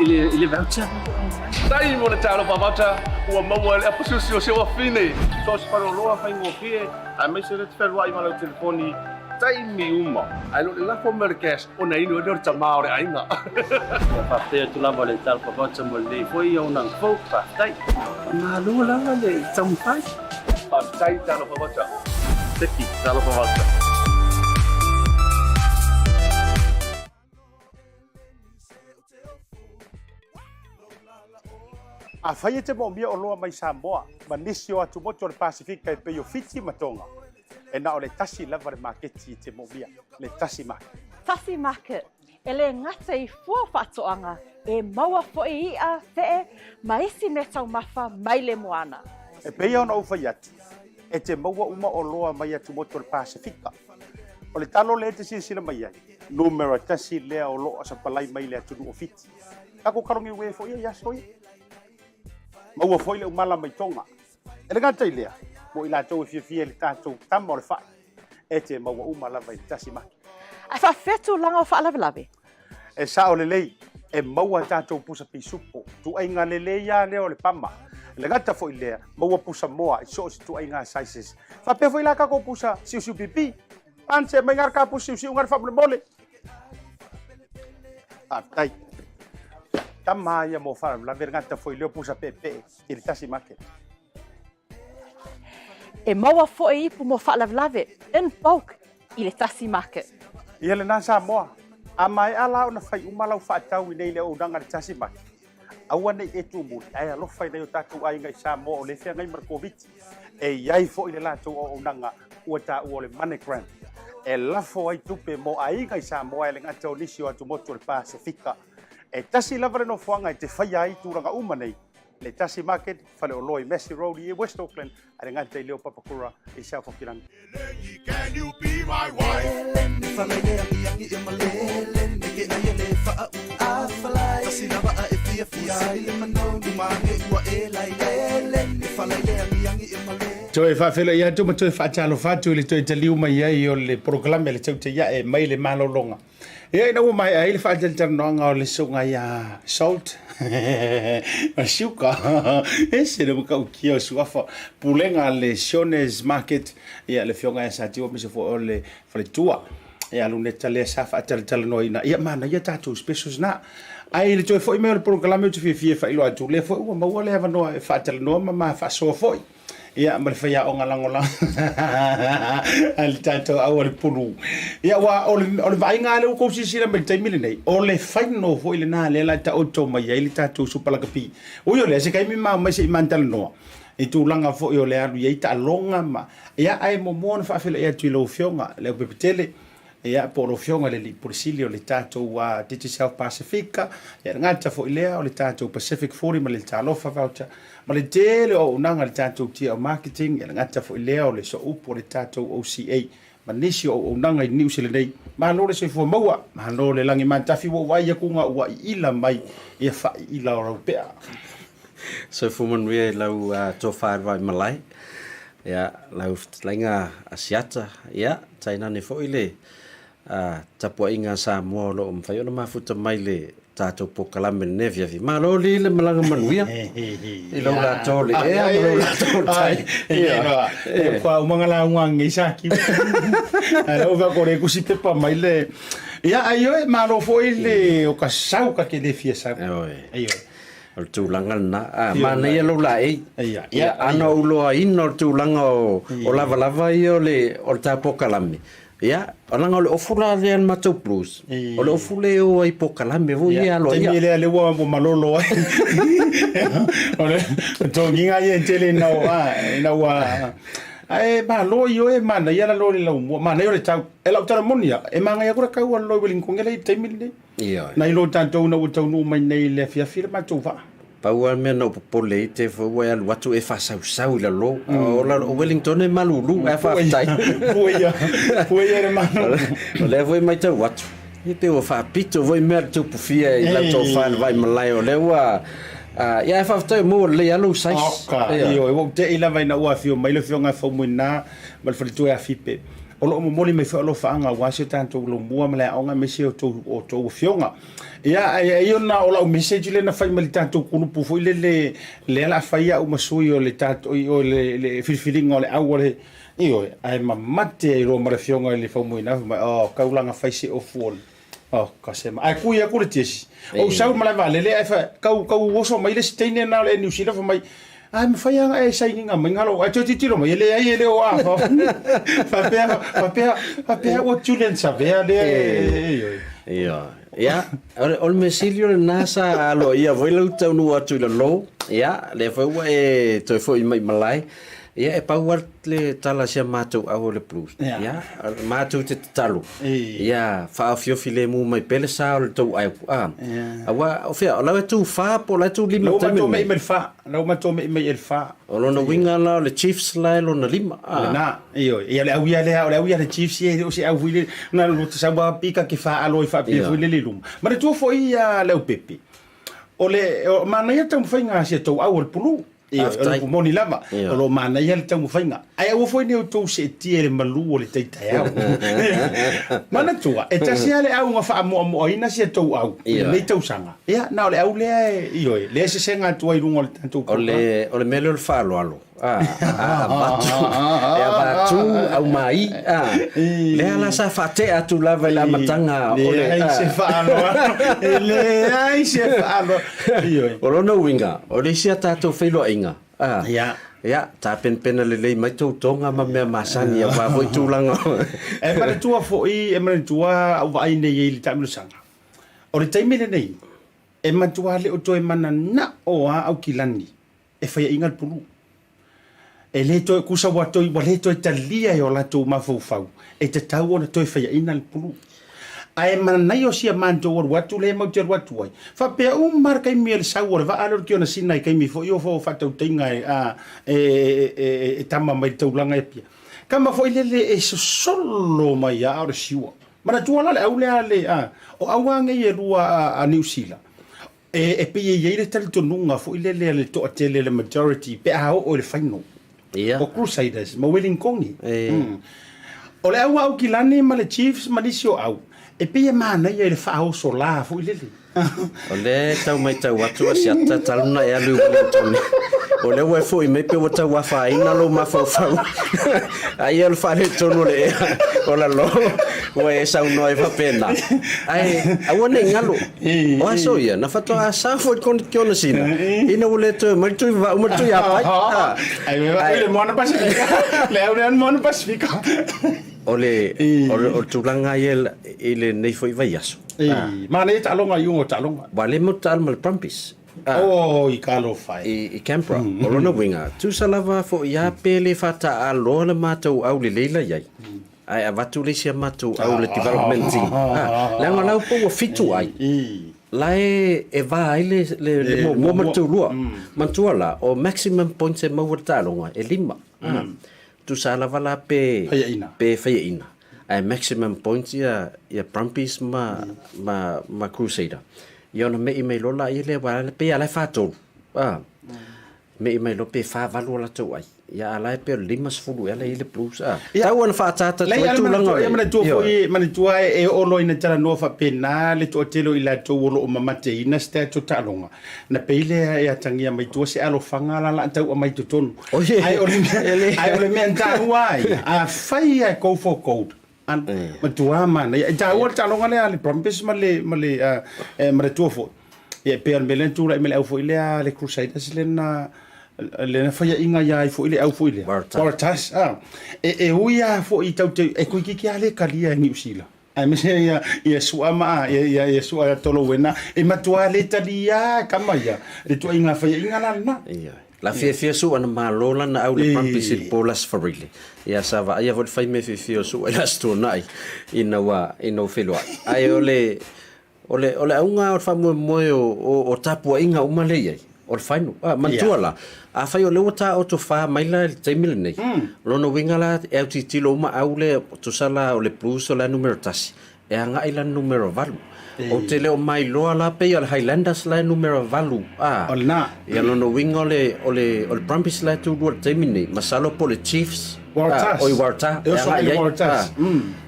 i le i le voucher. Tai mo le Talofa Voucher ua maua e le apasusi o si ou afine. So o se faleoloa faigofie aemaise le te fealuai ma lau telefoni taimi uma. Ae le o le lafo mai o le cash ona inu ai lea o le tama o le aiga. Ia faafetai atu lava le Talofa Voucher mo lenei foi auaunaga fou. Faafetai. Faamalo lava le taumafai. Faafetai Talofa Voucher. Teki Talofa Voucher. Afai e te moomia oloa mai Samoa ma nisi o atumotu o le Pasifika e pei o Fiti ma Tonga, e na o le tasi lava le maketi e te moomia, le Tasi Market. Tasi Market, E le gata i fua faatoaga, e maua foi i'a, fe'e, ma isi meataumafa mai le moana. E pei ona ou fai atu, e te maua uma oloa mai atumotu o le Pasefika. O le talo lea e te silasila mai ai, numera tasi lea o lo o sapalai mai le atunuu o Fiti. Takou kalogiuē foi ia i aso ia. Maua foi le umala mai Tonga. E le gata i lea, mo i latou e fiafia i le tatou tama o le fai, e te maua uma lava i le tasi maki. Ae faafefea tulaga o faalavelave? E sao lelei, e maua tatou pusa pisupo, tuaiga lelei a lea o le pama. E le gata foi lea, maua pusa moa i so o se tuaiga sizes. Faapea foi la tatou pusa siusiu pipi. Ante mai ngā ka pusa siusiu ngā faamolemole. Faafetai. Tama ia mo faalavelave le gata foi lea o pusa peepee i le tasi market. E maua foi ipu mo faalavelave in bulk i le tasi market. Ia lena Samoa, a maea la ona fai uma lau faatau i nei le auaunaga a le tasi market, aua ne i e tuumuli ae alofa i nai o tatou aiga i Samoa o lea e feagai ma le Koviti. E i ai foi le latou auaunaga ua taua o le MoneyGram e lafo ai tupe mo aiga i Samoa e le gata o nisi o atumotu o le Pasefika. E tasi lava le nofoaga e te faia ai tulaga uma nei, le Tasi Market, faleoloa i Massey Road i West Auckland, a le gata i leo Papakura i South Auckland. Toe faafeiloai atu ma toe faatalofa atu i le toe taliu mai ai o le polokalame a le Tautai Ae mai le malologa. Ia ina ua maea ai le faatalatalanoaga o le susuga ia Salt ma Suka, ese le matautia o suafa, pulega a le Sione's Market, ia le afioga ia Satiu aemaise foi o le faletua ia Luneta lea sa faatalatalanoaina. Ia manaia tatou specials na. Ae i le toe foi mai o le polokalame ou te fiafia e faailoa atu, lea foi ua maua le avanoa e faatalanoa ma ma faasoa foi. Ia, ma le faiaoga lagolago a le tatou au a le pulu. Ia, aua o le, o le vaaiga lava lea ua outou silasila mai i le taimi lenei, o le final foi lena lea la e taoto mai ai le tatou Super Lakapi. Ui o lea, se taimi ma omai se i matalanoa i tulaga foi o le alu i ai taaloga ma, ia, ae muamua ona faafeiloai atu i lau Afioga Leaupepetele, Ia, po o lau Afioga i le Alii Pule Sili o le tatou Digicel Pasifika, ia le gata foi lea o le tatou Pacific 40 ma le Talofa Voucher, ma le tele o auaunaga a le tatou TL Marketing, ia le gata foi lea o le sooupu o le tatou OCA, ma nisi o auaunaga i Niu Sila nei. Malo le soifua maua, malo le lagi matafi ua ou vaai atu ga ua iila mai ia faaiila o lau pea. Soifua manuia i lau tofa i le vaimalae, ia lau fetalaiga Asiata, ia tainane foi le tapuaiga a Samoa o lo o mafai ona mafuta mai le tatou polokalame i lenei afiafi. Malo lii le malaga manuia i lou latou le ea ma lou latou le tai. Ia, kua uma nga lauga ngei sa kiu. Ai lau va kore kusi pepa mai le. Ia ai oi malo foi le o ka sau ka ke le fia sau. Ai oi. O le tulaga lena. A, manaia lou laei. Ia, ia, ana ou loaina o le tulaga o, o lavalava ia o le, o le ta pokalame. Ia, leaga o le ofu la lea a le matou Blues, o le ofu lea e o ai i pokalame foi ia aloaia. Taimi lea lea ua malolo ai. O le togiga ia e tele ina ua, ina ua, ae malo i oe, manaia la lo le laumua, manaia o le tau. E lau tala moni ia, e manaia aku le tau a le loi Wellington i le taimi lenei. Ioe. Nai lo tatou ina ua taunuu mai nei i le afiafi le matou vaa. Pau lava le mea na ou popole ai te foi ua e alu atu e faasausau i lalo. O lalo o Wellington e malulu ae faafetai. Pue ia, pue ia le malulu. O lea foi e matau atu, e pei ua faapito foi mea le tupufia i lau tofa i le vaimalae o lea ua ia ae faafetai ua maua lelei lava lou size. Oka, ioe, ua ou te i lava ina ua afio mai le afioga ia Faumuina ma le faletua ia Fipe. O lo o momoli mai foi alofaaga aua si o tatou lomua ma le aoga aemaise o tou, o tou afioga. Ia, ai, ai ona o lau message lea na fai mai le tatou kulupu foi lele, lea la fai au ma sui o le tatou, o le, le filifiliga o le au o le, ioe, ae mamate ai loa ma le afioga i le Faumuina, fai mai, oh, kaulaga fai se ofu o le, oh, ka sema. Ae kui aku le tiesi. Ou sau malae vaalele ae fai, kau, kau oso mai le isi teine na o le Air New Zealand fai mai, Ae mafai lava ona e sainiga mai galo ae toe tilotilo mai e leai e le o a faapea faapea faapea ua Julian Savea lea e Ia ia o le mea sili o lena sa aloaia foi lau taunuu atu i lalo ia lea foi ua e toe foi mai i malae ia e pau lava le tala a si a matou au o le blues ia matou te tatalo ia faaofiofi lemu mai pea le sa o le tou au a aua o fea o lau e tu fa po o la e tu lima i le taimi lenei? Lau matou mei mai i le fa. Lau matou mei mai i le fa. O lona uiga la o le Chiefs la e lona lima. Ah. Lena, ioe. Ia le au ia lea, o le au ia le Chiefs ia e le o se au foi lele. Na lo te sau a pika ke faalo ai faapea foi lele i luma. Manatua foi ia Leaupepe, o le o manaia taumafaiga a si a tou au o le pulu. Ioe, o le upu moni lava, o lo o manaia le taumafaiga. Ae aua foi ne i outou seetia i le malu o le tai taeao. Manatua, e tasi lava le auga faamoamoaina si a tou au i lenei tausaga. Ia, na o le au lea e, ioe, lea e sesega atu ai i luga o le tatou O le, o le mea lea o le faaaloalo, a, a avatu, e avatu aumai, a, lea la sa faatea atu lava i le amataga o le... Leai se faaaloalo, e leai se faaaloalo, ioe. O lona uiga, o le isi a tatou feiloaiga, a, Ia. Ia, tapenapena lelei mai tou toga ma mea masani aua foi tulaga o. E manatua foi, e manatua au vaai nei i le taamilosaga. O le taimi lenei, e matua le o toe mananao lava Aukilani e faiaina le pulu. E le toe kusa ua toe ua le toe talia e o latou mafaufau e tatau ona toe faiaina le pulu. Ae manaia o sia matou alu atu lea matou te alu atu ai, faapea uma lava le taimi o le sau o le vaa lea o le Tionasina i taimi foi o faatautaiga e a e e e tama mai le taulaga i Apia. Tama foi lele e sosolo mai lava o le siua. Manatua la le au lea a le a o au lava nei e lua a Niu Sila E, e pei e i ai le talitonuga foi lele a le toatele, le majority, pe a oo i le final. Ia. O Crusaders ma Wellingtoni. E. Mm. O le au a Aukilani ma le Chiefs ma nisi o au, e pei e manaia i le faaoso la foi lele. O lea e tau matau atu a Siata talu na e alu i Wellingtoni. O lea ua e foi mai pe ua tau afaina lou mafaufau. Ai o le faaletonu o le ea o lalo ua e saunoa ai faapena. Ae aua ne i galo. O aso ia, na faatoa asa foi le Konekionasina, ina ua le toe mai le tui vavau ma le tui apai. Ai, le Moana Pasifika. Le au lea Moana Pasifika. O le, o le, o le tulaga ia i lenei foi vaiaso. Manaia taaloga, iuga o taaloga. Ua le mau taalo ma le Brumbies. Oi, talofa e. I Canberra. O lona uiga, tusa lava foi a pe le faataaloa le matou aulelei la i ai. Ae avatu le isi a matou au le development team. Ha, leaga la ua ua fitu ai. La e e va ai le le le muamua ma le tulua. Manatua la, o maximum points e maua i le taaloga e lima. Ha, tusa lava la pe pe faiaina. Ae maximum points ia ia Brumbies ma ma ma Crusader. Ia ona me'i mai loa laia lea aua e pei lava la e fatolu. Ha, me'i mai loa pe 48 o latou ai. Ia a la e pei o le 50 ea la e i ai le Blues a. Tau ona faaataata atu ai tulaga o le. Ia manatua foi, manatua e oo loa ina talanoa faapena le toatele o i latou o lo o mamateina se tatou taaloga, ona pei lea e atagia mai tua se alofaga la o le a tau aumai i totonu. Ae o le mea, ae o le mea na taua ai, afai lava e go for gold, Matua manaia. E taua le taaloga lea a le Brumbies ma le, ma le, uh, ma le tua foi. Ia, e pei o le mea lea na tulai mai le au foi lea a le Crusaders lea na, lea na faiaina ia ai foi le au foi lea. Waratahs. Waratahs, ah. E, e ui lava foi tau te, e kuikiki lava le talia e Niu Sila. Aemaise ia, ia Sua ma, ia, ia, ia Sua Tolowena, e matua le talia e kama ia, le tuaiga faiaina la lena. Ia. La fiafia Sua na malo lana au le Brumbies i le po Las Farile. Ia sa vaaia foi le fai mea fiafia o Sua i le Aso Toonai ina ua ina ua feiloai. Ae o le o le o le auga o le faamoemoe o o o tapuaiga uma lea i ai, o le final. Ah, manatua la, afai o lea ua taoto fa mai la i le taimi lenei, lona uiga la e autilotilo uma au lea tusa la o le Blues o le a numera tasi, E agai la numera valu. Ou te le o mailoa la pei o le Highlanders la e numera valu a. O lena. Ia lona uiga o le o le o le Brumbies la e tulua i le taimi lenei, masalo po o le Chiefs. Waratahs. Oi Waratah. E oso mai le Waratahs.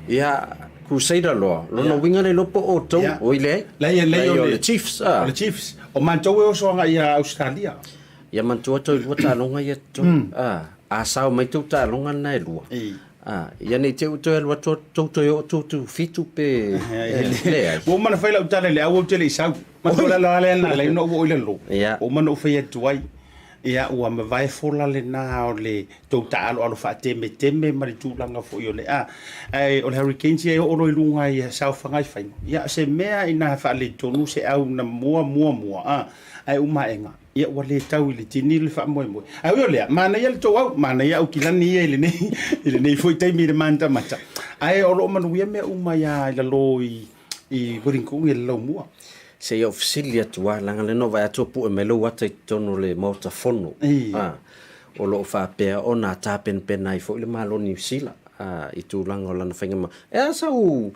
Ia Crusader loa. Lona uiga le iloa po o outou. Oi leai. Leai leai o le Chiefs a. O le Chiefs. O matou e oso agai ia Australia. Ia manatua toe lua taaloga ia totogi. A, a sao mai tou taaloga lena e lua. A, ia ne i te i ua toe alu atu tou toe oo atu atu fitu pe leai. Ua uma ona fai lau tala i le au ou te le i sau. Matua le ala lea na ala ai ona ou oo i lalo. Ua uma ona ou fai atu ai, ia ua mavae fola lena o le tou taaaloalo faatemeteme ma le tulaga foi o le a. Ae o le Hurricanes ia e oo loa i luga i saofaga i faiga. Ia o se mea ina faaletonu se au na mua mua mua a, ae uma aega. Ia ua le tau i le tini le faamoemoe. Ae ui o lea, manaia le tou au, manaia Aukilani ia i lenei, i lenei foi taimi i le matamata. Ae o lo o manuia mea uma ia i lalo i, i Wellington i le laumua. Se i ou fesili atu lava, leaga lea na ou vaai atu ua pue mai lou ata i totonu o le Maota Fono, a, o lo o faapea ona tapenapena ai foi le Malo o Niu Sila, a, i tulaga o lana faiga ma, e a sau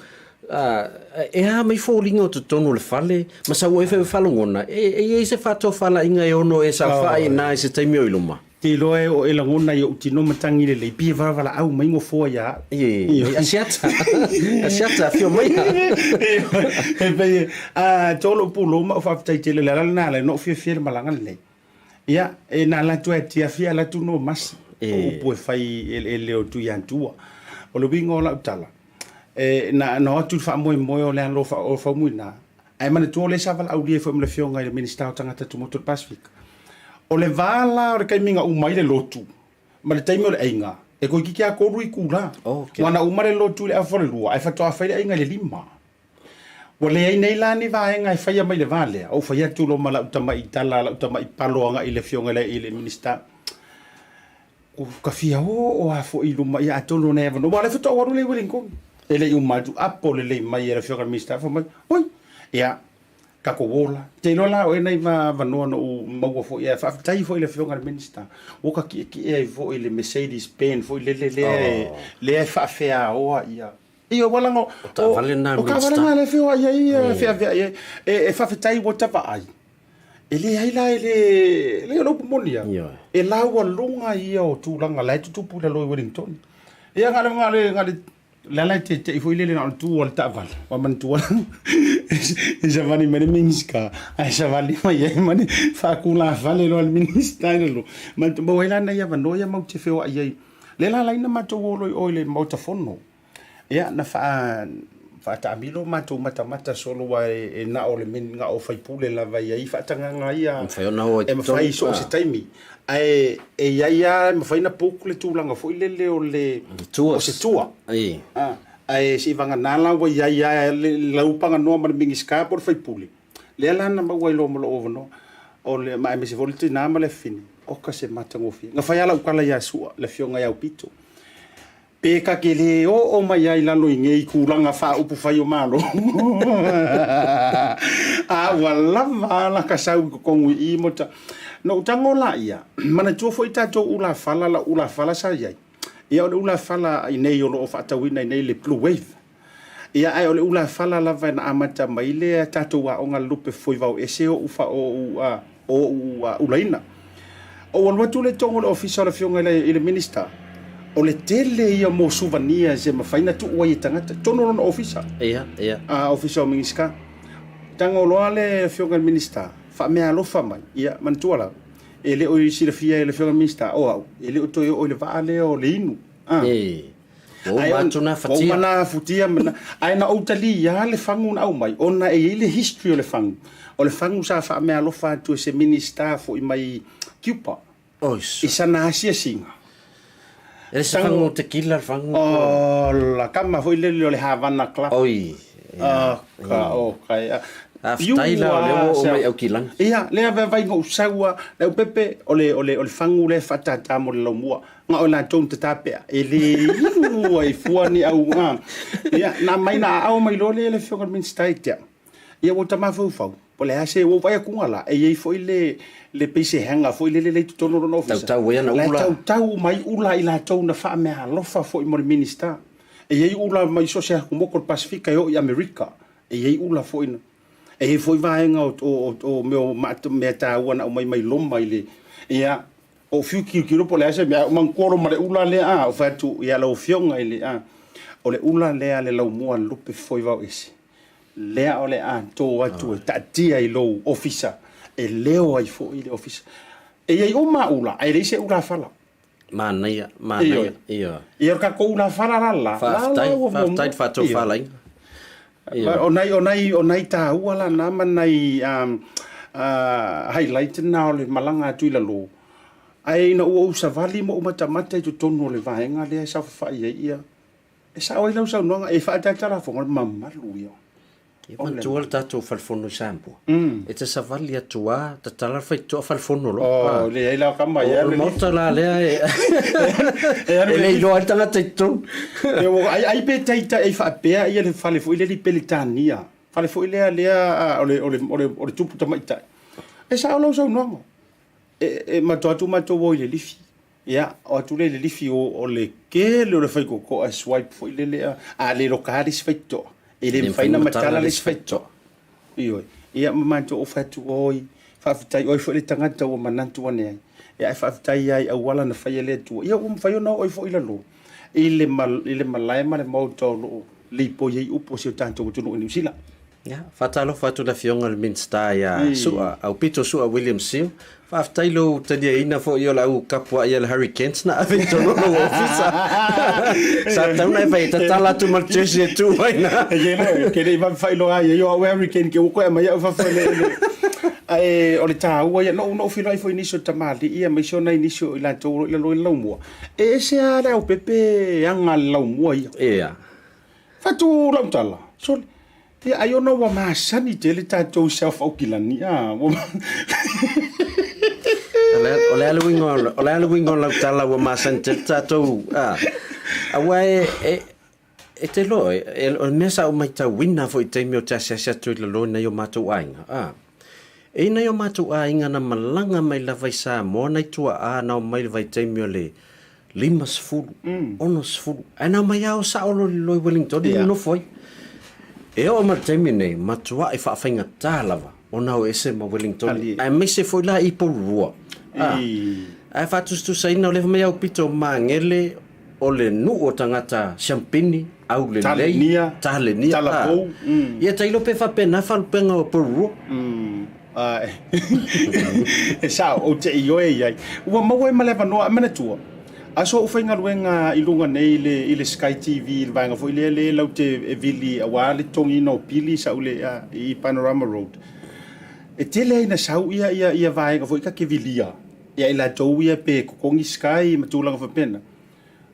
E a mai foliga o totonu o le fale, ma sau ai foi faalogona, e i ai se faatofalaiga e ono e saofai i ina i se taimi o i luma? Te iloa e o e lagona i ou tino matangi lelei, pei e valavalaau mai gofoa ia au. E, asiata, asiata, afio maia. E pei e, a, to lou pulou ma ou faafetai tele, o le ala lena ala ai ona ou fiafia i le malaga lenei. Ia, e na alu atu e atiafi alu atu no masi, o upu e fai i eleele o Tuiatua. O le uiga o lau tala, e na na o atu i le faamoemoe o le alo o Faumuina, ae manatua o lea sa valaaulia ai foi ma le Afioga i le Minisita o Tagata Tumaoti o le Pasefika. O le va la o le taimi na uma ai le lotu ma le taimi o le aiga, e toeitiiti lava 3 itula. Aua na uma le lotu i le afa o le 2 ae faatoa fai le aiga i le 5. Ua leai nei la ni vaega e faia mai le va lea, ou fai atu loa ma lau tamai tala, lau tamai palo agai i le afioga i le, i le Minisita. Ua ka fia oo lava foi i luma, ia atonu o nai avanoa, aua o lea faatoa ou alu lea i Wellington. E le i uma atu, apo lelei mai e le afioga i le Minisita, fai mai, oi, ia, tatou o la. Te iloa la o ea nai avanoa na ou maua foi, ae faafetai foi i le afioga i le Minisita, ua ka tietie ai foi i le Mercedes Benz foi lele lea e, lea e faafeaoa ia. Ia, ua laga, o taavale na a le Minisita. O taavale na lea e feoai ai, feaveai ai. E faafetai ua ta vaai, e leai la, e le, leai o le upu moni lava, e laualuga ia o tulaga la e tutupu i lalo i Wellington. Ia, na o le, na o le, na o le Le ala e teitei foi lele na o le tu o le taavale, ua manatua e savali mai le Minisita, ae savali mai ai ma le faatulafale loa le Minisita i lalo. Maua ai la nai avanoa ia matou te feoai ai. Lea la ala ai ona matou o loa i o i le Maota Fono. Ia, na faa faataamilo matou matamata solo aua e na o le na o sui usufono lava e i ai faatagaga ia e mafai i so o se taimi. Ae e i ai lava, e mafai ona book le tulaga foi lele o le o se tour. Ae seivagana la ua i ai lava le laupaganoa ma le Minisita po o le sui usufono, lea la na maua ai loa ma lou avanoa. O le, ma aemaise foi o le tina ma le afafine, oka se matagofie. Na fai lava lau tala ia Sua, le afioga ia Aupito, Pe ta te le oo mai ai i lalo i nei tulaga faaupufai o Malo, a ua lava a laka sau i totonu i i mo ta. Na ou tago laia, manatua foi tatou ulafala, lau ulafala sa i ai, ia o le ulafala i nei o lo o faatauina i nei le Blue Wave. Ia, ae o le ulafala lava na amata mai le tatou aoga lupe foi vao ese o ou ulaina. Ou alu atu lea i totonu o le ofisa o le afioga i le Minisita, o le tele ia mo souvenirs e mafai ona tuu ai e tagata i totonu o lona ofisa. Ia, ia. A, ofisa o Minisita. Tago loa le afioga i le Minisita, faameaalofa mai, ia, manatua lava, e le o silafia e le afioga i le Minisita, o au, e le o toe oo i le vaa lea o le inu. A. E. Ua uma atu na fatia. Ua uma na futia. Ae na ou talia le fagu na aumai, ona e i ai le history o le fagu. O le fagu sa faameaalofa atu e se Minisita foi mai Cuba i sana asiasiga. E le se fagu tequila le fagu. Ola, kama foi lele o le Havana Club. Oi. Ka, o, ka, e. Faafetai la o lea ua oo mai Aukilani. Ia, lea vaivai na ou sau a, Leaupepe, o le, o le, o le fagu lea e faatātā mo le laumua. Na o latou na tata pea, e le inu ai fua ni au a. Ia, na aumai na aao mai loa lea e le Afioga i le Minisita i te au. Ia ua ta mafaufau, po o le a se, ua ou vaai atu la, e i ai foi le, le pei se hanger foi lele lea i totonu o lona ofisa. Tautau ai ana ula. La e tautau uma ai ula a i latou na faameaalofa foi mo le Minisita. E i ai ula mai so o se atumotu o le Pasefika e oo i Amerika. E i ai ula foi na. E i ai foi vaega o, o, o, o mea, o mea taua na aumai mai Roma i le, ia, Ou fiu tilotilo po o le a se mea, ae ou manatua ma le ula lea, a, ou fai atu ia lau Afioga i le, a, o le ula lea a le laumua a le lupe foi vao ese, lea o le a to atu e taatia i lou ofisa, e leo ai foi le ofisa. E i ai uma ula, ae leai se ula fala. Manaia, manaia, ioe. Ia, o le tatou ula fala la la, Faafetai, faafetai i le faatofalaiga. O nai, o nai, o nai taua la na ma nai um, uh, highlight na o le malaga atu i lalo. Ae ina ua ou savali ma ou matamata i totonu o le vaega lea e saofafai ai ia, e sao ai lau saunoaga, e faaataata lafoga, o le mamalu ia. Ia manatua le tatou falefono i Samoa. E te savali atu a, tatala le faitotoa falefono loa. Oh, leai la kama ia. O le maota la lea e e le iloa ai le tagata i totonu. Ai ai pe taita e faapea ia le fale foi lele i Peretania. Fale foi lea lea o le o le o le o le tupu tamaitai. E sao lau saunoaga. E e matou atu matou o i le lifi. Ia, o atu lea i le lifi o, o le tele o le faitotoa e swipe foi lele a, a le loka le isi faitotoa. E le mafai ona matala le isi faitotoa. Ioe. Ia, ma matou o fai atu, oi, faafetai, oi foi le tagata ua manatu ane ai. Ia, ae faafetai lava i auala na faia e le Atua. Ia, ua mafai ona oo ai foi i lalo i le, i le malae ma le maota o lo o lipoi ai upu a si o tatou atunuu i Niu Sila. Ia, faatalofa atu i le Afioga i le Minisita ia Su'a, Aupito Su'a William Sio. Faafetai lou taliaina foi o lau kapua'i a le Hurricanes na ave i totonu o lou ofisa. Sa tatau ona e fai e tatala atu ma le jersey e tu ai na. Ke le i vave faailoa ai o au e Hurricane ke ua koe aumai au i fafo e le. Ae o le taua ia, na ou, na ou feiloai foi i nisi o tamalii aemaise o nai nisi o i latou o lo o i lalo i le laumua, e ese lava le aupepe e aga le laumua ia. Ia. Fatu lau tala, sole, ia ai ona ua masani tele tatou i South Aukilani, a, ua O le a le uiga o le a le uiga o lau tala ua masani tele tatou, a, aua e, e, e te iloa oe, e, o le mea sa ou matauina foi i taimi ou te asiasi atu i lalo i nai o matou aiga, a, e i nai o matou aiga na malaga mai lava i Samoa nai tuaa na omai i le vaitaimi o le 50, 60, ae na omai lava o sao loa i lalo i Wellington yeah. nofo ai. E oo mai le taimi nei, matuai faafaigata lava ona o ese ma Wellington, aemaise foi la i Porirua. Ah, ae faatusatusaina o lea mai au pito magele o le nuu o tagata siampini, aulelei, Talenia, talenia, talapou, ah. Ia tailo pe faapena faalupega o Porirua. Ae, e sao, ou te ioe i ai. Ua maua ai ma le avanoa, manatua, aso ou faigaluega i luga nei i le, i le Sky TV i le vaega foi lea le lau te e vili aua le totogiina o pili sa ule a, i Panorama Road. E tele ai na sau ia, ia, ia vaega foi ka ke vilia ia i latou ia pe totogi Sky ma tulaga faapena.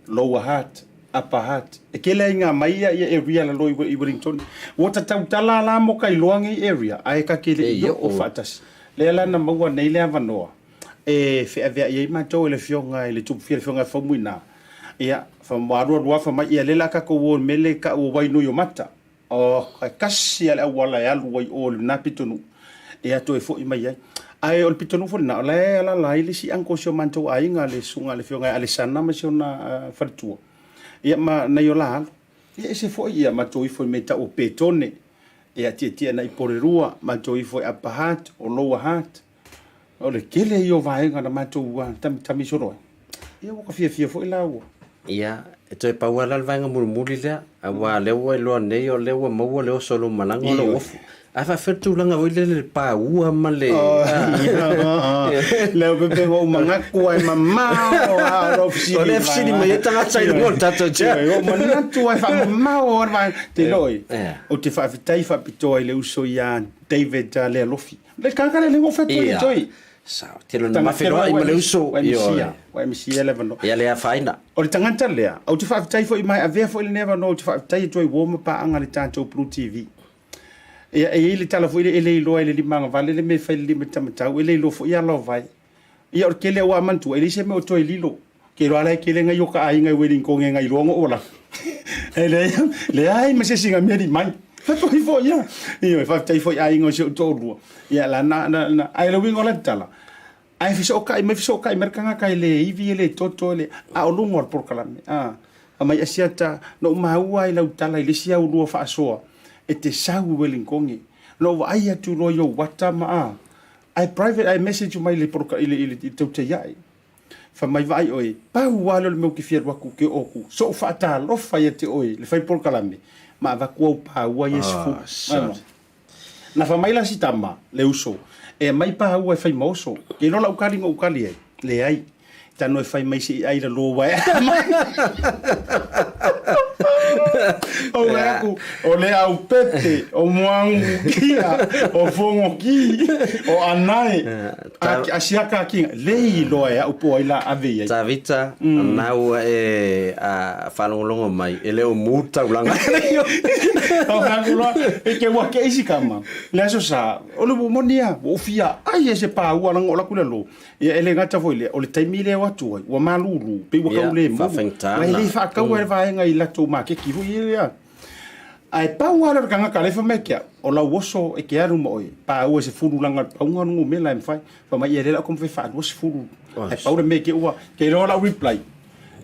Lower Hutt, Upper Hutt, e tele ai ngā mai ia ia area lalo i, i Wellington. Ua ta tautala la mo ka iloa ngei area, ae ka ke le i oo faatasi. Lea la na maua nei le avanoa e feaveai ai matou e le afioga i le Tupufia, le afioga e Faumuina. Ia, fa, ua alualu lava fai mai, ia lea la tatou o i le mea lea e tau o Wainuiomata. Oh, e tasi lava le auala e alu ai o i lena pitonuu e toe foi mai ai. Ae o le pitonuu foi lena, o la e alaala ai le isi uncle o si o matou aiga, le susuga i le afioga ia Alesana ma si ona faletua, ia ma nai o la alo. Ia ese foi ia matou ifo i mea e tau o Petone, ia tietie agai i Porirua, matou ifo i Upper Hutt, o Lower Hutt. O le tele ia o vaega na matou tamitami solo ai. Ia ua ka fiafia foi la ua. Ia, e toe pau lava la le vaega mulimuli lea, aua o lea ua iloa nei o lea ua maua le oso o lou malaga o lou ofu. Ae faapefea le tulaga foi lele i le paua ma le... Le aupepe ua ou manatu ai mamao a o lou fesili. O lea e fesili mai ai tagata i luga o le tatou chat. Ua ou manatu ai faamamao a le vaega. Te iloa oe, ou te faafetai faapitoa i le uso ia David Lealofi. Le tagata lea ua fai atu ia te Sao, tele ona mafeloai ma le uso. Ua misia, ua misia le avanoa. Ia le afaina. O le tagata lea, ou te faafetai foi ma e avea foi lenei avanoa ou te faafetai atu ai ua ma paaga le tatou Blue TV. Ia, e i ai le tala foi lea, e le iloa e le limagavale le mea e fai i le limatamatau, e le iloa foi alaovae. Ia, o le tele ua manatua, e leai se mea o toe lilo. Ke iloa la e tele ngai o ka aiga i Wellington e ngai loa ngo ola. E leai, leai ma se isi na mea ni mai. Faafetai foi ia. Ioe, faafetai foi aiga o si ou toalua. Ia la na, na, na, ae le uiga o le tala, ae fesootai mai, fesootai mai le tagata e le ivi, e le toto, e le, a o luga o le polokalame. A, mai Asiata, na ou maua ai lau tala i le isi aulua faasoa, e te sau i Wellington. Na ou vaai atu loa i ou ata ma a, ae private, ae message mai i le poloka, i le, i le, i le tautai Fai mai vaai oe, pau lava lea o le mea ou te fia alu atu ou te oo atu, so ou faatalofa ia te oe le fai polokalame, ma avatu au paua ia e 10. Na fai mai la si tama, le uso, e aumai paua e fai ma oso. Ke iloa lau tali na ou tali ai? Leai. Tano e fai mai se i ai lalo ua e mai. Ou vaai atu, o le aupepe, o Muagutukia, o Fogoki, o Anae, A siaka akiga, le iloa e au po o ai la ave i ai. Tavita, na ua e faalogologo mai, e le o mu le taulaga. O ka loa, e ke ua ke isi kama. Le aso sa, o le moni a, ua ou fia ai e se paua langa o laku le lo. Ia e le gata foi lea, o le taimi lea o atu ai, ua malulu, pei ua kau le mulu. Ua e le faataua e le vaega i latou maketi foi ia. Ae pau lava lea o le tagata lea e fai mai ke au, o lau oso e te alu ma oe, paua e 10 langa le pauga o le numera e mafai. Fai mai, ia lea la ou taumafai e faalua 10. Ae pau le mea te ua, ke iloa lau reply,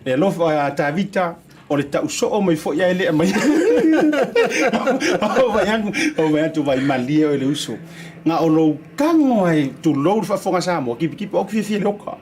le alofa a Tavita, o le tau soo mai foi ae le aumaia. Ou vaai atu, ou vaai atu, vai malie oe le uso. Na o lou tago ai, tulou le faafofoga a Samoa, kipikip, ou te fiafia i le oka.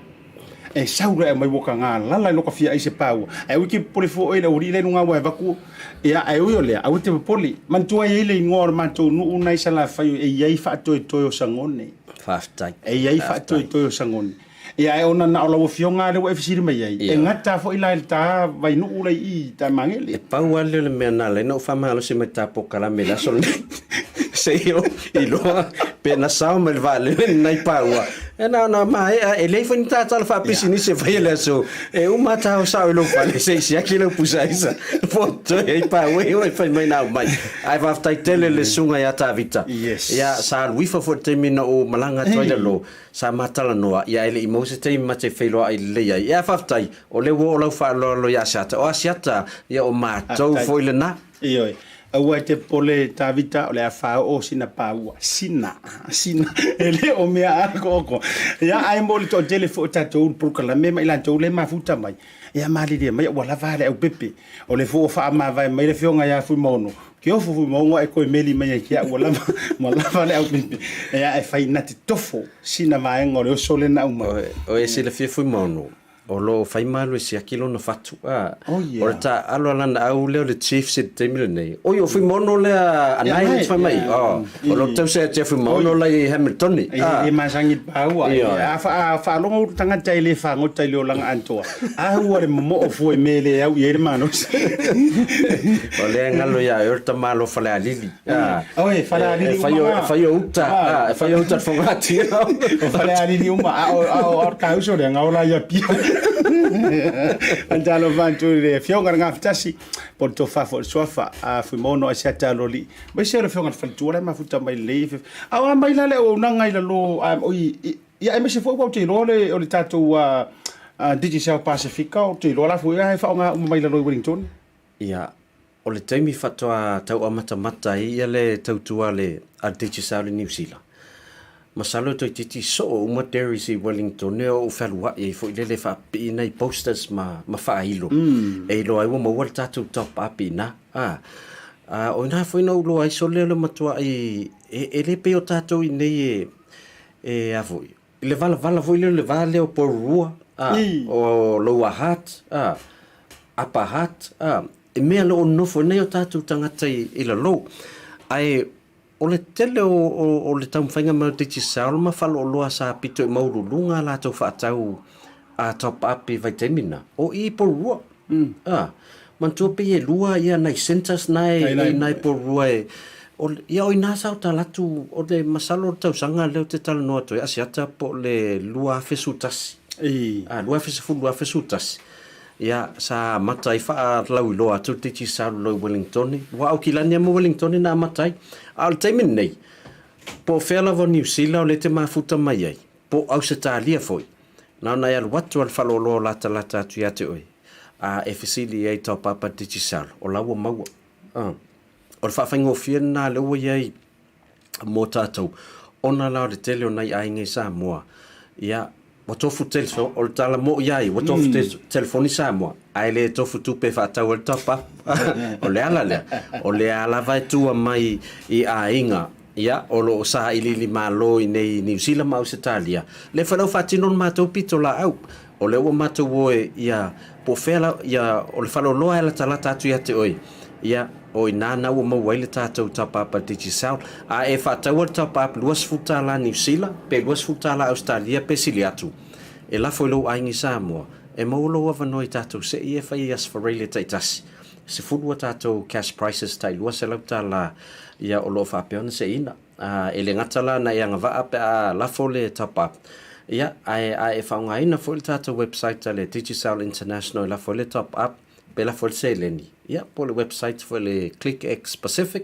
E sau loa e aumai ua tagalala i loka fia ai se paua. Ae ui ke popole fua oe i le aualii lea i luga aua e avatu. Ia, ae ui o lea, aua te popole. Manatua e i ai le igoa o le matou nuu na i Salafai e i ai faatoetoe o Sagone. Faafetai. E i ai faatoetoe o Sagone. Ia, ae ona na o lau afioga lava lea ua e fesili mai ai, e gata foi la i le ta vainuu la i i i Taemagele. E pau lava lea o le mea na ala ai ona ou faamalosi mai i le ta polokalame i le aso lenei, se i ou iloa Pe na sao mai le vaalele ni nai paua. E na ona maea, e leai foi ni tatala faapisinisi e faia le aso. E uma tao sao i lou fale se i siaki lau pusa aisa. Po toe ai paua e oe fai mai na aumai. Ae faafetai tele le susuga ia Tavita. Yes. Ia, sa alu ifo foi le taimi na ou malaga atu ai lalo, sa ma talanoa, ia e le i maua se taimi ma te feiloai lelei ai. Ia faafetai, o lea ua oo lau faaaloalo ia Asiata. O Asiata, ia o matou Faafetai. foi lena. Ioe. Aua e te popole Tavita, o le a faaoo sina paua. Sina, sina, e le o mea akooko. Ia, ae mo le toatele foi o tatou polokalame ma i latou lea e mafuta mai, ia malilie mai ua lava le aupepe. O le foi ua faamavae mai le afioga ia Fuimaono, ke ofo Fuimaono ae toe meli mai ai ki au, ua lava, ua lava le aupepe. Ia, e fai na te tofo sina vaega o le oso lea na aumai. O e silafia Fuimaono, O lo o fai malu e siaki lona fatu, a. Oh yeah. O le taaalo a lana au lea o le Chiefs i le taimi lenei. Oi, o Fuimaono lea a Ia, Nai Nai, fai mai. ia. Oh, o lo tausa ia te Fuimaono la i Hamiltoni. E le masani i le paua. Ioe. A a faalogo ulu tagata e le fagota i le olaga atoa, a ua le momoo fua i mea e le au i ai le malosi. O lea e galo ia oe o le tamaloa Falealili. A. Oi, Falealili E fai uma o, e fai o uta, a, e fai o uta le fogatia. O Falealili uma, a o, a o, a o le kauso lea, gaola i Apia. Talofa atu i le Afioga i le Gafatasi, po o le Tofa foi o le Suafa, a Fuimaono Asiata Aloalii, aemaise o le Afioga i le Faletua la e mafuta mai lenei afiafi. A o a mai la le auaunaga i lalo, a, oi, ia aemaise foi ua ou te iloa le, o le tatou Digicel Pasifika, ou te iloa la foi e faaaoga uma mai lalo i Wellington. Ia, o le taimi faatoa tau amatamata ai ia le tautua a le a Digicel i Niu Sila, masalo e toeitiiti soo uma dairies i Wellington e oo fealuai ai foi lele e faapipii nai posters ma ma faailo e iloa ai ua maua le tatou top up i ina. A, a o ina foi na ou iloa ai sole o le matuai e e le pei o tatou i inei e e a foi, i le valavala foi lea o le va lea o Porirua, a, o Lower Hutt, a, Upper Hutt, a, i mea o lo o nonofo ai nai o tatou tagata i, i lalo. Ae o le tele o, o, o le taumafaiga mai o Digicel ma faleoloa sa pito i maualuluga a latou faatau a top up i vaitaimi na, o i i Porirua. A, manatua pei e lua ia nai centres na e, e nai Porirua e, o, ia o ina sa o talatu, o le masalo o le tausaga lea ou te talanoa atu ai, Asiata po o le 2011. A, 2010, 2011. Ia, sa amata ai faalauiloa atu le Digicel i Wellingtone. Ua Aukilani lava ma Wellingtone na amata ai. A o le taimi lenei, po o fea lava o Niu Sila o lea e te mafuta mai ai, po o Ausetalia foi, na ona e alu atu lava i le faleoloa o latalata atu ia te oe, a e fesili i ai top up a Digicel, o la ua maua. O le faafaigofie lena lea ua i ai mō tātou. Ona la o le tele o nai aiga i Samoa, ia, ua tofu telefo, o le tala moʻi a ia, ua tofu mm. telefoni Samoa, ae le tofu tupe e faatau ai le top up. o le ala lea, o lea lava e tua mai i aiga, ia, o lo o sailiili malo i nei Niu Sila ma Ausetalia. Lea foi la ua faatino le matou pitolaau, o lea ua matou o e, ia, po o fea la, ia, o le faleoloa e latalata atu ia te oe, ia, O i ina na ua maua ai le tatou top up a Digicel. A e faataua le top up $20 Niu Sila pe $20 Ausetalia pe sili atu, e lafo i lou aiga i Samoa, e maua lou avanoa i tatou se'i e fai i Asfaralia taitasi. 10 a tatou cash prices tai $200 ia o lo o faapea ona se'iina. A e le gata la na e agavaa pe a lafo le top up, ia ae a e faaaogaina foi le tatou website a le Digicel International e lafo ai le top up, Pēlā foi le seleni, ia, po o le website foi le ClickX Pacific,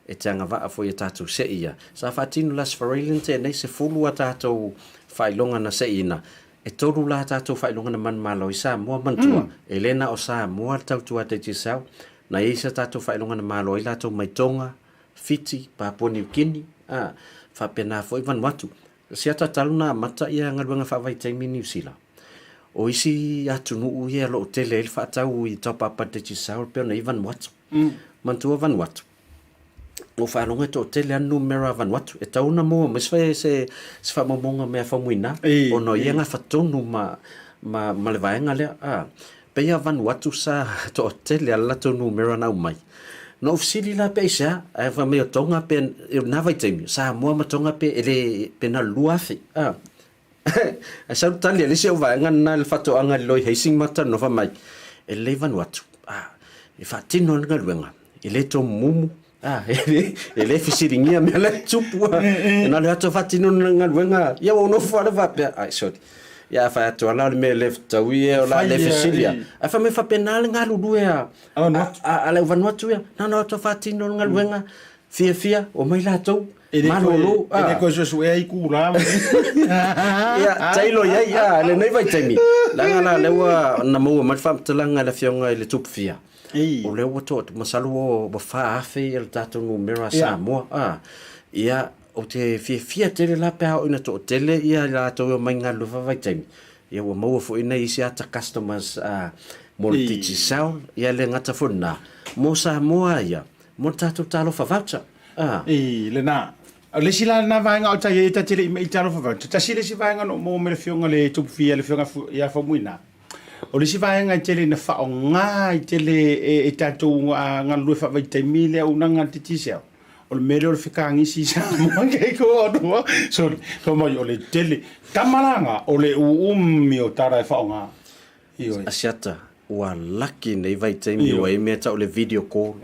e te agavaa foi e tātou se'i ia. Sa faatino le Aso Faraile na tea nei, 10 a tātou faailoga na se'iina. E tolu la tātou faailoga na manumalo i Samoa, manatua, e le na o Samoa le tautua a Digicel, na i ai sa tātou faailoga na malo ai latou mai Tonga, Fiti, Papua New Guinea, ā, faapena foi Vanuatu. Siata talu na amata ia galuega faavaitaimi i Niu Sila. O isi atunuu ia o lo o tele ai le faatau i top up a Digicel pei ona i Vanuatu. Manatua Vanuatu, ua faalogo e toatele lava numera a Vanuatu. E tatau ona maua mai se se faamaumauga mea faumuina ona o ia gafatonu ma ma ma le vaega lea. A, pei a Vanuatu sa toatele lava le latou numera na aumai. Na ou fesili la pe aisea, ae fai mai o Tonga pe, i lena vaitaimi, Samoa ma Tonga pe e le, pe na o le 2000. A, ae sau le tali a le isi au vaega lena i le faatoaga i le Loi Hasing ma talanoa fai mai, e lelei Vanuatu, a, e faatino lava le galuega, e le tomumumu. Ah, e le, e le fesiligia mea la e tupu a. E na o le o atu e faatino le galuega, ia ua ou nofo lava lea faapea, ai sorry. Ia a fai atu lava la o le mea e le fetaui ia o le a le fesili a. Ae fai mai faapena le galulue a, a le au Vanuatu ia. Na ona o atu e faatino le galuega, fiafia, omai latou, malolo. E le toe suesuea itula ma Ia, tailo i ai, a, lenei vaitaimi, leaga la lea ua na maua mai le faamatalaga e le Afioga i le Tupufia, O lea ua to, masalo ua, ua 4,000 le tatou numera a Samoa. A, ia, ou te fiafia tele la pe a oo ina toatele ia i latou e omai galulue faavaitaimi, ia ua maua foi nai isi ata customers a, mo le Digicel, ia e le gata foi i lena, mo Samoa ia, mo le tatou Talofa Voucher. A. I lena. O le isi la lena vaega o ta i ai ta te le i mei i Talofa Voucher, tasi le isi vaega na ou maua mai le Afioga i le Tupufia, le Afioga ia Faumuina, O le isi vaega e tele ina faaaoga ai tele e tatou galulue faavaitaimi le auaunaga a le Digicel, o le mea lea o le fekagisi i Samoa kei ko atua. Sorry, fai mai o le tele. Tama la nga, o le uumi o tala e faaaoga. Ioe. Asiata, ua laki nei vaitaimi ua i ai mea tau le video call.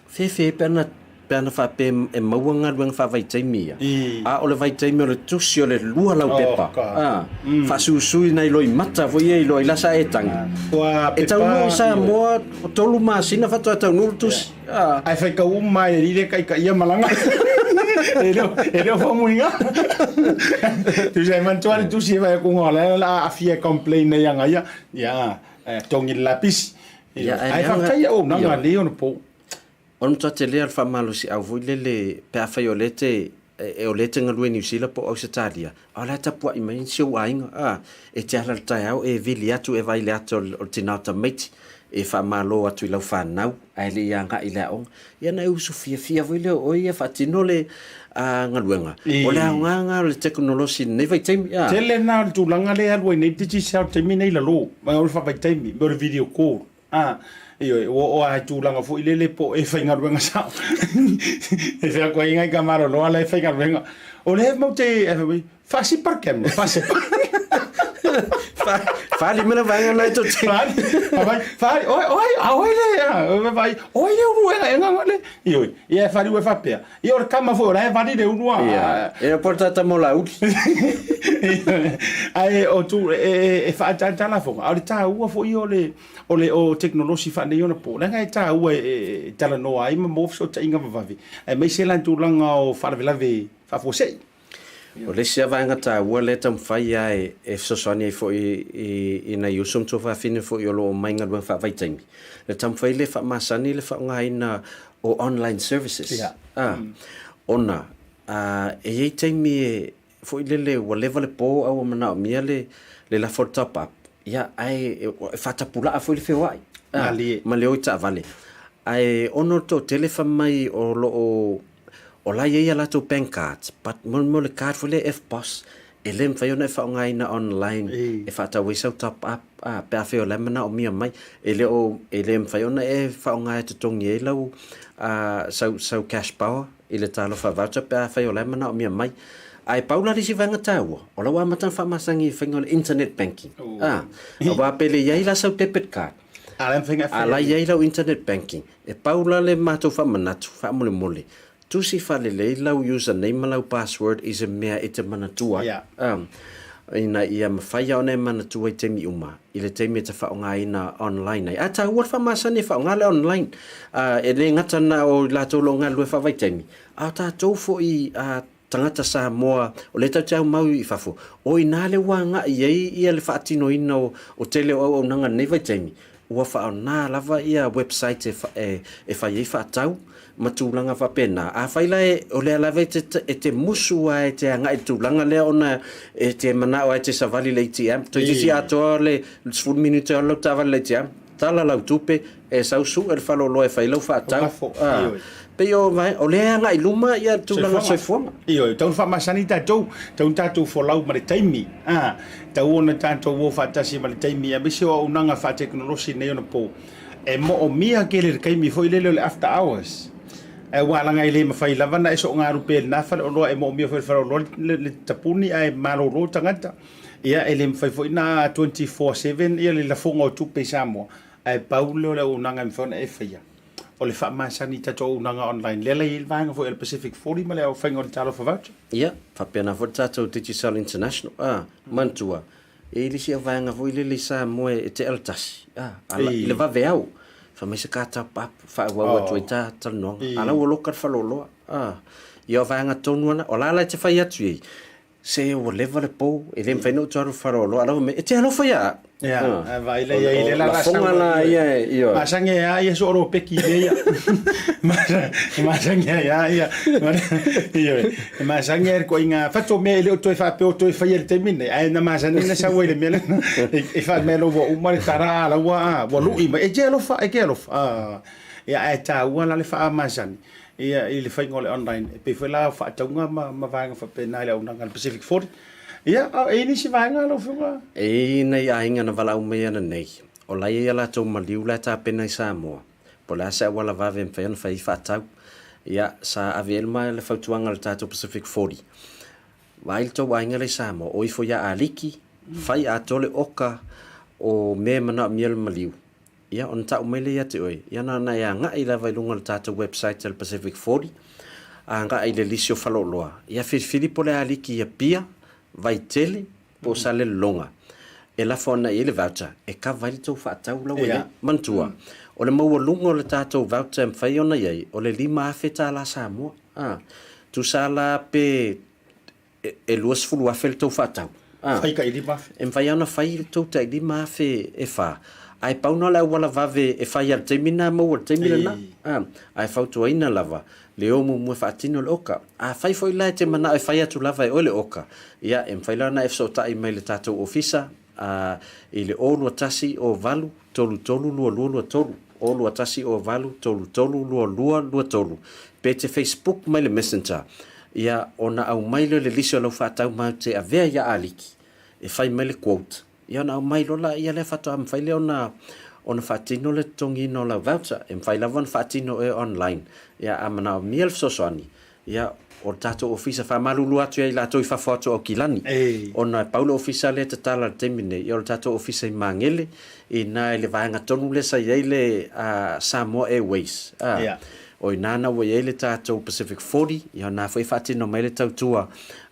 Fefe pe ana, pe ana faapea e maua galuega faavaitaimi ia, a o le vaitaimi o le tusi o le 200 pepa, a, faasusui nai loimata foi ia iloa i la sa e tagi. E taunuu i Samoa, 3 masina faatoa taunuu le tusi. Ae faitau uma lava e le alii lea taitaia malaga. E le o famuiga. Tusa e manatua le tusi e vaai atu o la e aafia e complain ai ia ia, ia, togi le lapisi. Ia, ae faafetai i auaunaga a nei ona po. O le matua tele o le faamalosiau foi lele pe afai o lea e te, o lea e te galue i Niu Sila po o Ausetalia, a o la e tapuai mai si ou aiga, a, e te ala i le taeao e vili atu e vaai i le ata o le tina o tamaiti, e faamalo atu i lau fanau ae le i agai i le aoga. Ia ona e usu fiafia foi lea o oe ia faatino le galuega. O le aoga lena o le tekonolosi i lenei vaitaimi, a. Tele lena o le tulaga lea e alu ai nei le Digicel i le taimi nei i lalo, o le faavaitaimi, o le video call, a, ioe, ua oo lava i tulaga foi lele po o e faigaluega sao. E fai atu ai nai tamaloloa la e faigaluega, o lea matou te, Faasipa le camera, faasipa. Fali mai le vaega na e tou te. Fali, fai, fali, oi, oi, a oi le, a, vai, oi le ulu e nga nga le. Ioe, ia e fali ua faapea. Ia o le kama foi o la e vali le ulu a. Ia, e po tata mo la uli. Ae o tu e e e faaataata lafoga, a o le taua foi o le o le o tekonolosi faaneionapo, leaga e taua e talanoa ai ma maua fesootaiga vavave, aemaise la tulaga o faalavelave faafuasei. O le isi lava vaega taua lea e taumafai lava e fesoasoani ai foi i nai uso ma tuafafine foi o lo o omai i galuega faavaitaimi, le taumafai lea e faamasani le faaaogaina o online services. Ona e i ai taimi e foi lele ua leva le po a ua manaomia le lafo o le top up, ia ae e faatapulaa foi le feoai ma le o i taavale. Ae ona o le toatele fai mai o lo o O la e i ai a latou bank cards, but mo le mea o le card foi lea EFTPOS, e le mafai ona e faaaogaina online e faatau ai sau top up, a, pe afai o la e manaomia mai. E le o, e le mafai ona e faaaoga e totogi ai lau, a, sau, sau cash power i le Talofa Voucher pe afai o la e manaomia mai. Ae pau la le isi vaega taua, o la ua amata ona faamasani i le faiga o le internet banking, a, aua pe le i ai la sau debit card, a la e i ai lau internet banking, E pau la le matou faamanatu, faamolemole, tusi faalelei lau username ma lau password i se mea e te manatua ai, ina ia mafai ona e manatua i taimi uma, i le taimi e te faaaogaina online ai. Ae taua le faamasani e faaaoga le online, e le gata na o i latou o lo o galulue faavaitaimi, a o tatou foi tagata Samoa o lea tatou te aumau i fafo, o i ina lea ua agai i ai ia le faatinoina o tele o auaunaga i lenei vaitaimi, ua faaaoga lava ia website e fai ai faatau ma tulaga faapena. Afai la o lea lava e te musu lava e te agai i le tulaga lea ona e te manao lava e te savali i le ATM, toeitiiti atoa le 10 minute e alu lau taavale i le ATM, Tala lau tupe, e sau sue le faleoloa e fai lau faatau. A, pei o, o lea e agai i luma ia tulaga soifuaga. Ioe, tau faamasani tatou, tau tatou folau ma le taimi, a, tau ona tatou o faatasi ma le taimi, aemaise o auaunaga faatekonolosi nei ona po, e moomia tele le taimi foi lele o le after hours. Aua leaga e le mafai lava ona e soongalupe i lena faleoloa, e moomia foi e le faleoloa le tapuni ae malolo tagata. Ia, e le mafai foi ona 24/7 ia le lafoga o tupe i Samoa, ae pau lea o le auaunaga e mafai ona e faia, o le faamasani i tatou auaunaga online, lea la e i ai le vaega foi a le Pacific 40 ma le faiga o le Talofa Voucher. Ia, faapena foi le tatou Digicel International, a, manatua, e i ai le isi vaega foi lele i Samoa e tea le tasi, a, ala, i le vaveao, fai mai se ka top up, faaauau atu ai ta talanoaga, a la ua loka le faleoloa, a. Ia o vaega tonu lava na, o la la e te fai atu i ai, Se ua leva le pou, e le mafai ona ou toe alu i faleoloa, a la fai mai, e te alofa ia au. Ia, a vaai la iai, lea la la sau. Lafoga la ia e, ioe. Masani ai a ia so ro peki i ia. Masani ai a ia. Ioe. Masani ai ko inga fato me le o toe faapea o toe faia i le taimi nei, ae na masani na sau ai le mea lena. E fai mai ua uma le tara a la ua a, ua lui mai, e te alofa, e te alofa. Ia ae taua la le faamasani. Ia, i le faiga o le online, e pei foi la o faatauga ma, ma vaega faapena i le auaunaga a le Pacific 40. Ia, a, e i ai nisi vaega lau Afioga? E i ai nai aiga na valaau mai ana nei, o la e i ai a latou maliu la e tapena i Samoa, po o le a se auala vave e mafai ona fai ai faatau. Ia, sa ave i ai le, le fautuaga a le tatou Pacific 40, Vaai le tou aiga la i Samoa, o ifo ia Aliki, fai atoa le oka o mea e manaomia le maliu. Ia, ona tau mai lea ia te oe, ia na ona e agai lava i luga o le tatou website a le Pacific 40, agai i le lisi o faleoloa, ia filifili po o le a liki i Apia, Vaitele, po o Salelologa, e lafo ana i ai le voucher e kava ai le tou faatau la ua i ai. Manatua, o le maualuga o le tatou voucher e mafai ona i ai, o le $5,000 Samoa. A, tusa la pe e 20,000 le tou faatau. A, Fai tai 5,000. E mafai lava ona fai le tou tai 5,000 e fa, ae pau na o le auala vave e fai lava i le taimi lena e maua i le taimi lena. A, ae fautuaina lava le o muamua e faatino le oka. Afai foi la e te manao e fai atu lava e oe le oka, ia e mafai la ona e fesootai mai i le tatou ofisa, a, i le 0 2 1 0 8 3 3 2 2 2 3, 0 2 1 0 8 3 3 2 2 2 3, pe te Facebook mai le Messenger, ia ona aumai lea o le lisi o lau faatau matou te avea ia Aliki e fai mai le quote, ia ona aumai loa laia lea faatoa mafai lea ona ona faatino le totogiina o lau voucher. E mafai lava ona faatino e online, ia a manaomia le fesoasoani, Ia, o le tatou ofisa, faamalulu atu ia i latou i fafo atu o Aukilani, ona e pau le ofisa lea e tatala i le taimi nei, ia o le tatou ofisa i Magele, i ina i le vaega tonu lea sa i ai le Samoa Airways, a, o ina na ua i ai le tatou Pacific 40, ia o ina foi e faatino mai ai le tautua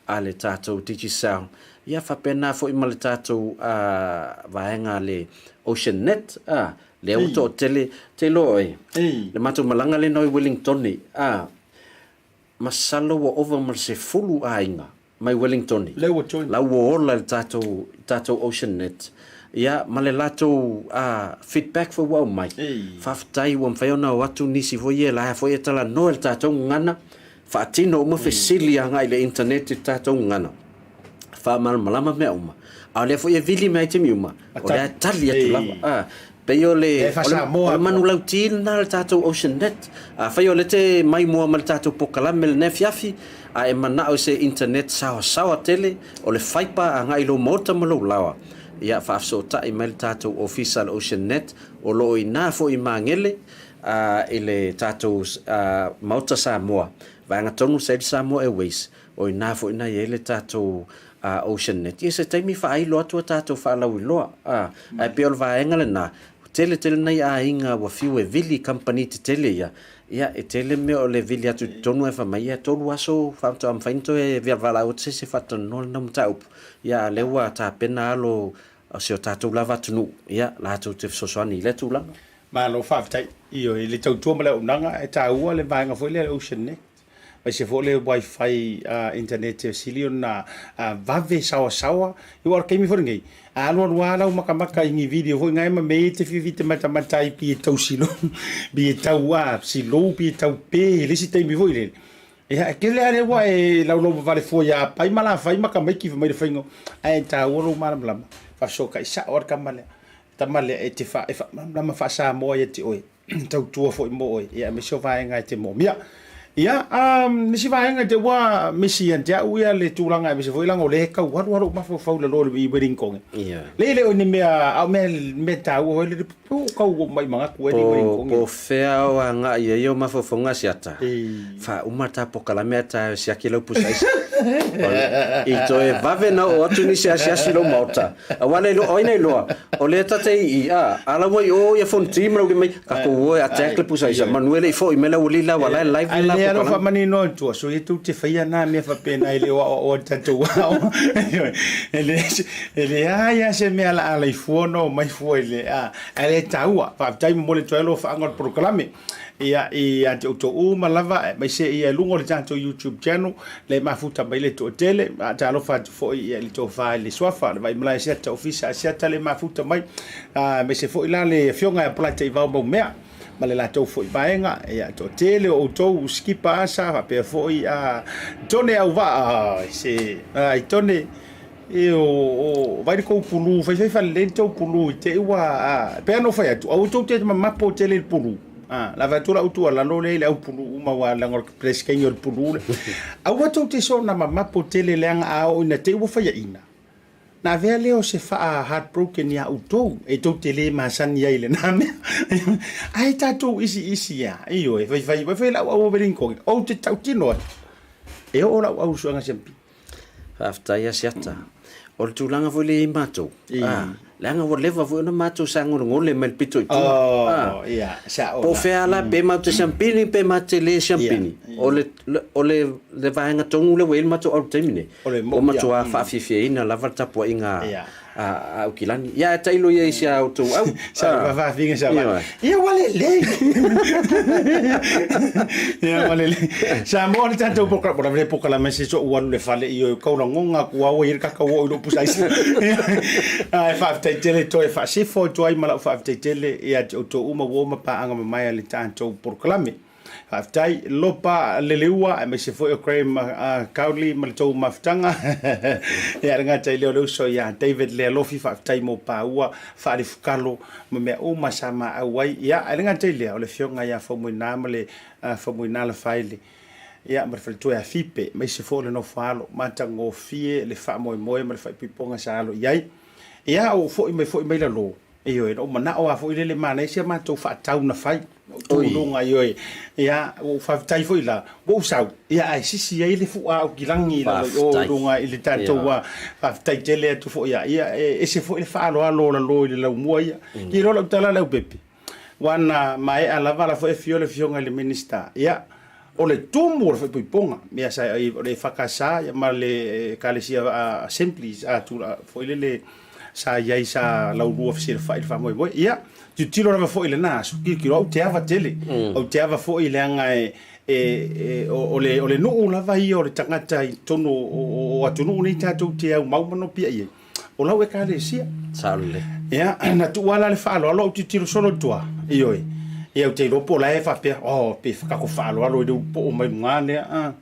a le tatou Digicel, ia faapena foi ma le tatou vaega a le OceanNet, a, lea ua toatele, te iloa oe, le matou malaga lea na o i Wellingtone, a, Masalo ua ova ma le 10 aiga mai Wellingtone Lea ua join. La ua ola i le tatou, tatou Ocean Net. Ia, ma le latou uh, feedback foi ua aumai. Faafetai ua mafai ona o atu nisi foi ia la foi e talanoa i le tatou gagana, faatino uma fesili agai i le internet i le tatou gagana. Faamalamalama mea uma. A o lea foi e vili mai ai taimi uma, o lea e tali atu lava. A, pei o le, o le, o le manulauti lena a le tatou Ocean Net. Afai o lea te maimoa mai le tatou pokalame i lenei afiafi, a e manao i se internet saoasaoa tele, o le fibre agai i lou maota ma lou laoa, ia faafesootai mai le tatou ofisa a le Ocean Net, o lo o i ina foi i Magele, a, i le tatou a, Maota Samoa, vaega tonu sa i le Samoa Airways, O i ina foi na i ai le tatou Ocean Net. Ia se taimi faailo atu a tatou faalauiloa. Ae pei o le vaega lena, tele tele nai aiga ua fiu e vili i kamupani tetele ia, ia e tele mea o le vili atu i totonu ae fai mai, ia e tolu aso faatoa mafai ona toe valaau atu se isi e faatalanoa lena mataupu. Ia a o lea ua tapena alo o si o tatou lava atunuu, ia latou te fesoasoani i lea tulaga. Malo faafetai. Ioe, i le tautua ma le auaunaga, e taua le vaega foi lea o le Ocean Net. Aemaise foi le wifi internet e sili ona vave saoasaoa. Aua o le taimi foi lenei, a alualu lava lau makamaka i ni video foi na ma mea ia e te fiafia e te matamata ai pei e tau slow, pei e tau slow pei e tau pe i le isi taimi foi lele. Ia, e tele lava lea ua e laulauvavale fua ia Apai ma Lafai ma tamaiti fai mai le faiga, ae taua lou malamalama, faafesootai sao lava le tama lea, tama lea e te faamalamalama faa-Samoa ia te oe. tautua foi mo oe, ia aemaise o vaega e te moomia. Ia, um, nisi vaega te ua misi ia te au ia le tulaga aemaise foi leaga o lea e tau alu alu mafaufau i lalo i Wellington. Ia. Le le o ni mea, a o mea, mea taua foi le po kau o mai manatu e ni Wellington. Po fea o agai ai o mafaufauga asiata. Faauma ta pokalame a ta siaki lau pusa aisa. I toe vave na oo atu nisi asiasi i lou maota. Aua le iloa, o ai na iloa, o lea ta te i i, a, a la ua i o ia Fonoti ma lau mai, tatou o e attack le pusa aisa, manu e le i foi mai le aualii la, ua la e live le la Ai lea alo polokalame. faamanino atu, so ia tou te faia na mea faapena e le o aoaoa i le tatou aoga. E le e leai lava se mea la a fua ona omai fua i le a, ae le taua. Faafetai momoli atu ai alofaaga o le polokalame. Ia, ia te outou uma lava, aemaise ia i luga o le tatou YouTube channel, le mafuta mai le toatele, a talofa atu foi ia i le tofa i le suafa, le Vaimalae Asiata, Ofisa Asiata le mafuta mai, aemaise foi la le afioga ia Polite Ivao Maumea, ma le latou foi vaega, ia toatele o outou Skipa Asa, faapea foi a Tone Auvaa, se, ai Tone, E o, o, vai le tou pulu, faifai falelei le tou pulu i te i ua, a, pei lava ona ou fai atu, aua tou te mamapo tele i le pulu. A, la avatu lau tuualalo lea i le au pulu uma aua leaga o le Peresetene o le pulu lea. Aua tou te soona mamapo tele leaga a oo ina te i ua faiaina, na avea lea o se faa heartbroken ia outou, e tou te le masani ai i lena mea. Ae tatou isiisi lava, ioe, faifai, faifai lau au o Wellington, ou te tautino atu, e oo lau au i suega siampi. Faafetai Asiata. O le tulaga foi lea i matou, a, leaga ua leva foi ona matou sagolegole mai le pito i tua. Oh, ia, sao Po o fea la, pe matou te siampini pe matou te le siampini. O le, o le, le vaega tonu lea ua i ai le matou au i le taimi nei, ua matua faafiafiaina lava le tapuaiga a Aukilani. Ia, ae tailo ia i si a outou au. Sa faafiafiga sa va. Ia ua lelei. Ia ua lelei. Samoa le tatou polokalame, po lava le polokalame se so'u alu i le fale i o kau lagoga atu au ai le kaka ua oo i lou pusa aisa. Ae faafetai tele toe faasifo atu ai ma lau faafetai tele ia te outou uma ua uma paaga mamae a le tatou polokalame. Faafetai Lopa Leleua aemaise foi o Graham Cowley ma le tou mafutaga. Ia le gata i lea o le uso ia David Lealofi, faafetai mo paua faalifukalo ma mea uma sa maau ai. Ia ae le gata i lea o le afioga ia Faumuina ma le Faumuina Lafaele ia ma le faletua ia Fipe, aemaise foi o le nofo alo matagofie le faamoemoe ma le faaipoipoga sa alo i ai. Ia ou foi mai foi mai lalo, ioe, na ou manao lava foi lele manaia si a matou faatau na fai. Tuluga, ioe. Ia, ua ou faafetai foi la, ua ou sau, ia ae sisi ai le fua Aukilagi i lalo i o i luga i le tatou a, faafetai tele atu foi ia, ia e ese foi le faaaloalo o lalo i le laumua ia. Ki iloa lau tala Leaupepe, ua na maea lava la foi e afio le afioga i le Minista, ia, o le tumu o le faaipoipoga, ia sa o le EFKS ia ma le Ekalesia Assemblies a tula foi lele sa i ai sa laulua fesilafai i le faamoemoe. Ia, tilotilo lava foi i lena aso, tilotilo au te ava tele. Ou te ava foi leaga e, e, e, o, o, le, o le nuu lava ia o le tagata i totonu o, o, o atunuu nei tatou te aumau ma nopiai ai. O lau ekalesia. Sao lelei. Ia, na tuu lava la le faaaloalo ou tilotilo solo i tua. Ioe. Ia, ou te iloa po o la e faapea, oh, pe kako faaaloalo i le ulu poo mai luga lea. Ah.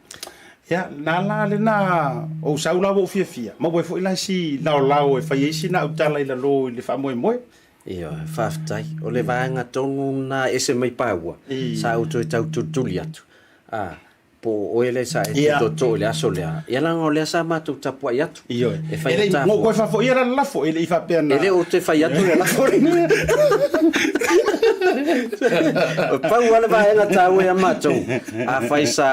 Ia, na la lena, ou sau la ua ou fiafia, maua ai foi la si laolao e fai ai sina au tala i lalo i le faamoemoe. Ioe, faafetai. O le vaega tonu lena e ese mai paua, sa ou toe tau tulituli atu, a, po o oe lea sa e tutoatoo i le aso lea, ia leaga o lea sa matou tapuai atu. Ioe. E faigata foi. Ua toe faafoia la le lafo, e le i faapea na. E le o toe fai atu le lafo lena. Pau lava le vaega taua ia matou, afai sa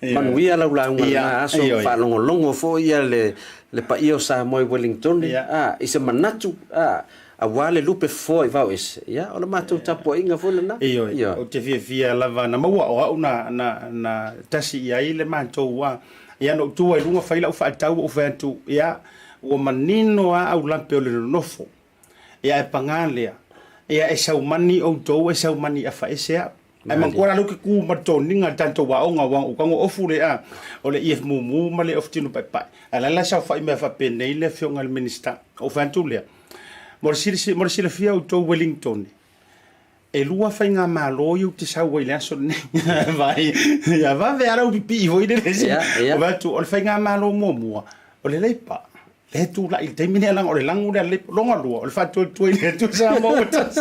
manuia lau lauga i lena aso, faalogologo foi le le paia o Samoa i Wellington, a, i se manatu, a, aua le lupe fofoa i Vaoese, ia, o le matou tapuaiga foi lena. Ioe, ou te fiafia lava na maua o au na, na, na tasi i ai le matou, a, ia na ou tu ai i luga fai lau faatau ou fai atu, ia, ua manino lava aulape o le nonofo. Ia ae paga lea, ia e saumani outou e saumani afaese au. Ae manatua la lea ou te tu ma le toniga i le tatou aoga aua ou tago ofu le a o le EF mumu ma le ofu tino paepae. Ae la e la saofai mea faapenei le afioga i le Minisita. Ou fai atu lea, mo le mo le silafia outou Wellington, e lua faigamalo ia ou te sau ai i le aso lenei. Vai, ia vave lava lau pipii foi lele. Ou fai atu, o le faigamalo muamua, o le Labour. Lea e tulai i le taimi lea leaga o le lagu lea le lona lua o le faatuatua i le Atua Samoa ua tasi.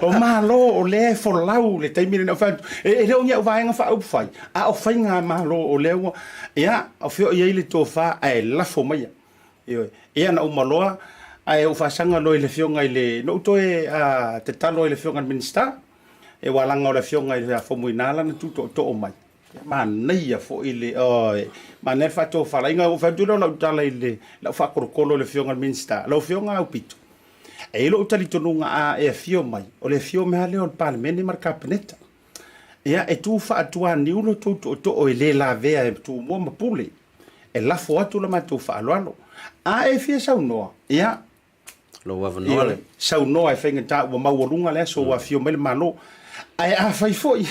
O Malo o lea e folau le taimi lenei. E le o ni au vaega faaupufai, a o faigamalo o lea ua, ia, o fea o i ai le tofa ae lafo maia. Ioe. Ia na uma loa, ae ou faasaga loa i le afioga i le, na ou toe tatalo i le afioga i le Minisita, aua leaga o le afioga i le Faumuina lana tu tootoo mai. Manaia foi le, oi, manaia le faatofalaiga. Ua ou fai atu lea o lau tala i le, lau faakolokolo i le Afioga i le Minisita, lau Afioga Aupito, e i ai lou talitonuga a e afio mai, o le afio mai lava lea o le Palemene ma le Kapeneta. Ia, e tu faatuaniu lo tou tootoo e le lavea e Tumua ma Pule, e lafo atu la matou faaaloalo. A e fia saunoa, ia, Lou avanoa le. Saunoa e faigata ua maualuga le aso ua afio mai le Malo. Ae afai foi,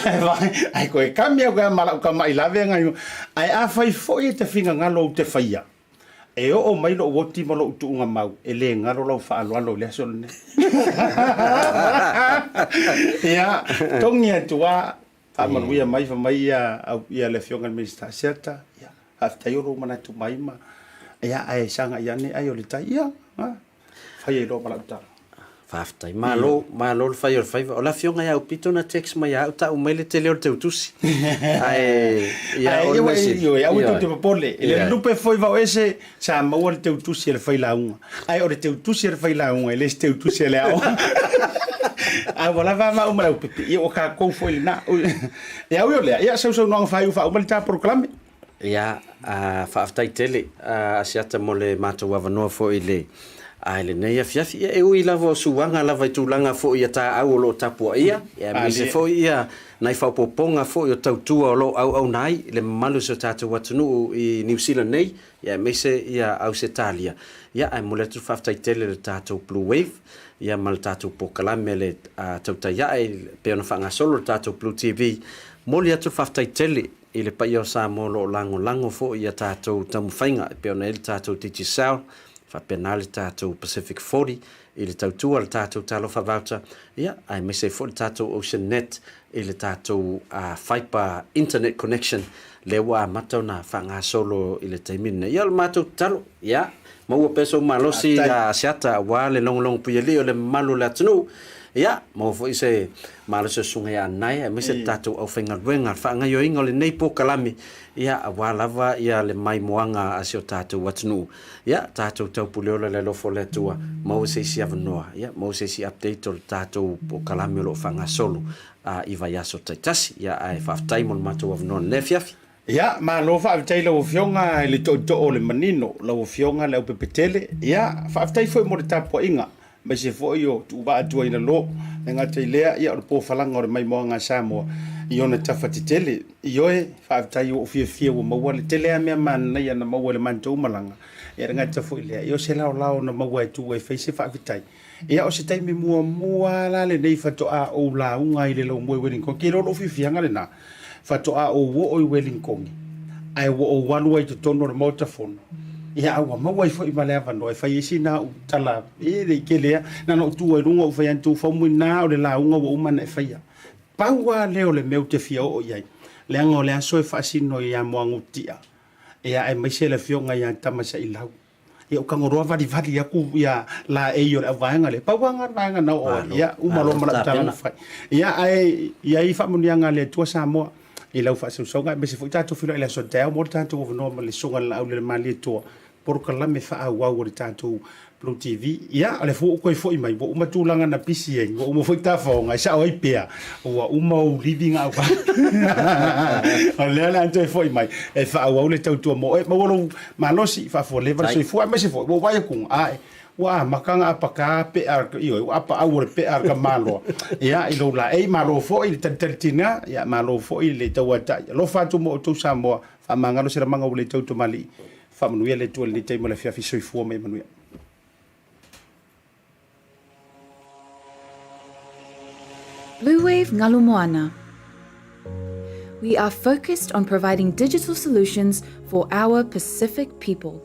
ae koe kami au ma lau tama'i lave ngai. Ae afai foi e te finagalo ou te faia, e oo mai lou oti ma lou tuugamau, e le galo lau faaaloalo i le aso lenei. Ia, togi atu lava, faamanuia mai, fai mai ia, ia le Afioga i le Minisita Asiata, ia, faafetai o lou manatu mai ma, ia, ae sagai ane ai o le tai, ia, fai ai loa ma lau tala. Faafetai. Malo, malo le fai o le faiva. O le afioga ia Aupito na text mai ia au, tau mai le tele o le teutusi. Ae, ia, o le mea sili. Ioe, aua tou te popole. E le lupe foi vao ese, sa maua le teutusi e le failauga. Ae o le teutusi a le failauga, e le se teutusi a le aoga. Ae ua lava a maua ma le aupepe. Ia, ua tatou foi lena. Ia, ui o lea, ia, sausaunoaga faaiu faauma le ta polokalame. Ia, faafetai tele Asiata mo le matou avanoa foi i le i lenei afiafi. Ia, e ui lava o suaga lava i tulaga foi ia taau o lo o tapuaia, ia aemaise foi ia nai faaopoopoga foi o tautua o lo o auauna ai le mamalu o si o tatou atunuu i Niu Sila nei, ia aemaise ia Ausetalia. Ia, ae momoli atu le faafetai tele i le tatou Blue Wave, ia ma le tatou polokalame a le Tautai Ae e pei ona faagasolo le tatou Blue TV. Momoli atu le faafetai tele i le paia o Samoa o lo o lagolago foi i a tatou taumafaiga e pei ona i ai le tatou Digicel, faapena le tatou Pacific 40 i le tautua a le tatou Talofa Voucher, ia, aemaise ai foi le tatou Ocean Net i le tatou fibre internet connection lea ua amata ona faagasolo i le taimi lenei. Ia, o le matou tatalo, ia, Maua pea sou malosi a Asiata aua le logologo puialii o le mamalu o le atunuu. Ia, maua foi se malosi o Susuga ia Anae aemaise le tatou aufaigaluega, le faagaioiga o lenei polokalame, ia, aua lava ia le maimoaga a si o tatou atunuu. Ia, tatou taupuleola i le alofa o le Atua, maua se isi avanoa, ia, maua se isi update o le tatou polokalame o lo o faagasolo i vaiaso taitasi. Ia, ae faafetai mo le matou avanoa i lenei afiafi. Ia, malo faafetai i lau Afioga i le Tootoo o le Manino, lau Afioga Leaupepetele. Ia, faafetai foi mo le tapuaiga, aemaise foi o tuuvaa atu ai lalo. E gata i lea, ia, o le pofalaga o le maimoaga a Samoa i ona tafa tetele. Ioe, faafetai ua ou fiafia ua maua le tele lava mea manaia na maua i le matou malaga. Ia, e le gata foi i lea, ia o se laolao na maua e tuu ai e fai se faafetai. Ia, o se taimi muamua la lenei faatoa ou lauga ai i le laumua i Wellington. Ke iloa o lou fiafiaga lena, faatoa ou oo i Wellington, ae ua ou alu ai i totonu o le Maota Fono. Ia, a ua maua ai foi ma le avanoa e fai ai sina au tala, e le i tele lava. Na ona ou tu ai i luga ou fai atu, Faumuina, o le lauga ua uma ona e faia. Pau lava lea o le mea ou te fia oo i ai, leaga o le aso e faasino ia Muagututia, ia aemaise le afioga ia Tamasailau. Ia o Tagoloa valivali atu ia laei o le auvaega lea. Pau lava lena vaega na oo ai. Ia uma loa ma lau tala na fai. Ia ae i ai faamanuiaga a le Atua Samoa i lau faasausauga aemaise foi tatou feiloai i le aso taeao mo le tatou avanoa ma le Susuga i le Laau Lelemalie Toa polokalame faaauau a le tatou Blue TV. Ia, o lea foi ua ou toe foi mai, ua uma tulaga na pisi ai, ua uma foi tafaoga, e sao ai pea, ua uma ou livi na au. O lea o le a toe foi mai, e faaauau le tautua mo oe. Maua lou malosi, faafualeva le soifua, aemaise foi, ua ou vaai atu, ae, ua amata ona apaka pea, ioe, ua apaau o le pea a le tamaloa, ia, i lou laei, malo foi le talitali tina, ia, malo foi le tauatai. Alofa atu mo outou Samoa, faamagalo se lamaga ua le tau tamalii. Faamanuia le Atua i lenei taimi o le afiafi. Soifua ma ia manuia. Bluewave Ngalu Moana We are focused on providing digital solutions for our Pacific people.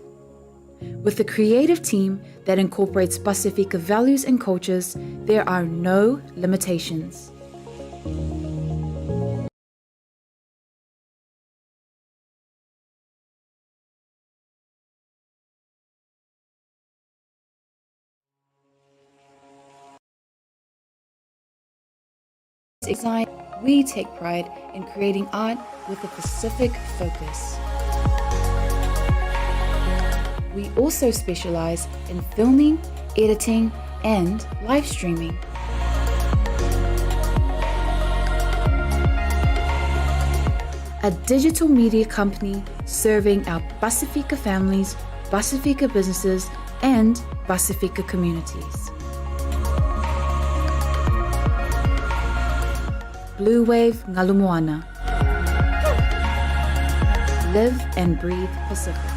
With a creative team that incorporates Pasifika values and cultures, there are no limitations. Design, we take pride in creating art with a Pacific focus. We also specialize in filming, editing, and live streaming. A digital media company serving our Pasifika families, Pasifika businesses, and Pasifika communities. Blue Wave Ngalumoana. Live and breathe Pacific.